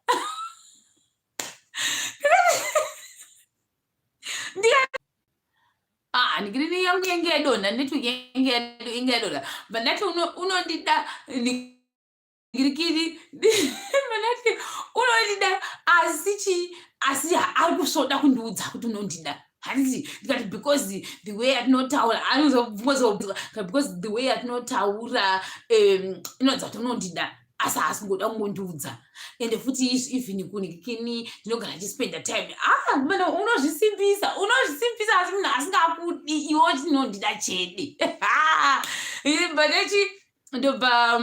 Ah, ndikirini yangu yange yadonha, network yange yadonha, but ndati unondida ngirikiri, ndati unondida, asi chii, asi ari kusoda kundiudza kuti unondida, handiti? Ndikati, "Because the way atinotaura, because the way atinotaura inoratidza kuti unondida, asi haasi kungoda kungondiudza. Ende futi even kunikini ndinogara ndichispenda time." Ah, mana unozvisimbisa, unozvisimbisa, asi munhu asingakudi iwe chinondida chede. But echi ndobva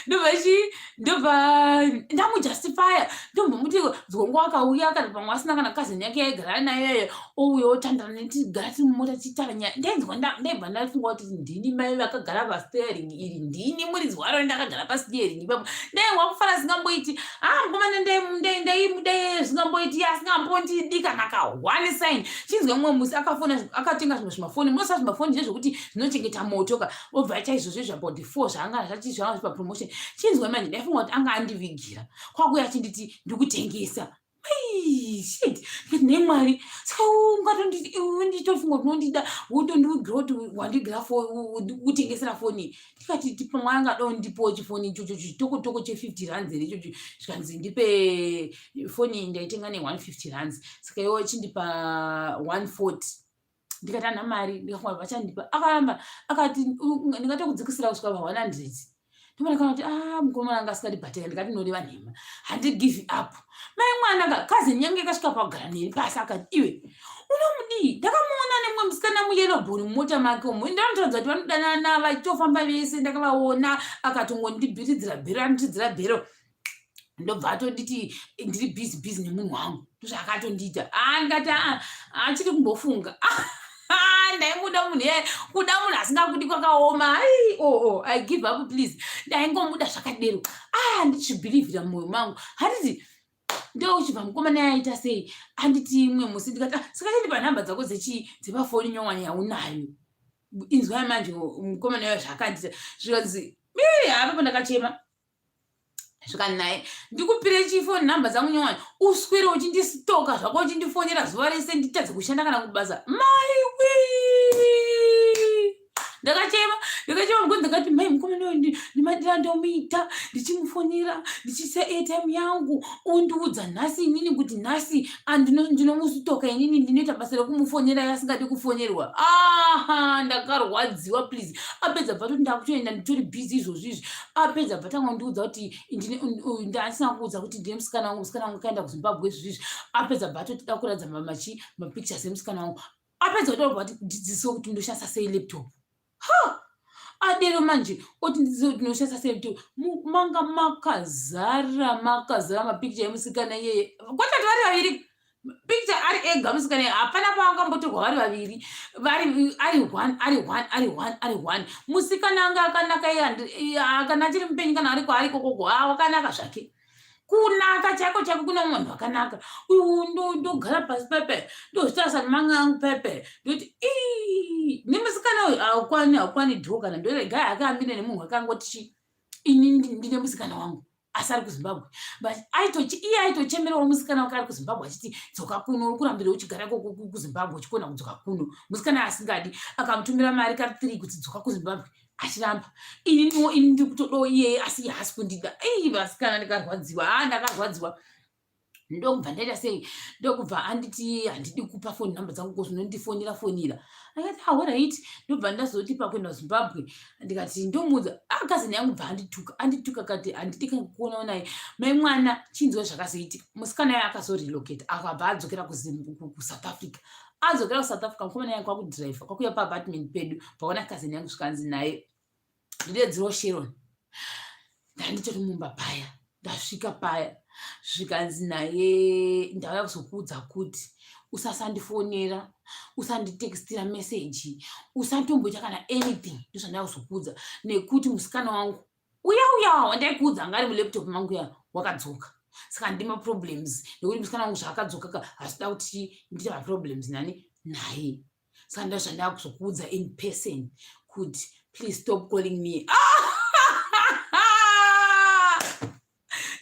ndobva chi ndobva ndamujustifya, ndombomuti dzongo akauya, kana pamwe asina kana cousin yake yaigara nayo, ouya otandara netigara tiri mumota tichitaura nyaya. Ndainzwa, ndaibva ndafunga kuti ndini mai vakagara pasteering iri, ndini muridzi waro, ndakagara pasteering ipapo. Ndainzwa kufara zingamboiti. Ah, mukomana ndaimuda zvingamboiti, asingambondidi kana kahone sign. Chinzwa, mumwe musi akafona, akatenga zvimwe zvimafoni, munoziva zvimafoni ndezvekuti zvinochengeta moto ka, obva aita izvozvo izvo about four zvaanga zvati zvanga zvipa promotion. Chinzwa manje, ndaifunga kuti anga andivigira, kwakuya achinditi, "Ndikutengesa." Shit, ndikati, "Nemwari, saka ungatonditofunga kuti unondida, wotondiugira kuti wandigira kutengesera foni?" Ndikati, "Pamwe angada undipowo chifoni ichocho chitokotoko che50 rands here ichocho?" Zvikanzi, "Ndipe foni." Ndaitenga ne150 rands, saka iwo chindipa 140. Ndikati, "Ana mari." Ndikafunga vachandipa, akaramba, akati, "Ndingatokudzikisira kusvika pa100." Ndomarakana kuti ah mukomana anga asingadi bhateka ndikati noreva nhema. Handi give up. Mai mwana ka cousin yangu yakasvika pagara neni pasi akati iwe unomudii? Ndakamuona nemumwe musikana muyellow bone mumota make umu. Ndinotaridza kuti vanodanana vachitofamba vese ndakavaona akatongondibhiridzira bhero andidzira bhero. Ndobva atonditi ndiri busy busy nemunhu wangu. Ndozvaakatondiita. Ah ndikati ah achiri kumbofunga. Ah, ndaimuda munhu iye kuda munhu asingakudi kwakaoma. Ai oh oh I give up please. Ndaingomuda zvakadero. Ah ndichibhilivhira mumwoyo mangu. Handiti ndochibva mukomana yaita sei anditi imwe musi ndikati ah, saka chindipa nhamba dzako dzechii dzepafoni nyowani yaunayo. Inzwai manje mukomana yayo zvaakandiita. Zvikanzi ii apapo ndakachema. Zvikanzi naye ndikupire chifoni nhamba dzangu nyowani uswere uchindistoka zvako uchindifonera zuva rese nditadze kushanda kana kubasa. Maiwi! Ndakachema, ndakachema mukonzi ndakati mai mukomana uyu ndimadira ndomuita ndichimufonera ndichiisa airtime yangu ondiudza nhasi inini kuti nhasi ndinomustoka inini ndinoita basa rekumufonera asingadi kufonerwa. Aha, ndakarwadziwa please. Apedza bva toti ndakutoenda nditori busy izvozvi izvi. Apedza bva tanga kundiudza kuti ndasina kuudza kuti ndine musikana wangu, musikana wangu akaenda kuZimbabwe izvozvi izvi. Apedza bva toti da kuratidza mapictures emusikana wangu. Apedza kutaura bva ati ndidzidzisewo kuti ndoshandisa sei laptop. Ha! Adero manje oti ndidzidzise kuti ndoshandisa sei laptop. Manga makazara, makazara mapicture emusikana iyeye. Kwatati vari vaviri. Picture ari ega musikana iyeye. Hapana pavangambotorwa vari vaviri. Vari ari one, ari one, ari one, ari one. Musikana anga akanaka iye, kana achiri mupenyu kana ari kwaari ikokoko, ha wakanaka zvake. Kunaka chaiko chaiko kune mumwe munhu akanaka. Uyu ndogara pasi pepe, ndozvitarisa nemamwe angu pepe. Ndoti ii nemusikana uyu haukwani, haukwani dhoo kana ndorega hake amire nemunhu wake angoti chi ini ndine musikana wangu asi ari kuZimbabwe. But iye aitochemerawo musikana wake ari kuZimbabwe achiti dzoka kuno, uri kurambira uchigara ikoko kuZimbabwe uchikona kudzoka kuno. Musikana asingadi akamutumira mari ka 3 kuti dzoka kuZimbabwe achiramba. Ininiwo ini ndiri kutodawo iyeye asi iye haasi kundida. Ei vasikana ndikarwadziwa. Ah ndakarwadziwa. Ndokubva ndaita sei? Ndokubva anditi handidi kupa phone number dzangu because unondifonera fonera. Akati ah alright. Ndobva ndazoti pakuenda kuZimbabwe ndikati ndomuudza. Ah cousin yangu bva andituka. Andituka akati handidi kuonawo naye. Mai mwana chinzwa zvakazoitika. Musikana uya akazorelocate akabva adzokera kuSouth Africa. Adzokera kuSouth Africa mukomana yangu kwakudriver kwakuya paapartment pedu paona cousin yangu zvikanzi naye ndidedzero Sharon. Ndanditori mumba paya ndasvika paya zvikanzi naye ndauya kuzokuudza kuti usasandifonera usanditextira message usatomboita kana anything ndozvandauya kuzokuudza nekuti musikana wangu uya uya wandaikuudza anga ari mulaptop mangu uya wakadzoka saka ndine maproblems nekuti musikana wangu zvaakadzoka ka hazvida kuti ndiite maproblems nani naye. Saka ndozvandava kuzokuudza in person kuti please stop calling me.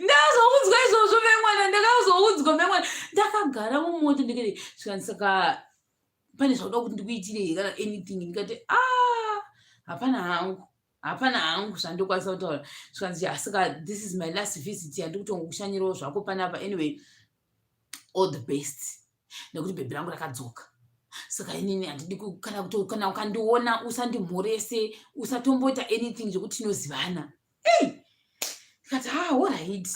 Ndazoudzwa izvozvo memwana, ndakazoudzwa memwana. Ndakagara mumota ndikati zvikanzi saka pane zvauda kuti ndikuitire kana anything ndikati ah hapana hangu. Hapana hangu zvandokwanisa kutaura. Zvikanzi saka this is my last visit yandikutongokushanyirawo zvako panapa anyway all the best nekuti bhebhi rangu rakadzoka. Saka inini handidi kana kuti kana ukandiona usandimhorese usatomboita anything zvekuti tinozivana. Ei! Ndikati ah alright.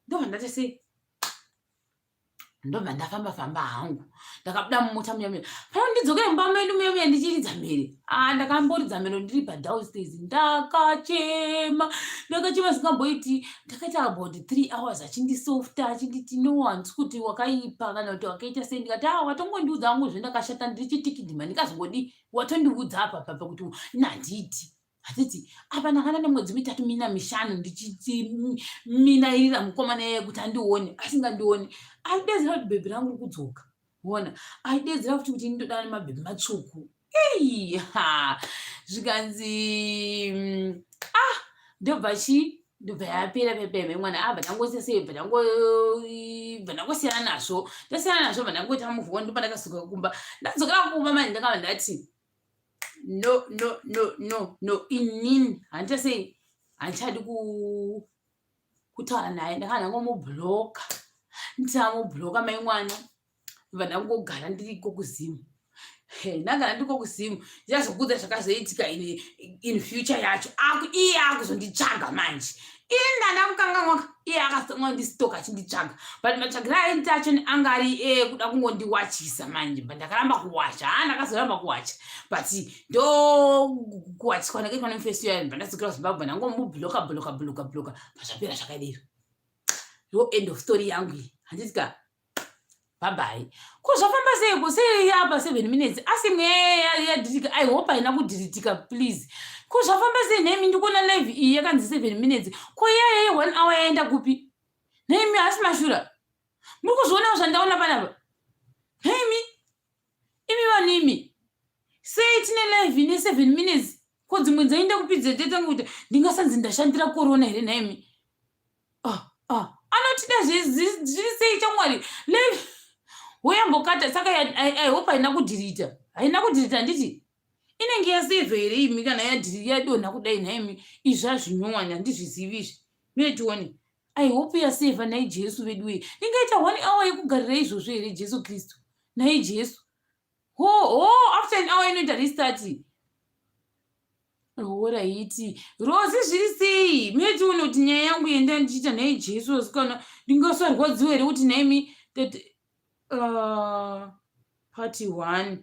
Ndobva ndaita sei? Ndobva ndafamba famba hangu. Ndakabuda mumota muya muya. Pano ndidzokere mumba medu muya muya ndichiridza mhere. Ah ndakamboridza mhere ndiri pa downstairs. Ndakachema. Ndakachema zvingamboiti. Ndakaita about 3 hours achindisofta achinditi no handisi kuti wakaipa kana kuti wakaita sei. Ndikati ah watongondiudza hangu zvendakashata ndiri chitikidhima ndikazongodii watondiudza apa papa kuti ini handiiti. Handiti apa ndakanga nemwedzi mitatu mina mishanu ndichiminairira mukomana iyeye kuti andione asingandioni. Aidedzera kuti bhebhi rangu riri kudzoka. Wona aidedzera futi kuti ini ndoda nemabhebhi matsvuku. Ei ha zvikanzi ah ndobva chii ndobva yapera pepe mwana abva ndangosiyana sei bva ndangosiyana nazvo ndasiyana nazvo bva ndangoita move on ndopa ndakadzoka kumba ndadzokera kumba manje ndakabva ndati no no no no no inini handicha sei handichadi kutaura naye ndakanga ndangomubloka ndichamubloka mai mwana ndobva ndangogara ndiriko kuZim. Ndangana ndiko kuzimu, ndichazokuudza zvakazoitika in future yacho. Iye akuzonditsvaga manje. Ini ndanda kukanganwa, iye akazongondistalka achinditsvaga, but matsvagiro aita acho anga ari ekuda kungondiwachisa manje, but ndakaramba kuwacha. Ha, ndakazoramba kuwacha, but ndo kuwachiswa ndakaitwa nemufesi uya. Ndadzokera kuZimbabwe, ndangomubloka, bloka, bloka, bloka, pazvapera zvakadero. Ndo end of story yangu iyi, handiti ka? Bye bye. Ko zvafamba seiko? Sei apa 7 minutes asi imwe yadhiritika? I hope haina kudhiritika, please. Ko zvafamba sei nemi? Ndikuona live iyi yakanzi 7 minutes, ko iyaya ye1 hour yaenda kupi nemi? Hasi mashura, muri kuzvionawo zvandaona panapa nemi? Imi vanhu imi, sei tine live ine 7 minutes? Ko dzimwe dzaenda kupidza? Tetanga kuita ndingasanzi ndashandira korona here nhaimi? Ah, ah. Anotida zviri sei chamwari? Live woyambokata. Saka I hope haina kudhirita, haina kudhirita, handiti? Inenge yasevha here imi kana yadonha kudai nhaimi? Izvi hazvinyowani, handizvizivi izvi. Mire tione. I hope yasevha. Nhai Jesu vedu wei, ndingaita one hour yekugarira izvozvo here? Jesu Kristu, nhai Jesu. Ho ho, after an hour inoita restart. Alright, Rosi, zviri sei? Mire tione kuti nyaya yangu yenda ndichiita. Nhai Jesu, asikana, ndingasarwadziwa here kuti nhaimi? Part one.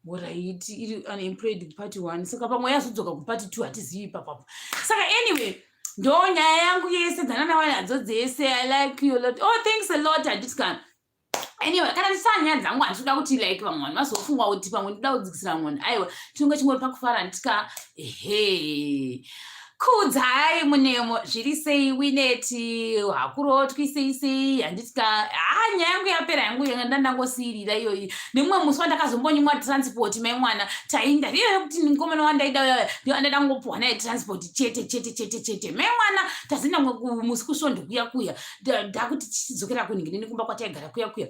Alright, iri unemployed part one, saka pamwe yazodzoka kupart two, hatizivi ipapapo. Saka anyway, ndo nyaya yangu yese dzananawa nadzo dzese. I like you a lot. Oh, thanks a lot, handiti kana? Anyway, kana ndisana nyaya dzangu, handitoda kuti like vamwe vanhu vazofunga kuti pamwe ndoda kudzikisira munhu. Aiwa, tinonge chingori pakufara, handitika? Ehe, kudzai munemo, zviri sei? Wineti hakurotwi, sei sei, handitika? Ha, nyaya yangu yapera yangu yanga ndandangosiyirira iyoyi. Nemumwe musi wandakazombonyimwa transport, mai mwana, tainda iyo yekuti mukomana wandaida uya ndio andada kungopuhwa naye transport chete chete chete chete. Mai mwana, tazoenda musi kusvondo kuya kuya, ndakuti tichidzokera kunhingi kumba kwataigara kuya kuya,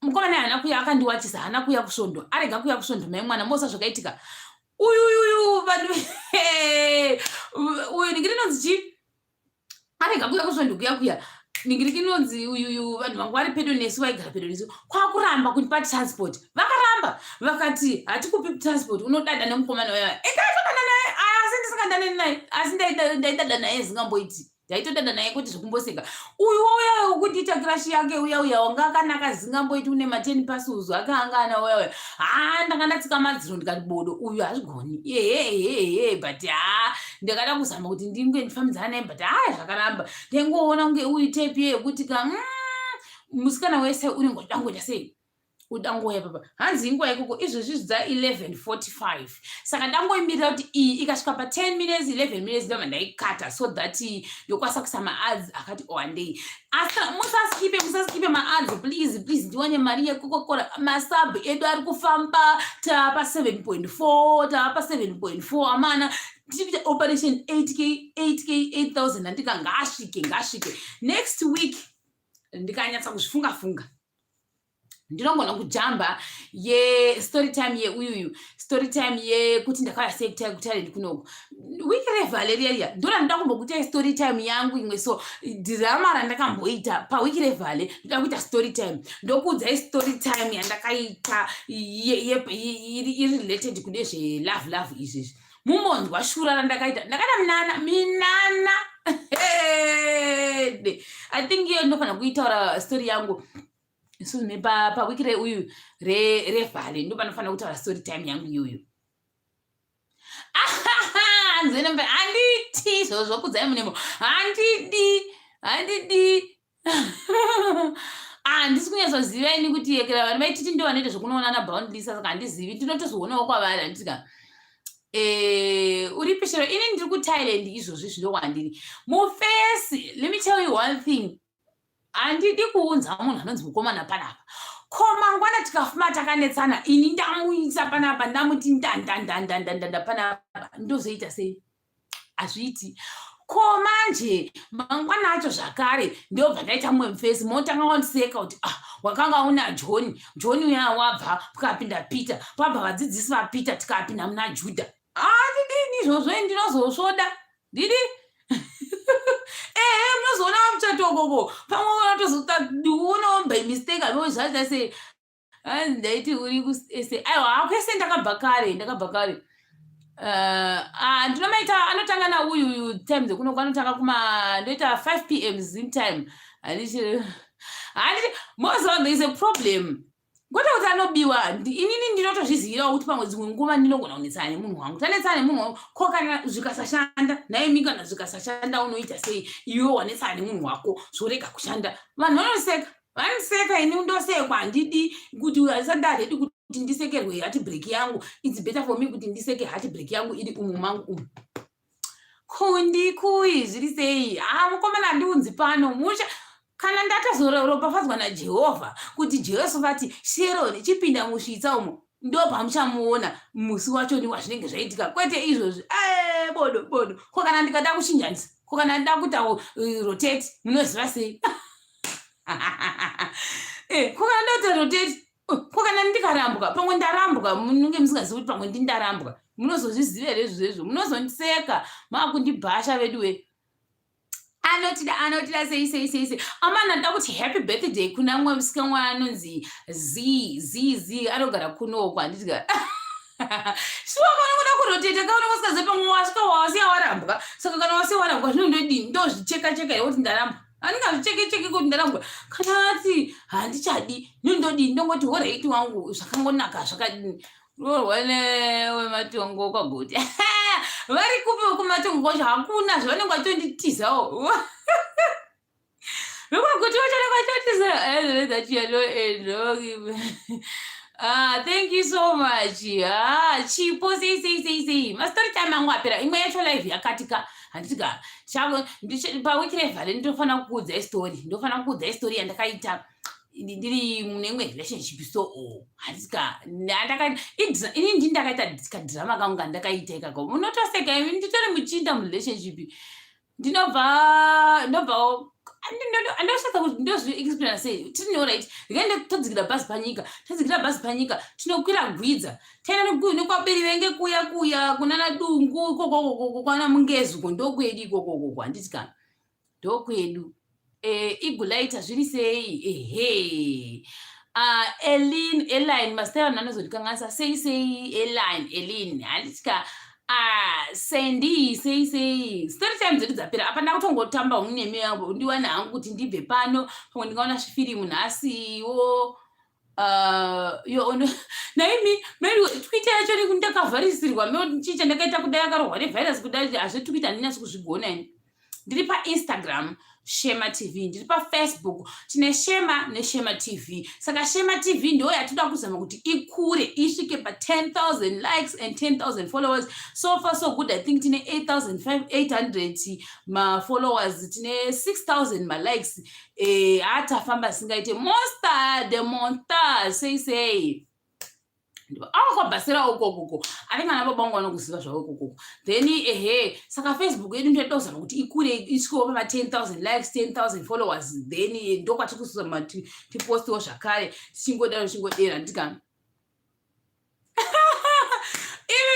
mukomana haana kuya, akandiwachisa, haana kuya kusvondo, arega kuya kusvondo. Mai mwana, mosa zvakaitika, uyuyuyu vanhu uyu ningi rinonzi chii, arega kuya kusvondo kuya kuya, ningiri kinonzi uyuyu, vanhu vangu vari pedo nesu, vaigara pedo nesu, kwakuramba kundipa transport. Vakaramba, vakati, "Hatikupi transport, unodada nemukomana uya." Ekaitodada naye, asi ndisingadane naye, asi ndaidada naye zingamboiti, ndaitodada naye kuti zvekumboseka. Uyu uya wekutiita crush yake uya uya wanga akanaka zingamboiti, une ma10 parcels ake anga ana uya uya. Ha, ndanga ndatsika madziro, ndikati bodo, uyu hazvigoni, ehe ehe. But ha, ndakada kuzama kuti ndinge ndifambidzana naye, but ha, zvakaramba. Ndaingoona kunge uyu type yekuti ka musikana wese unenge uchida kungoita sei, udangoya papa. Hanzi inguva ikoko izvozvi dza 11:45, saka ndangoimirira kuti iyi ikasvika pa10 minutes, 11 minutes, ndobva ndaikata so that ndokwanisa kuisa maads akati wandei. Asi musaskipe, musaskipe maads, please, please. Ndiwane mari yekokokora. Masub edu ari kufamba, taapa 7.4, taapa 7.4 amana. Tichikuita operation 8K, 8K, 8000, handika? Ngaasvike, ngaasvike next week. Ndikanyatsa kuzvifunga funga, ndinogona kujamba yestory time yeuyuyu, story time yekuti ndakauya sei kuThailand kunoku. Wiki reValeria riya ndona ndoda kumbokuitai story time yangu imwe. So dhirama randakamboita pawiki reVale, ndoda kuita story time, ndokuudzai story time yandakaita iri related kune zvelove love izvizvi. Mumbonzwa shura randakaita, ndakaita minana minana. I think iyo ndinofanira kuitaura story yangu so pawiki reuyu reVale, ndo panofanira kutaura story time yangu iyoyo. Nzenembe, handiti izvozvo? Kudzai munemo, handidi, handidi. Handisi kunyatsoziva ini kuti yekera vanhu vaititi ndo vanoita zvekunoonana boundlisa, saka handizivi, ndinotozoonawo kwavari, handitika? Uri pishero? Ini ndiri kuThailand izvozvi zvinokwandiri mufesi. Let me tell you one thing, handidi kuunza munhu anonzi mukomana panapa. Ko mangwana tikafuma takanetsana, ini ndamuisa panapa, ndamuti ndandandandandandanda panapa, ndozoita sei? Hazviiti. Ko manje mangwana acho zvakare ndobva ndaita mumwe mufesi, motanga wandiseka kuti, "Ah, wakanga una John, John uya wabva, pukapinda Peter, pabva vadzidzisi vaPeter, tikapinda muna Judha." Handidini izvozvo, ndinozosvoda ndidi. Ehe, munozoona muchatokoko pamwe unatozotadionawo by mistake, avo zvaita sei. Hanzi ndaiti uri kuSA. Aiwa, hakuSA ndakabva kare, ndakabva kare. Ah, ndinomaita anotanga nauyu time dzekuno kwanotanga kuma ndoita 5 p.m. Zim time. Handiti handiti moziva there is a problem. Kwete kuti anobiwa, inini ndinotozvizivirawo kuti pamwe dzimwe nguva ndinogona kunetsana nemunhu wangu. Tanetsana nemunhu wangu, ko kana zvikasashanda, nhaimi kana zvikasashanda unoita sei? Iwe wanetsana nemunhu wako, zvorega kushanda. Vanhu vanoseka, vanoseka, ini ndosekwa, handidi kuti handisati ndaredi kuti ndisekerwe heartbreak yangu. It's better for me kuti ndiseke heartbreak yangu iri umu mangu umu. Kundi kui zviri sei? Ah, mukomana handiunzi pano musha kana ndatazoropafadzwa naJehovha kuti Jesu vati Sharon chipinda musvitsa umo, ndo pamuchamuona musi wacho ni wazvinenge zvaitika, kwete izvozvi. Eh, bodo bodo. Ko kana ndikada kuchinjanisa, ko kana ndida kuita rotate, munoziva sei? Eh, ko kana ndakuita rotate, ko kana ndikarambwa, pamwe ndarambwa, munenge musingazivi kuti pamwe ndindarambwa, munozozviziva here izvozvo? Munozondiseka makundibhasha vedu we. Anotida, anotida sei sei sei sei. Amana, ndoda kuti happy birthday kuna mumwe musikana anonzi Z Z Z, anogara kunoko, handiti? Shuwa, kana kuda kuroteta kaona usikazivi, pamwe wasvika wasiya warambwa. Saka kana wasiya warambwa, zvino ndodini? Ndozvicheka cheka here kuti ndarambwa? Handingazvicheke cheke kuti ndarambwa. Kana ati handichadi, nondodini? Ndongoti alright wangu, zvakangonaka zvakadini. Roorwa newematongo kwaGoti. Vari kupi kumatongo kwacho? Hakuna zvavanenge vachonditizawo vekwaGoti vacho, vanenge vachondiza. Ah, thank you so much. Ah, chipo sei sei sei sei. Mastori time angu apera. Imwe yacho live yakatika. Handiti ka pawiki revhale ndinofanira kukuudza story. Ndinofanira kukuudza story yandakaita ndiri mune imwe relationship so oh, handiti ka ini ndini ndakaita kadrama kangu kandakaita ikako. Munotoseka imi, nditori muchinda murelationship. Ndinobva ndobvawo andoshatsa kuti ndozviexplaina sei. Tiri alright, ndikaende todzikira bhazi panyika, tadzikira bhazi panyika, tinokwira gwidza, taenda nekwaberi venge kuya kuya kunana Dungu ikokokoko, kwana Mungezi uko, ndokwedu ikokokoko, handiti kana ndokwedu. Igulaita zviri sei? Ehe, Elin, Eline, mazita evanhu anozondikanganisa. Sei sei, Eline, Elin, handiti ka? Ah, Sandy, sei sei. Story time dzedu dzapera apa, ndakutongotamba hangu nemi yangu, ndiwane hangu kuti ndibve pano. Pamwe ndingaona zvifirimu nhasiwo. Yo ono naimi Twitter yacho ndakavharisirwa. Chii chandakaita kudai akarohwa nevirus kudai? Hazvetwitter handinyatsi kuzvigona ini. Ndiri paInstagram Shema TV, ndiri paFacebook tine Shema neShema TV. Saka Shema TV ndo yatinoda kuzama kuti ikure isvike pa10 000 likes and 10 000 followers. So far so good. I think tine 8800 mafollowers, tine 6000 malikes. Atafamba singaite. Monster the monster, sei sei. Akwabhasira ukokoko anenge ana baba vangu vanokuziva zvavo ikokoko. Then ehe, saka Facebook yedu ndoida kuzama kuti ikure isvikewo pama 10 000 likes, 10 000 followers. Then ndokwatiri kuzama tipostiwo zvakare, tichingodaro tichingodera ndika imi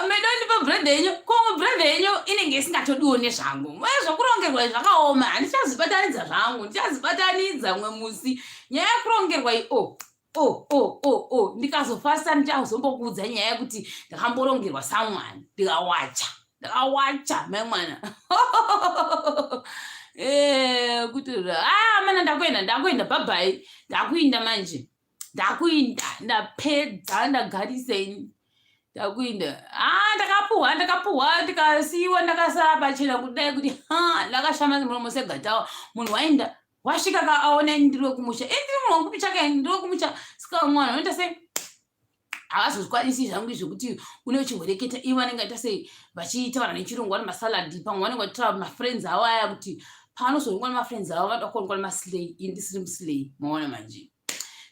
medondipa brother yenyu. Ko brother yenyu inenge isingatodiwo nezvangu. Zvokurongerwa zvakaoma, handichazibatanidza zvangu, ndichazibatanidza mwe musi. Nyaya yekurongerwa i o oh, ndikazofasta ndichazombokuudza nyaya yekuti ndakamborongerwa someone, ndikawacha, ndakawacha mai mwana. Kuti ah, mana, ndakuenda, ndakuenda, bye bye, ndakuinda manje, ndakuinda, ndapedza, ndagarisa ini, ndakuinda. Ah, ndakapuhwa, ndakapuhwa, ndikasiyiwa ndakasara pachena kudai kuti ha, ndakashama muromo segatawa. Munhu waenda, wasvika ka aona ini ndiri wekumusha, ini ndiri munhu wekumusha, ndiri wekumusha. Saka mwana unoita sei? Havazozvikwanisi zvangu izvo kuti une uchihwereketa. Ivo vanenge vaita sei vachitaura nechirungu, vari masaladi. Pamwe vanenge vachitaura mafriends avo aya, kuti paanozoongwa nemafriends avo, vanoda kuonekwa nemaslay, ini ndisiri muslay. Maona manje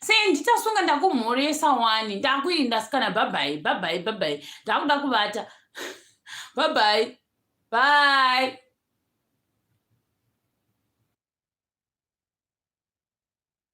sei nditasunga. Ndakumhoresa wani, ndakuinda sikana. Bye bye, bye bye, bye bye, ndakuda kuvata. Bye bye, bye.